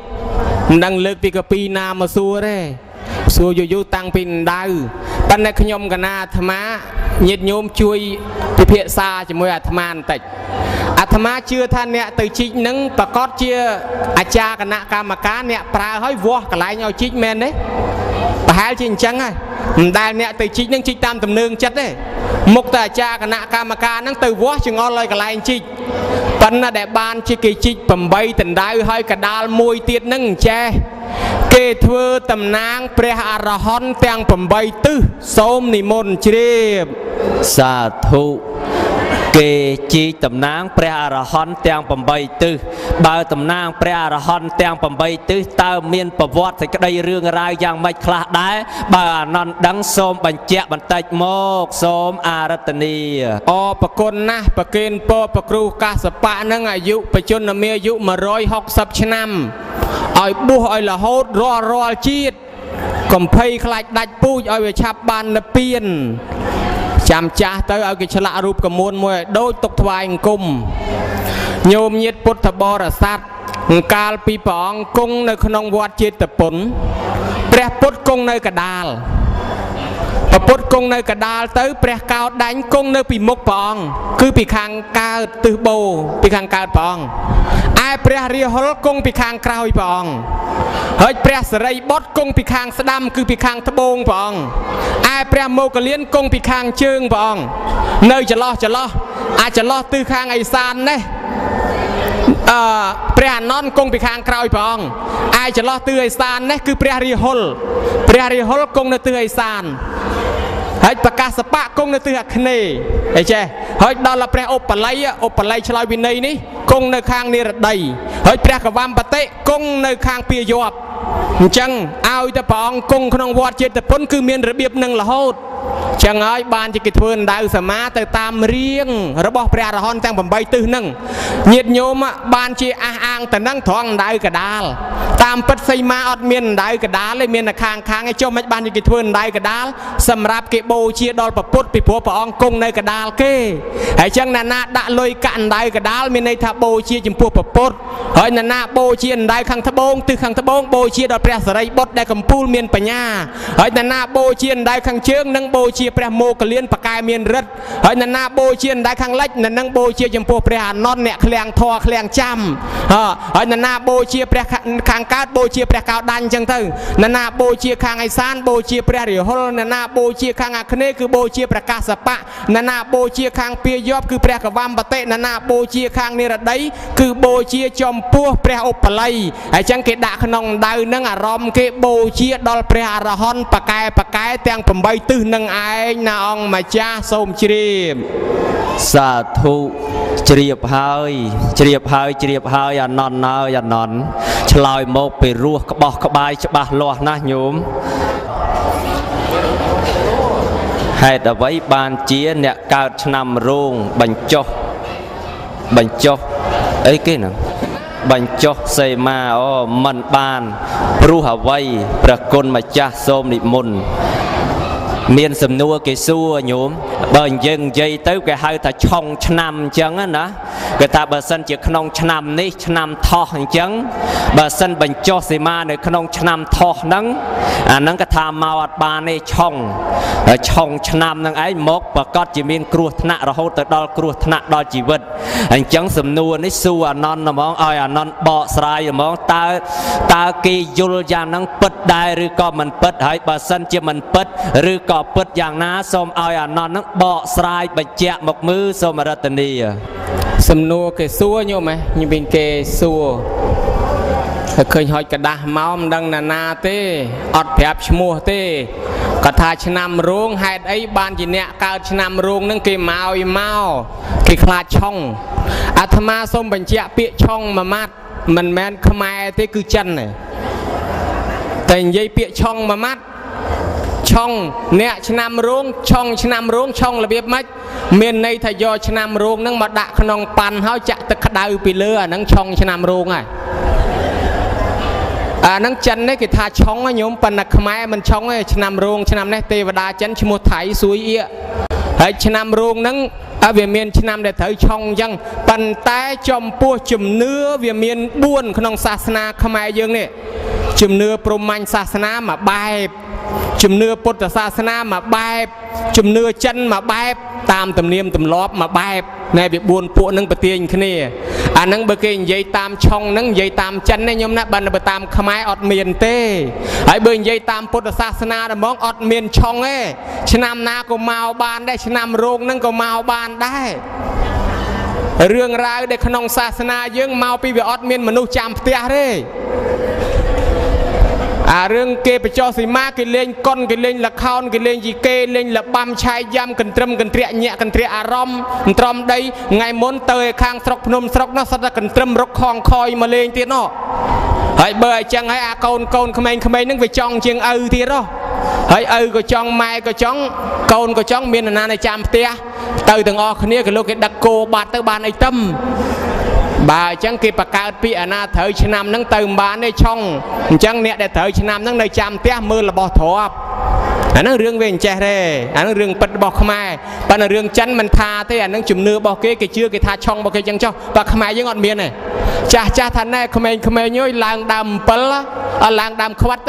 មិនដឹងលើកពីកាពីណាមកសួរទេសួរយូរយូរតាំងពីដណ្ដៅប៉ុន្តែខ្ញុំកណាអាត្មាញាតិញោមជួយពិភាក្សាជាមួយអាត្មាបន្តិចអាត្មាជឿថាអ្នកទៅជីកនឹងប្រកាសជាអាចារ្យគណៈកម្មការអ្នកប្រើឲ្យវាស់កន្លែងឲ្យជីកមែនទេប្រហែលជាអញ្ចឹងហើយមិនដែលអ្នកទៅជីកនឹងជីកតាមទំនើងចិត្តទេមុខតែអាចារ្យគណៈកម្មការនឹងទៅវាស់ចង្អុលឲ្យកន្លែងជីកប៉ុន្តែដែលបានជាគេជីក8ដណ្ដៅហើយកដាលមួយទៀតនឹងចេះគេធ្វើតំណាងព្រះអរហន្តទាំង8ទិសសូមនិមន្តជ្រាបសាធុគេជីកតំណាងព្រះអរហន្តទាំង8ទិសបើតំណាងព្រះអរហន្តទាំង8ទិសតើមានប្រវត្តិសេចក្តីរឿងរ៉ាវយ៉ាងម៉េចខ្លះដែរបើអានន្ទដឹងសូមបញ្ជាក់បន្តិចមកសូមអារតនីអរប្រគុណណាស់ប្រគេនពរប្រគ្រូកាសបៈនឹងអាយុបច្ចុប្បន្នមានអាយុ160ឆ្នាំឲ្យបួសឲ្យរហូតរាល់រាល់ជាតិកំភៃខ្លាចដាច់ពូជឲ្យវាឆាប់បាននិព្វានចាំចាស់ទៅឲ្យគេឆ្លាក់រូបកមួនមួយឲ្យដូចទុកថ្វាយអង្គមញោមញាតពុទ្ធបរិស័ទកាលពីព្រះអង្គគង់នៅក្នុងវត្តចេតពុនព្រះពុទ្ធគង់នៅកដាលព្រះពុទ្ធគង់នៅកដាលទៅព្រះកោដាញ់គង់នៅពីមុខព្រះអង្គគឺពីខាងកើតទិសបូពីខាងកើតព្រះអង្គឯព្រះរាហុលគង់ពីខាងក្រោយព្រះអង្គហើយព្រះសិរីបុត្រគង់ពីខាងស្ដាំគឺពីខាងត្បូងព្រះអង្គឯព្រះមោគលានគង់ពីខាងជើងព្រះអង្គនៅចន្លោះចន្លោះអាចន្លោះទិសខាងឦសាននេះព្រះអានន្ទគង់ពីខាងក្រោយព្រះអង្គឯចន្លោះទិសឦសាននេះគឺព្រះរាហុលព្រះរាហុលគង់នៅទិសឦសានហើយប្រកាសបៈគង់នៅទិសអាគ្នេយ៍អីចេះហើយដល់ព្រះឧបល័យឧបល័យឆ្លើយវិន័យនេះគង់នៅខាងនិរដីហើយព្រះកវម្មបតិគង់នៅខាងពាយ័ព្យអញ្ចឹងឲ្យតែព្រះអង្គគង់ក្នុងវត្តចេតពុនគឺមានរបៀបនឹងរហូតចឹងហើយបានជាគេធ្វើដណ្ដៅសមាទៅតាមរៀងរបស់ព្រះអរហន្តទាំង8ទិសហ្នឹងញាតិញោមបានជាអះអាងទៅនឹងត្រង់ដណ្ដៅកដាលតាមពិតសីមាអត់មានដណ្ដៅកដាលទេមានតែខាងខាងឯងចុះមិនបានជាគេធ្វើដណ្ដៅកដាលសម្រាប់គេបូជាដល់ព្រះពុទ្ធពីព្រោះព្រះអង្គគង់នៅកដាលគេហើយចឹងណាណាដាក់លុយកាក់ដណ្ដៅកដាលមានន័យថាបូជាចំពោះព្រះពុទ្ធហើយណាណាបូជាដណ្ដៅខាងត្បូងទិសខាងត្បូងបូជាដល់ព្រះសិរីបុត្រដែលកំពូលមានបញ្ញាហើយណាណាបូជាដណ្ដៅខាងជើងនិង បូជាព្រះមោគលានបកែមានរិទ្ធហើយនរណាបូជាដៅខាងលិចនៅនឹងបូជាចំពោះព្រះអានន្ទអ្នកឃ្លាំងធរឃ្លាំងចាំហើយនរណាបូជាព្រះខាងកើតបូជាព្រះកោដាញ់អញ្ចឹងទៅនរណាបូជាខាងឯសានបូជាព្រះរាហុលនរណាបូជាខាងអាគ្នេយ៍គឺបូជាព្រះកាសបៈនរណាបូជាខាងពាយ័ព្យគឺព្រះកវម្បតិនរណាបូជាខាងនិរតីគឺបូជាចំពោះព្រះឧបល័យហើយអញ្ចឹងគេដាក់ក្នុងដៅនឹងអារម្មណ៍គេបូជាដល់ព្រះអរហន្តបកែបកែទាំង8ទិសនឹងឯងណាអង្គម្ចាស់សូមជ្រាប សាធុជ្រាបហើយជ្រាបហើយជ្រាបហើយអានន្ទហើយអានន្ទឆ្លើយមកពីរោះក្បោះក្បាយច្បាស់លាស់ណាស់ញោមហេតុអ្វីបានជាអ្នកកើតឆ្នាំរោងបញ្ចុះបញ្ចុះអីគេហ្នឹងបញ្ចុះសីមាអូមិនបានព្រោះអ្វីព្រះគុណម្ចាស់សូមនិមន្តមានសំណួរគេសួរញោមបើយើងនិយាយទៅគេហៅថាឆុងឆ្នាំអញ្ចឹងណាគេថាបើសិនជាក្នុងឆ្នាំនេះឆ្នាំថោះអញ្ចឹងបើសិនបញ្ចុះសីមានៅក្នុងឆ្នាំថោះហ្នឹងអាហ្នឹងគេថាមកអត់បានទេឆុងឆុងឆ្នាំហ្នឹងឯងមកប្រកាសជាមានគ្រោះថ្នាក់រហូតទៅដល់គ្រោះថ្នាក់ដល់ជីវិតអញ្ចឹងសំណួរនេះសួរអានន្ទហ្មងឲ្យអានន្ទបកស្រាយហ្មងតើគេយល់យ៉ាងហ្នឹងពិតដែរឬក៏មិនពិតហើយបើសិនជាមិនពិតឬក៏ពិតយ៉ាងណាសូមឲ្យអានន្ទហ្នឹងបកស្រាយបញ្ជាក់មកមើលសូមរតនីសំណួរគេសួរញោមហ៎ញោមគេសួរហើយឃើញហុចกระดาษមកមិនដឹងណាណាទេអត់ប្រាប់ឈ្មោះទេគាត់ថាឆ្នាំរោងហេតុអីបានជាអ្នកកើតឆ្នាំរោងនឹងគេមកឲ្យមកគេខ្លាចឆុងអាត្មាសូមបញ្ជាក់ពាក្យឆុងមួយម៉ាត់មិនមែនខ្មែរទេគឺចិនទេតែនិយាយពាក្យឆុងមួយម៉ាត់ឆុងអ្នកឆ្នាំរោងឆុងឆ្នាំរោងឆុងរបៀបម៉េចមានន័យថាយកឆ្នាំរោងនឹងមកដាក់ក្នុងប៉ាន់ហើយចាក់ទឹកក្តៅពីលើអានឹងឆុងឆ្នាំរោងហើយអានឹងចិននេះគេថាឆុងញោមប៉ុន្តែខ្មែរមិនឆុងទេឆ្នាំរោងឆ្នាំនេះទេវតាចិនឈ្មោះថៃស៊ួយអៀហើយឆ្នាំរោងហ្នឹងវាមានឆ្នាំដែលត្រូវឆុងអញ្ចឹងប៉ុន្តែចំពោះជំនឿវាមាន4ក្នុងសាសនាខ្មែរយើងនេះជំនឿព្រហ្មញ្ញសាសនាមួយបែបជំនឿពុទ្ធសាសនាមួយបែបជំនឿចិនមួយបែបតាមទំនៀមទម្លាប់មួយបែបណែវា4ពួកនឹងប្រទាញគ្នាអានឹងបើគេនិយាយតាមឆុងនឹងនិយាយតាមចិននេះញោមណាបើតាមខ្មែរអត់មានទេហើយបើនិយាយតាមពុទ្ធសាសនាហ្មងអត់មានឆុងទេឆ្នាំណាក៏មកបានដែរឆ្នាំរោងនឹងក៏មកបានដែររឿងរ៉ាវដែលក្នុងសាសនាយើងមកពីវាអត់មានមនុស្សចាំផ្ទះទេអារឿងគេបញ្ចុះសីមាគេលេងកុនគេលេងលខោនគេលេងយីគេលេងលបាំឆាយយ៉ាំកន្ត្រឹមកន្ត្រាក់ញាក់កន្ត្រាក់អារម្មណ៍អន្ទ្រាំដីថ្ងៃមុនទៅឯខាងស្រុកភ្នំស្រុកនោះសុទ្ធតែកន្ត្រឹមរុកខងខយមកលេងទៀតនោះហើយបើអញ្ចឹងហើយអាកូនកូនក្មេងៗហ្នឹងវាចង់ជាងឪទៀតហ៎ហើយឪក៏ចង់ម៉ែក៏ចង់កូនក៏ចង់មាននរណានៅចាំផ្ទះទៅទាំងអស់គ្នាក៏លោកគេដឹកគោបាត់ទៅបានអីទឹមបើអញ្ចឹងគេបង្កើតពាក្យអាណាត្រូវឆ្នាំហ្នឹងទៅមិនបានទេឆុងអញ្ចឹងអ្នកដែលត្រូវឆ្នាំហ្នឹងនៅចាំផ្ទះមើលរបស់ទ្រព្យអាហ្នឹងរឿងវាអញ្ចេះទេអាហ្នឹងរឿងពិតរបស់ខ្មែរប៉ុន្តែរឿងចិនមិនថាទេអាហ្នឹងជំនឿរបស់គេគេជឿគេថាឆុងរបស់គេអញ្ចឹងចុះបើខ្មែរយើងអត់មានទេចាស់ចាស់ថាណែក្មេងៗអើយឡើងដើម7អត់ឡើងដើមខ្វិត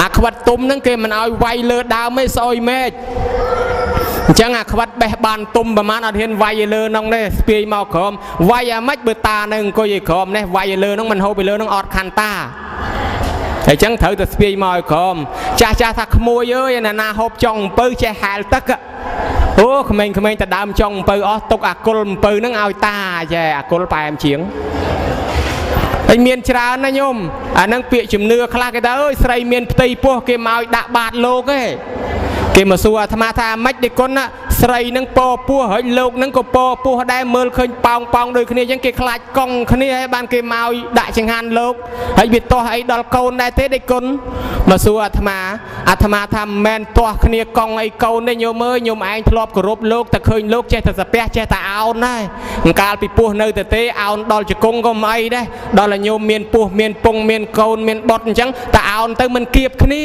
អាខ្វិតទុំហ្នឹងគេមិនឲ្យវាយលើដើមទេស្អុយមែកអញ្ចឹងអាខ្វិតបេះបានទុំប្រហែលអត់ហ៊ានវាយឲ្យលើនោះទេស្ពាយមកក្រោមវាយអាម៉េចបើតានៅអង្គុយឲ្យក្រោមនេះវាយឲ្យលើនោះមិនហូបឲ្យលើនោះអត់ខាន់តាហើយចឹងត្រូវតែស្ពាយមកឲ្យក្រោមចាស់ចាស់ថាក្មួយអើយណាណាហូបចុងអំពៅចេះហែលទឹកអូក្មេងៗទៅដើមចុងអំពៅអស់ទុកអាគុលអំពៅហ្នឹងឲ្យតាចេះអាគុលប៉ែមជាងហើយមានច្រើនណាញោមអាហ្នឹងពាក្យជំនឿខ្លះគេថាអើយស្រីមានផ្ទៃពោះគេមកឲ្យដាក់បាតលោកទេគេមកសួរអាត្មាថាម៉េចទេគុណណាស្រីនឹងពពោះហើយលោកនឹងក៏ពពោះដែរមើលឃើញប៉ោងប៉ោងដូចគ្នាអញ្ចឹងគេខ្លាចកង់គ្នាហើយបានគេមកដាក់ចង្ហាន់លោកហើយវាទាស់អីដល់កូនដែរទេដេគុណមកសួរអាត្មាអាត្មាថាមិនមែនទាស់គ្នាកង់អីកូនទេញោមអើយញោមឯងធ្លាប់គោរពលោកតែឃើញលោកចេះតែសាពះចេះតែអោនដែរកាលពីពោះនៅតែទេអោនដល់ជង្គង់ក៏មិនអីដែរដល់តែញោមមានពោះមានពងមានកូនមានបុតអញ្ចឹងតែអោនទៅមិនគៀបគ្នា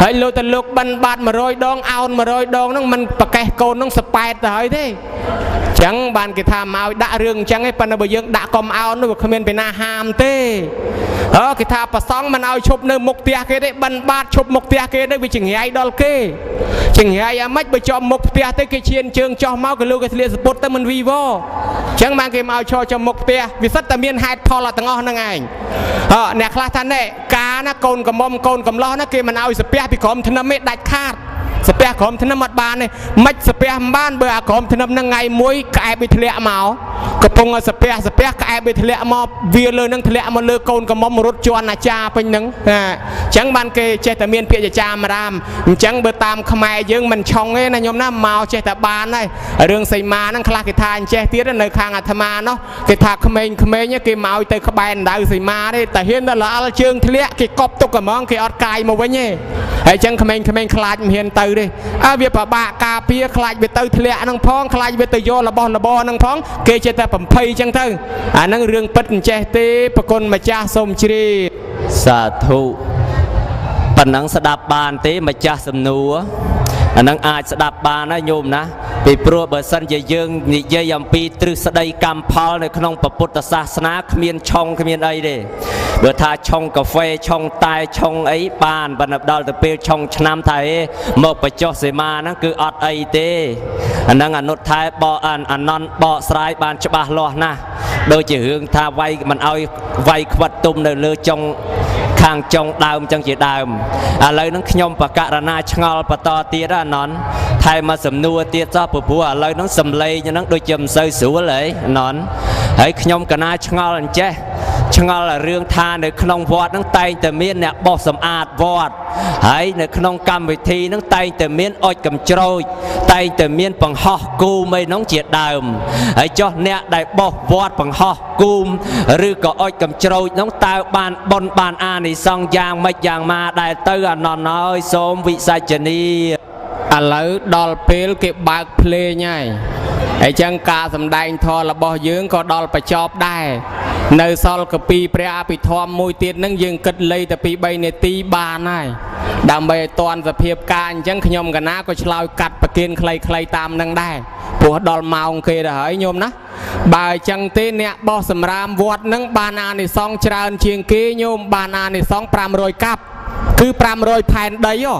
ហើយលោកតែលោកបិណ្ឌបាត100ដងអោន100ដងហ្នឹងមិនប្រកេះកូនហ្នឹងសប៉ែតទៅហើយទេ ចឹងបានគេថាមកឲ្យដាក់រឿងអញ្ចឹងឯងប៉ុន្តែបើយើងដាក់កុំអោននោះវាគ្មានពីណាហាមទេអើគេថាប្រសង់មិនឲ្យឈប់នៅមុខផ្ទះគេទេបិណ្ឌបាតឈប់មុខផ្ទះគេទេវាចង្រៃដល់គេចង្រៃអាម៉េចបើជាប់មុខផ្ទះទៅគេឈានជើងចោះមកគេលោកគេស្លៀកសពុតទៅមិនវីវចឹងបានគេមកឲ្យឈរចំមុខផ្ទះវាសិតតែមានហេតុផលទាំងអស់ហ្នឹងឯងអើអ្នកខ្លះថាណែកាណាកូនកំមុំកូនកំឡោះណាគេមិនឲ្យសាពះពីក្រោមធ្នឹមទេដាច់ខាតសាពះក្រោមធ្នឹមអត់បានទេមិនសាពះមិនបានបើអាក្រោមធ្នឹមហ្នឹងថ្ងៃមួយក្អែបវាធ្លាក់មកកំពុងសាពះសាពះក្អែបវាធ្លាក់មកវាលើហ្នឹងធ្លាក់មកលើកូនកំមុំរត់ជន់អាចារ្យពេញហ្នឹងណាអញ្ចឹងបានគេចេះតែមានពាក្យចាមរាមអញ្ចឹងបើតាមខ្មែរយើងមិនឆុងទេណាញោមណាមកចេះតែបានហើយរឿងសីមាហ្នឹងខ្លះគេថាអញ្ចេះទៀតនៅខាងអាត្មានោះគេថាក្មេងៗគេមកឲ្យទៅក្បែរដៅសីមាទេតែហ៊ានដល់ល្អល់ជើងធ្លាក់គេកប់ទុកហ្មងគេអត់កាយមកវិញទេហើយអញ្ចឹងក្មេងៗខ្លាចមិនហ៊ានទៅទេអើវាពិបាកការពារខ្លាចវាទៅធ្លាក់ហ្នឹងផងខ្លាចវាទៅយករបស់របរហ្នឹងផងគេចេះតែបំភ័យអញ្ចឹងទៅអាហ្នឹងរឿងពិតអញ្ចេះទេប្រគុណម្ចាស់សូមជ្រាប សាធុប៉ុណ្ណឹងស្ដាប់បានទេម្ចាស់សំណួរអាហ្នឹងអាចស្ដាប់បានណាញោមណាពីព្រោះបើសិនជាយើងនិយាយអំពីទ្រឹស្ដីកម្មផលនៅក្នុងពុទ្ធសាសនាគ្មានឆុងគ្មានអីទេបើថាឆុងកាហ្វេឆុងតែឆុងអីបានប៉ុន្តែដល់ទៅពេលឆុងឆ្នាំថាអេមកបញ្ចុះសីមាហ្នឹងគឺអត់អីទេអាហ្នឹងអនុថែបកអានន្តបកស្រាយបានច្បាស់លាស់ណាស់ដូចជារឿងថាវាយមិនឲ្យវាយខ្វិតទុំនៅលើចុងខាងចុងដើមចឹងជាដើមឥឡូវហ្នឹងខ្ញុំបកករណាឆ្ងល់បន្តទៀតអានន្តថែមមកសំណួរទៀតចោះព្រោះឥឡូវហ្នឹងសំឡេងហ្នឹងដូចជាមិនសូវស្រួលហីអានន្តហើយខ្ញុំកណាឆ្ងល់អញ្ចេះឆ្ងល់រឿងថានៅក្នុងវត្តហ្នឹងតែងតែមានអ្នកបោសសម្អាតវត្តហើយនៅក្នុងកម្មវិធីហ្នឹងតែងតែមានអុចកំជ្រោចតែងតែមានបង្ហោះគូមអីហ្នឹងជាដើមហើយចុះអ្នកដែលបោសវត្តបង្ហោះគូមឬក៏អុចកំជ្រោចហ្នឹងតើបានបុណ្យបានអានិសង្សយ៉ាងម៉េចយ៉ាងម៉ាដែរទៅអានន្តហើយសូមវិសាចនីឥឡូវដល់ពេលគេបើកភ្លេងហើយអញ្ចឹងការសម្ដែងធម៌របស់យើងក៏ដល់បញ្ចប់ដែរនៅសល់កពីព្រះអភិធម្មមួយទៀតនឹងយើងគិតលៃតែ2 3នាទីបានហើយដើម្បីឲ្យតាន់សភាពការអញ្ចឹងខ្ញុំកណាក៏ឆ្លើយកាត់ប្រគិនខ្លីៗតាមនឹងដែរព្រោះដល់ម៉ោងគេទៅហើយញោមណាបើអញ្ចឹងទេអ្នកបោះសម្រាមវត្តនឹងបានអានិសង្សច្រើនជាងគេញោមបានអានិសង្ស500កាប់គឺ500ផែនដីហ៎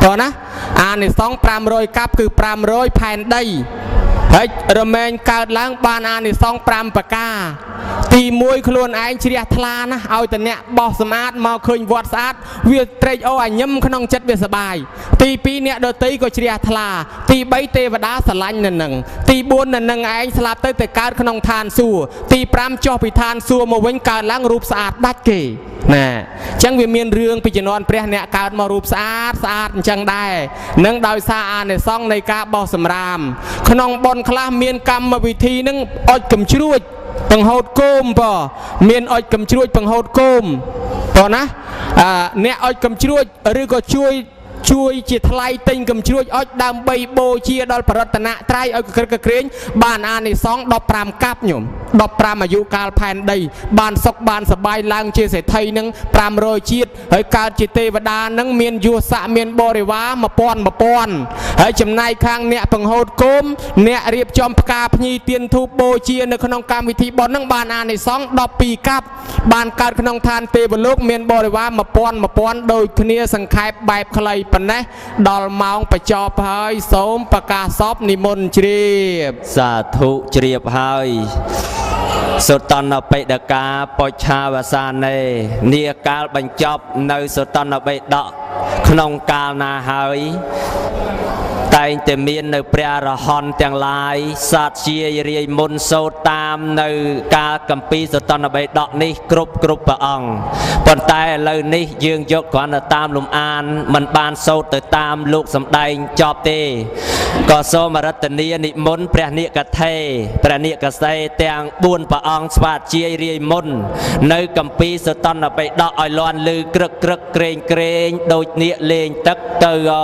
តោះណាអានិសង្ស500កាប់គឺ500ផែនដីហើយរមែងកើតឡើងបានអានិសង្ស5ប្រការទី1ខ្លួនឯងជ្រះថ្លាណាស់ឲ្យតែអ្នកបោះសម្អាតមកឃើញវត្តស្អាតវាត្រេកអូរញឹមក្នុងចិត្តវាសប្បាយទី2អ្នកដទៃក៏ជ្រះថ្លាទី3ទេវតាស្រឡាញ់នៅនឹងទី4នៅនឹងឯងស្លាប់ទៅទៅកើតក្នុងឋានសួគ៌ទី5ចុះពីឋានសួគ៌មកវិញកើតឡើងរូបស្អាតដាច់គេណាអញ្ចឹងវាមានរឿងពីជំនាន់ព្រះអ្នកកើតមករូបស្អាតស្អាតអញ្ចឹងដែរនឹងដោយសារអានិសង្សនៃការបោះសម្រាមក្នុងបុណ្យខ្លះមានកម្មវិធីនឹងអុចកំជ្រួចបង្ហូតគោមបើមានអុចកំជ្រួចបង្ហូតគោមតោះណាអ្នកអុចកំជ្រួចឬក៏ជួយជាថ្លៃទិញកំជ្រួចអុចដើម្បីបូជាដល់ប្រតនត្រ័យឲ្យក្រឹកក្រែងបានអានិសង្ស15កាប់ញោម15អាយុកាលផែនដីបានសុខបានសប្បាយឡើងជាសេដ្ឋីនឹង500ជាតិហើយកើតជាទេវតានឹងមានយុស័កមានបរិវារ1000 1000ហើយចំណែកខាងអ្នកបង្ហូតគោមអ្នករៀបចំផ្កាភ្ញីទៀនធូបបូជានៅក្នុងកម្មវិធីបុណ្យនឹងបានអានិសង្ស12កាប់បានកើតក្នុងឋានទេវលោកមានបរិវារ1000 1000ដូចគ្នាសង្ខេបបែបខ្លីប៉ុណ្ណេះដល់ម៉ោងបញ្ចប់ហើយសូមប្រកាសសពនិមន្តជ្រាប សាធុជ្រាបហើយសុតន្តបិដកាបុច្ឆាវសានេនាកាលបញ្ចប់នៅសុតន្តបិដកក្នុងកាលណាហើយតែងតែមាននៅព្រះអរហន្តទាំងឡាយសាទជារាយមុនសូត្រតាមនៅកាលកម្ពីសុតន្តបិដកនេះគ្រប់ព្រះអង្គប៉ុន្តែឥឡូវនេះយើងយកគ្រាន់តែតាមលំអានមិនបានសូត្រទៅតាមលោកសំដែងចប់ទេក៏សូមរតនានិមន្តព្រះនាគថេព្រះនាគសេទាំង4ព្រះអង្គស្វាជារាយមុននៅកម្ពីសុតន្តបិដកឲ្យលាន់លឺក្រឹកក្រឹកក្រែងក្រែងដូចនាគលេងទឹកទៅអ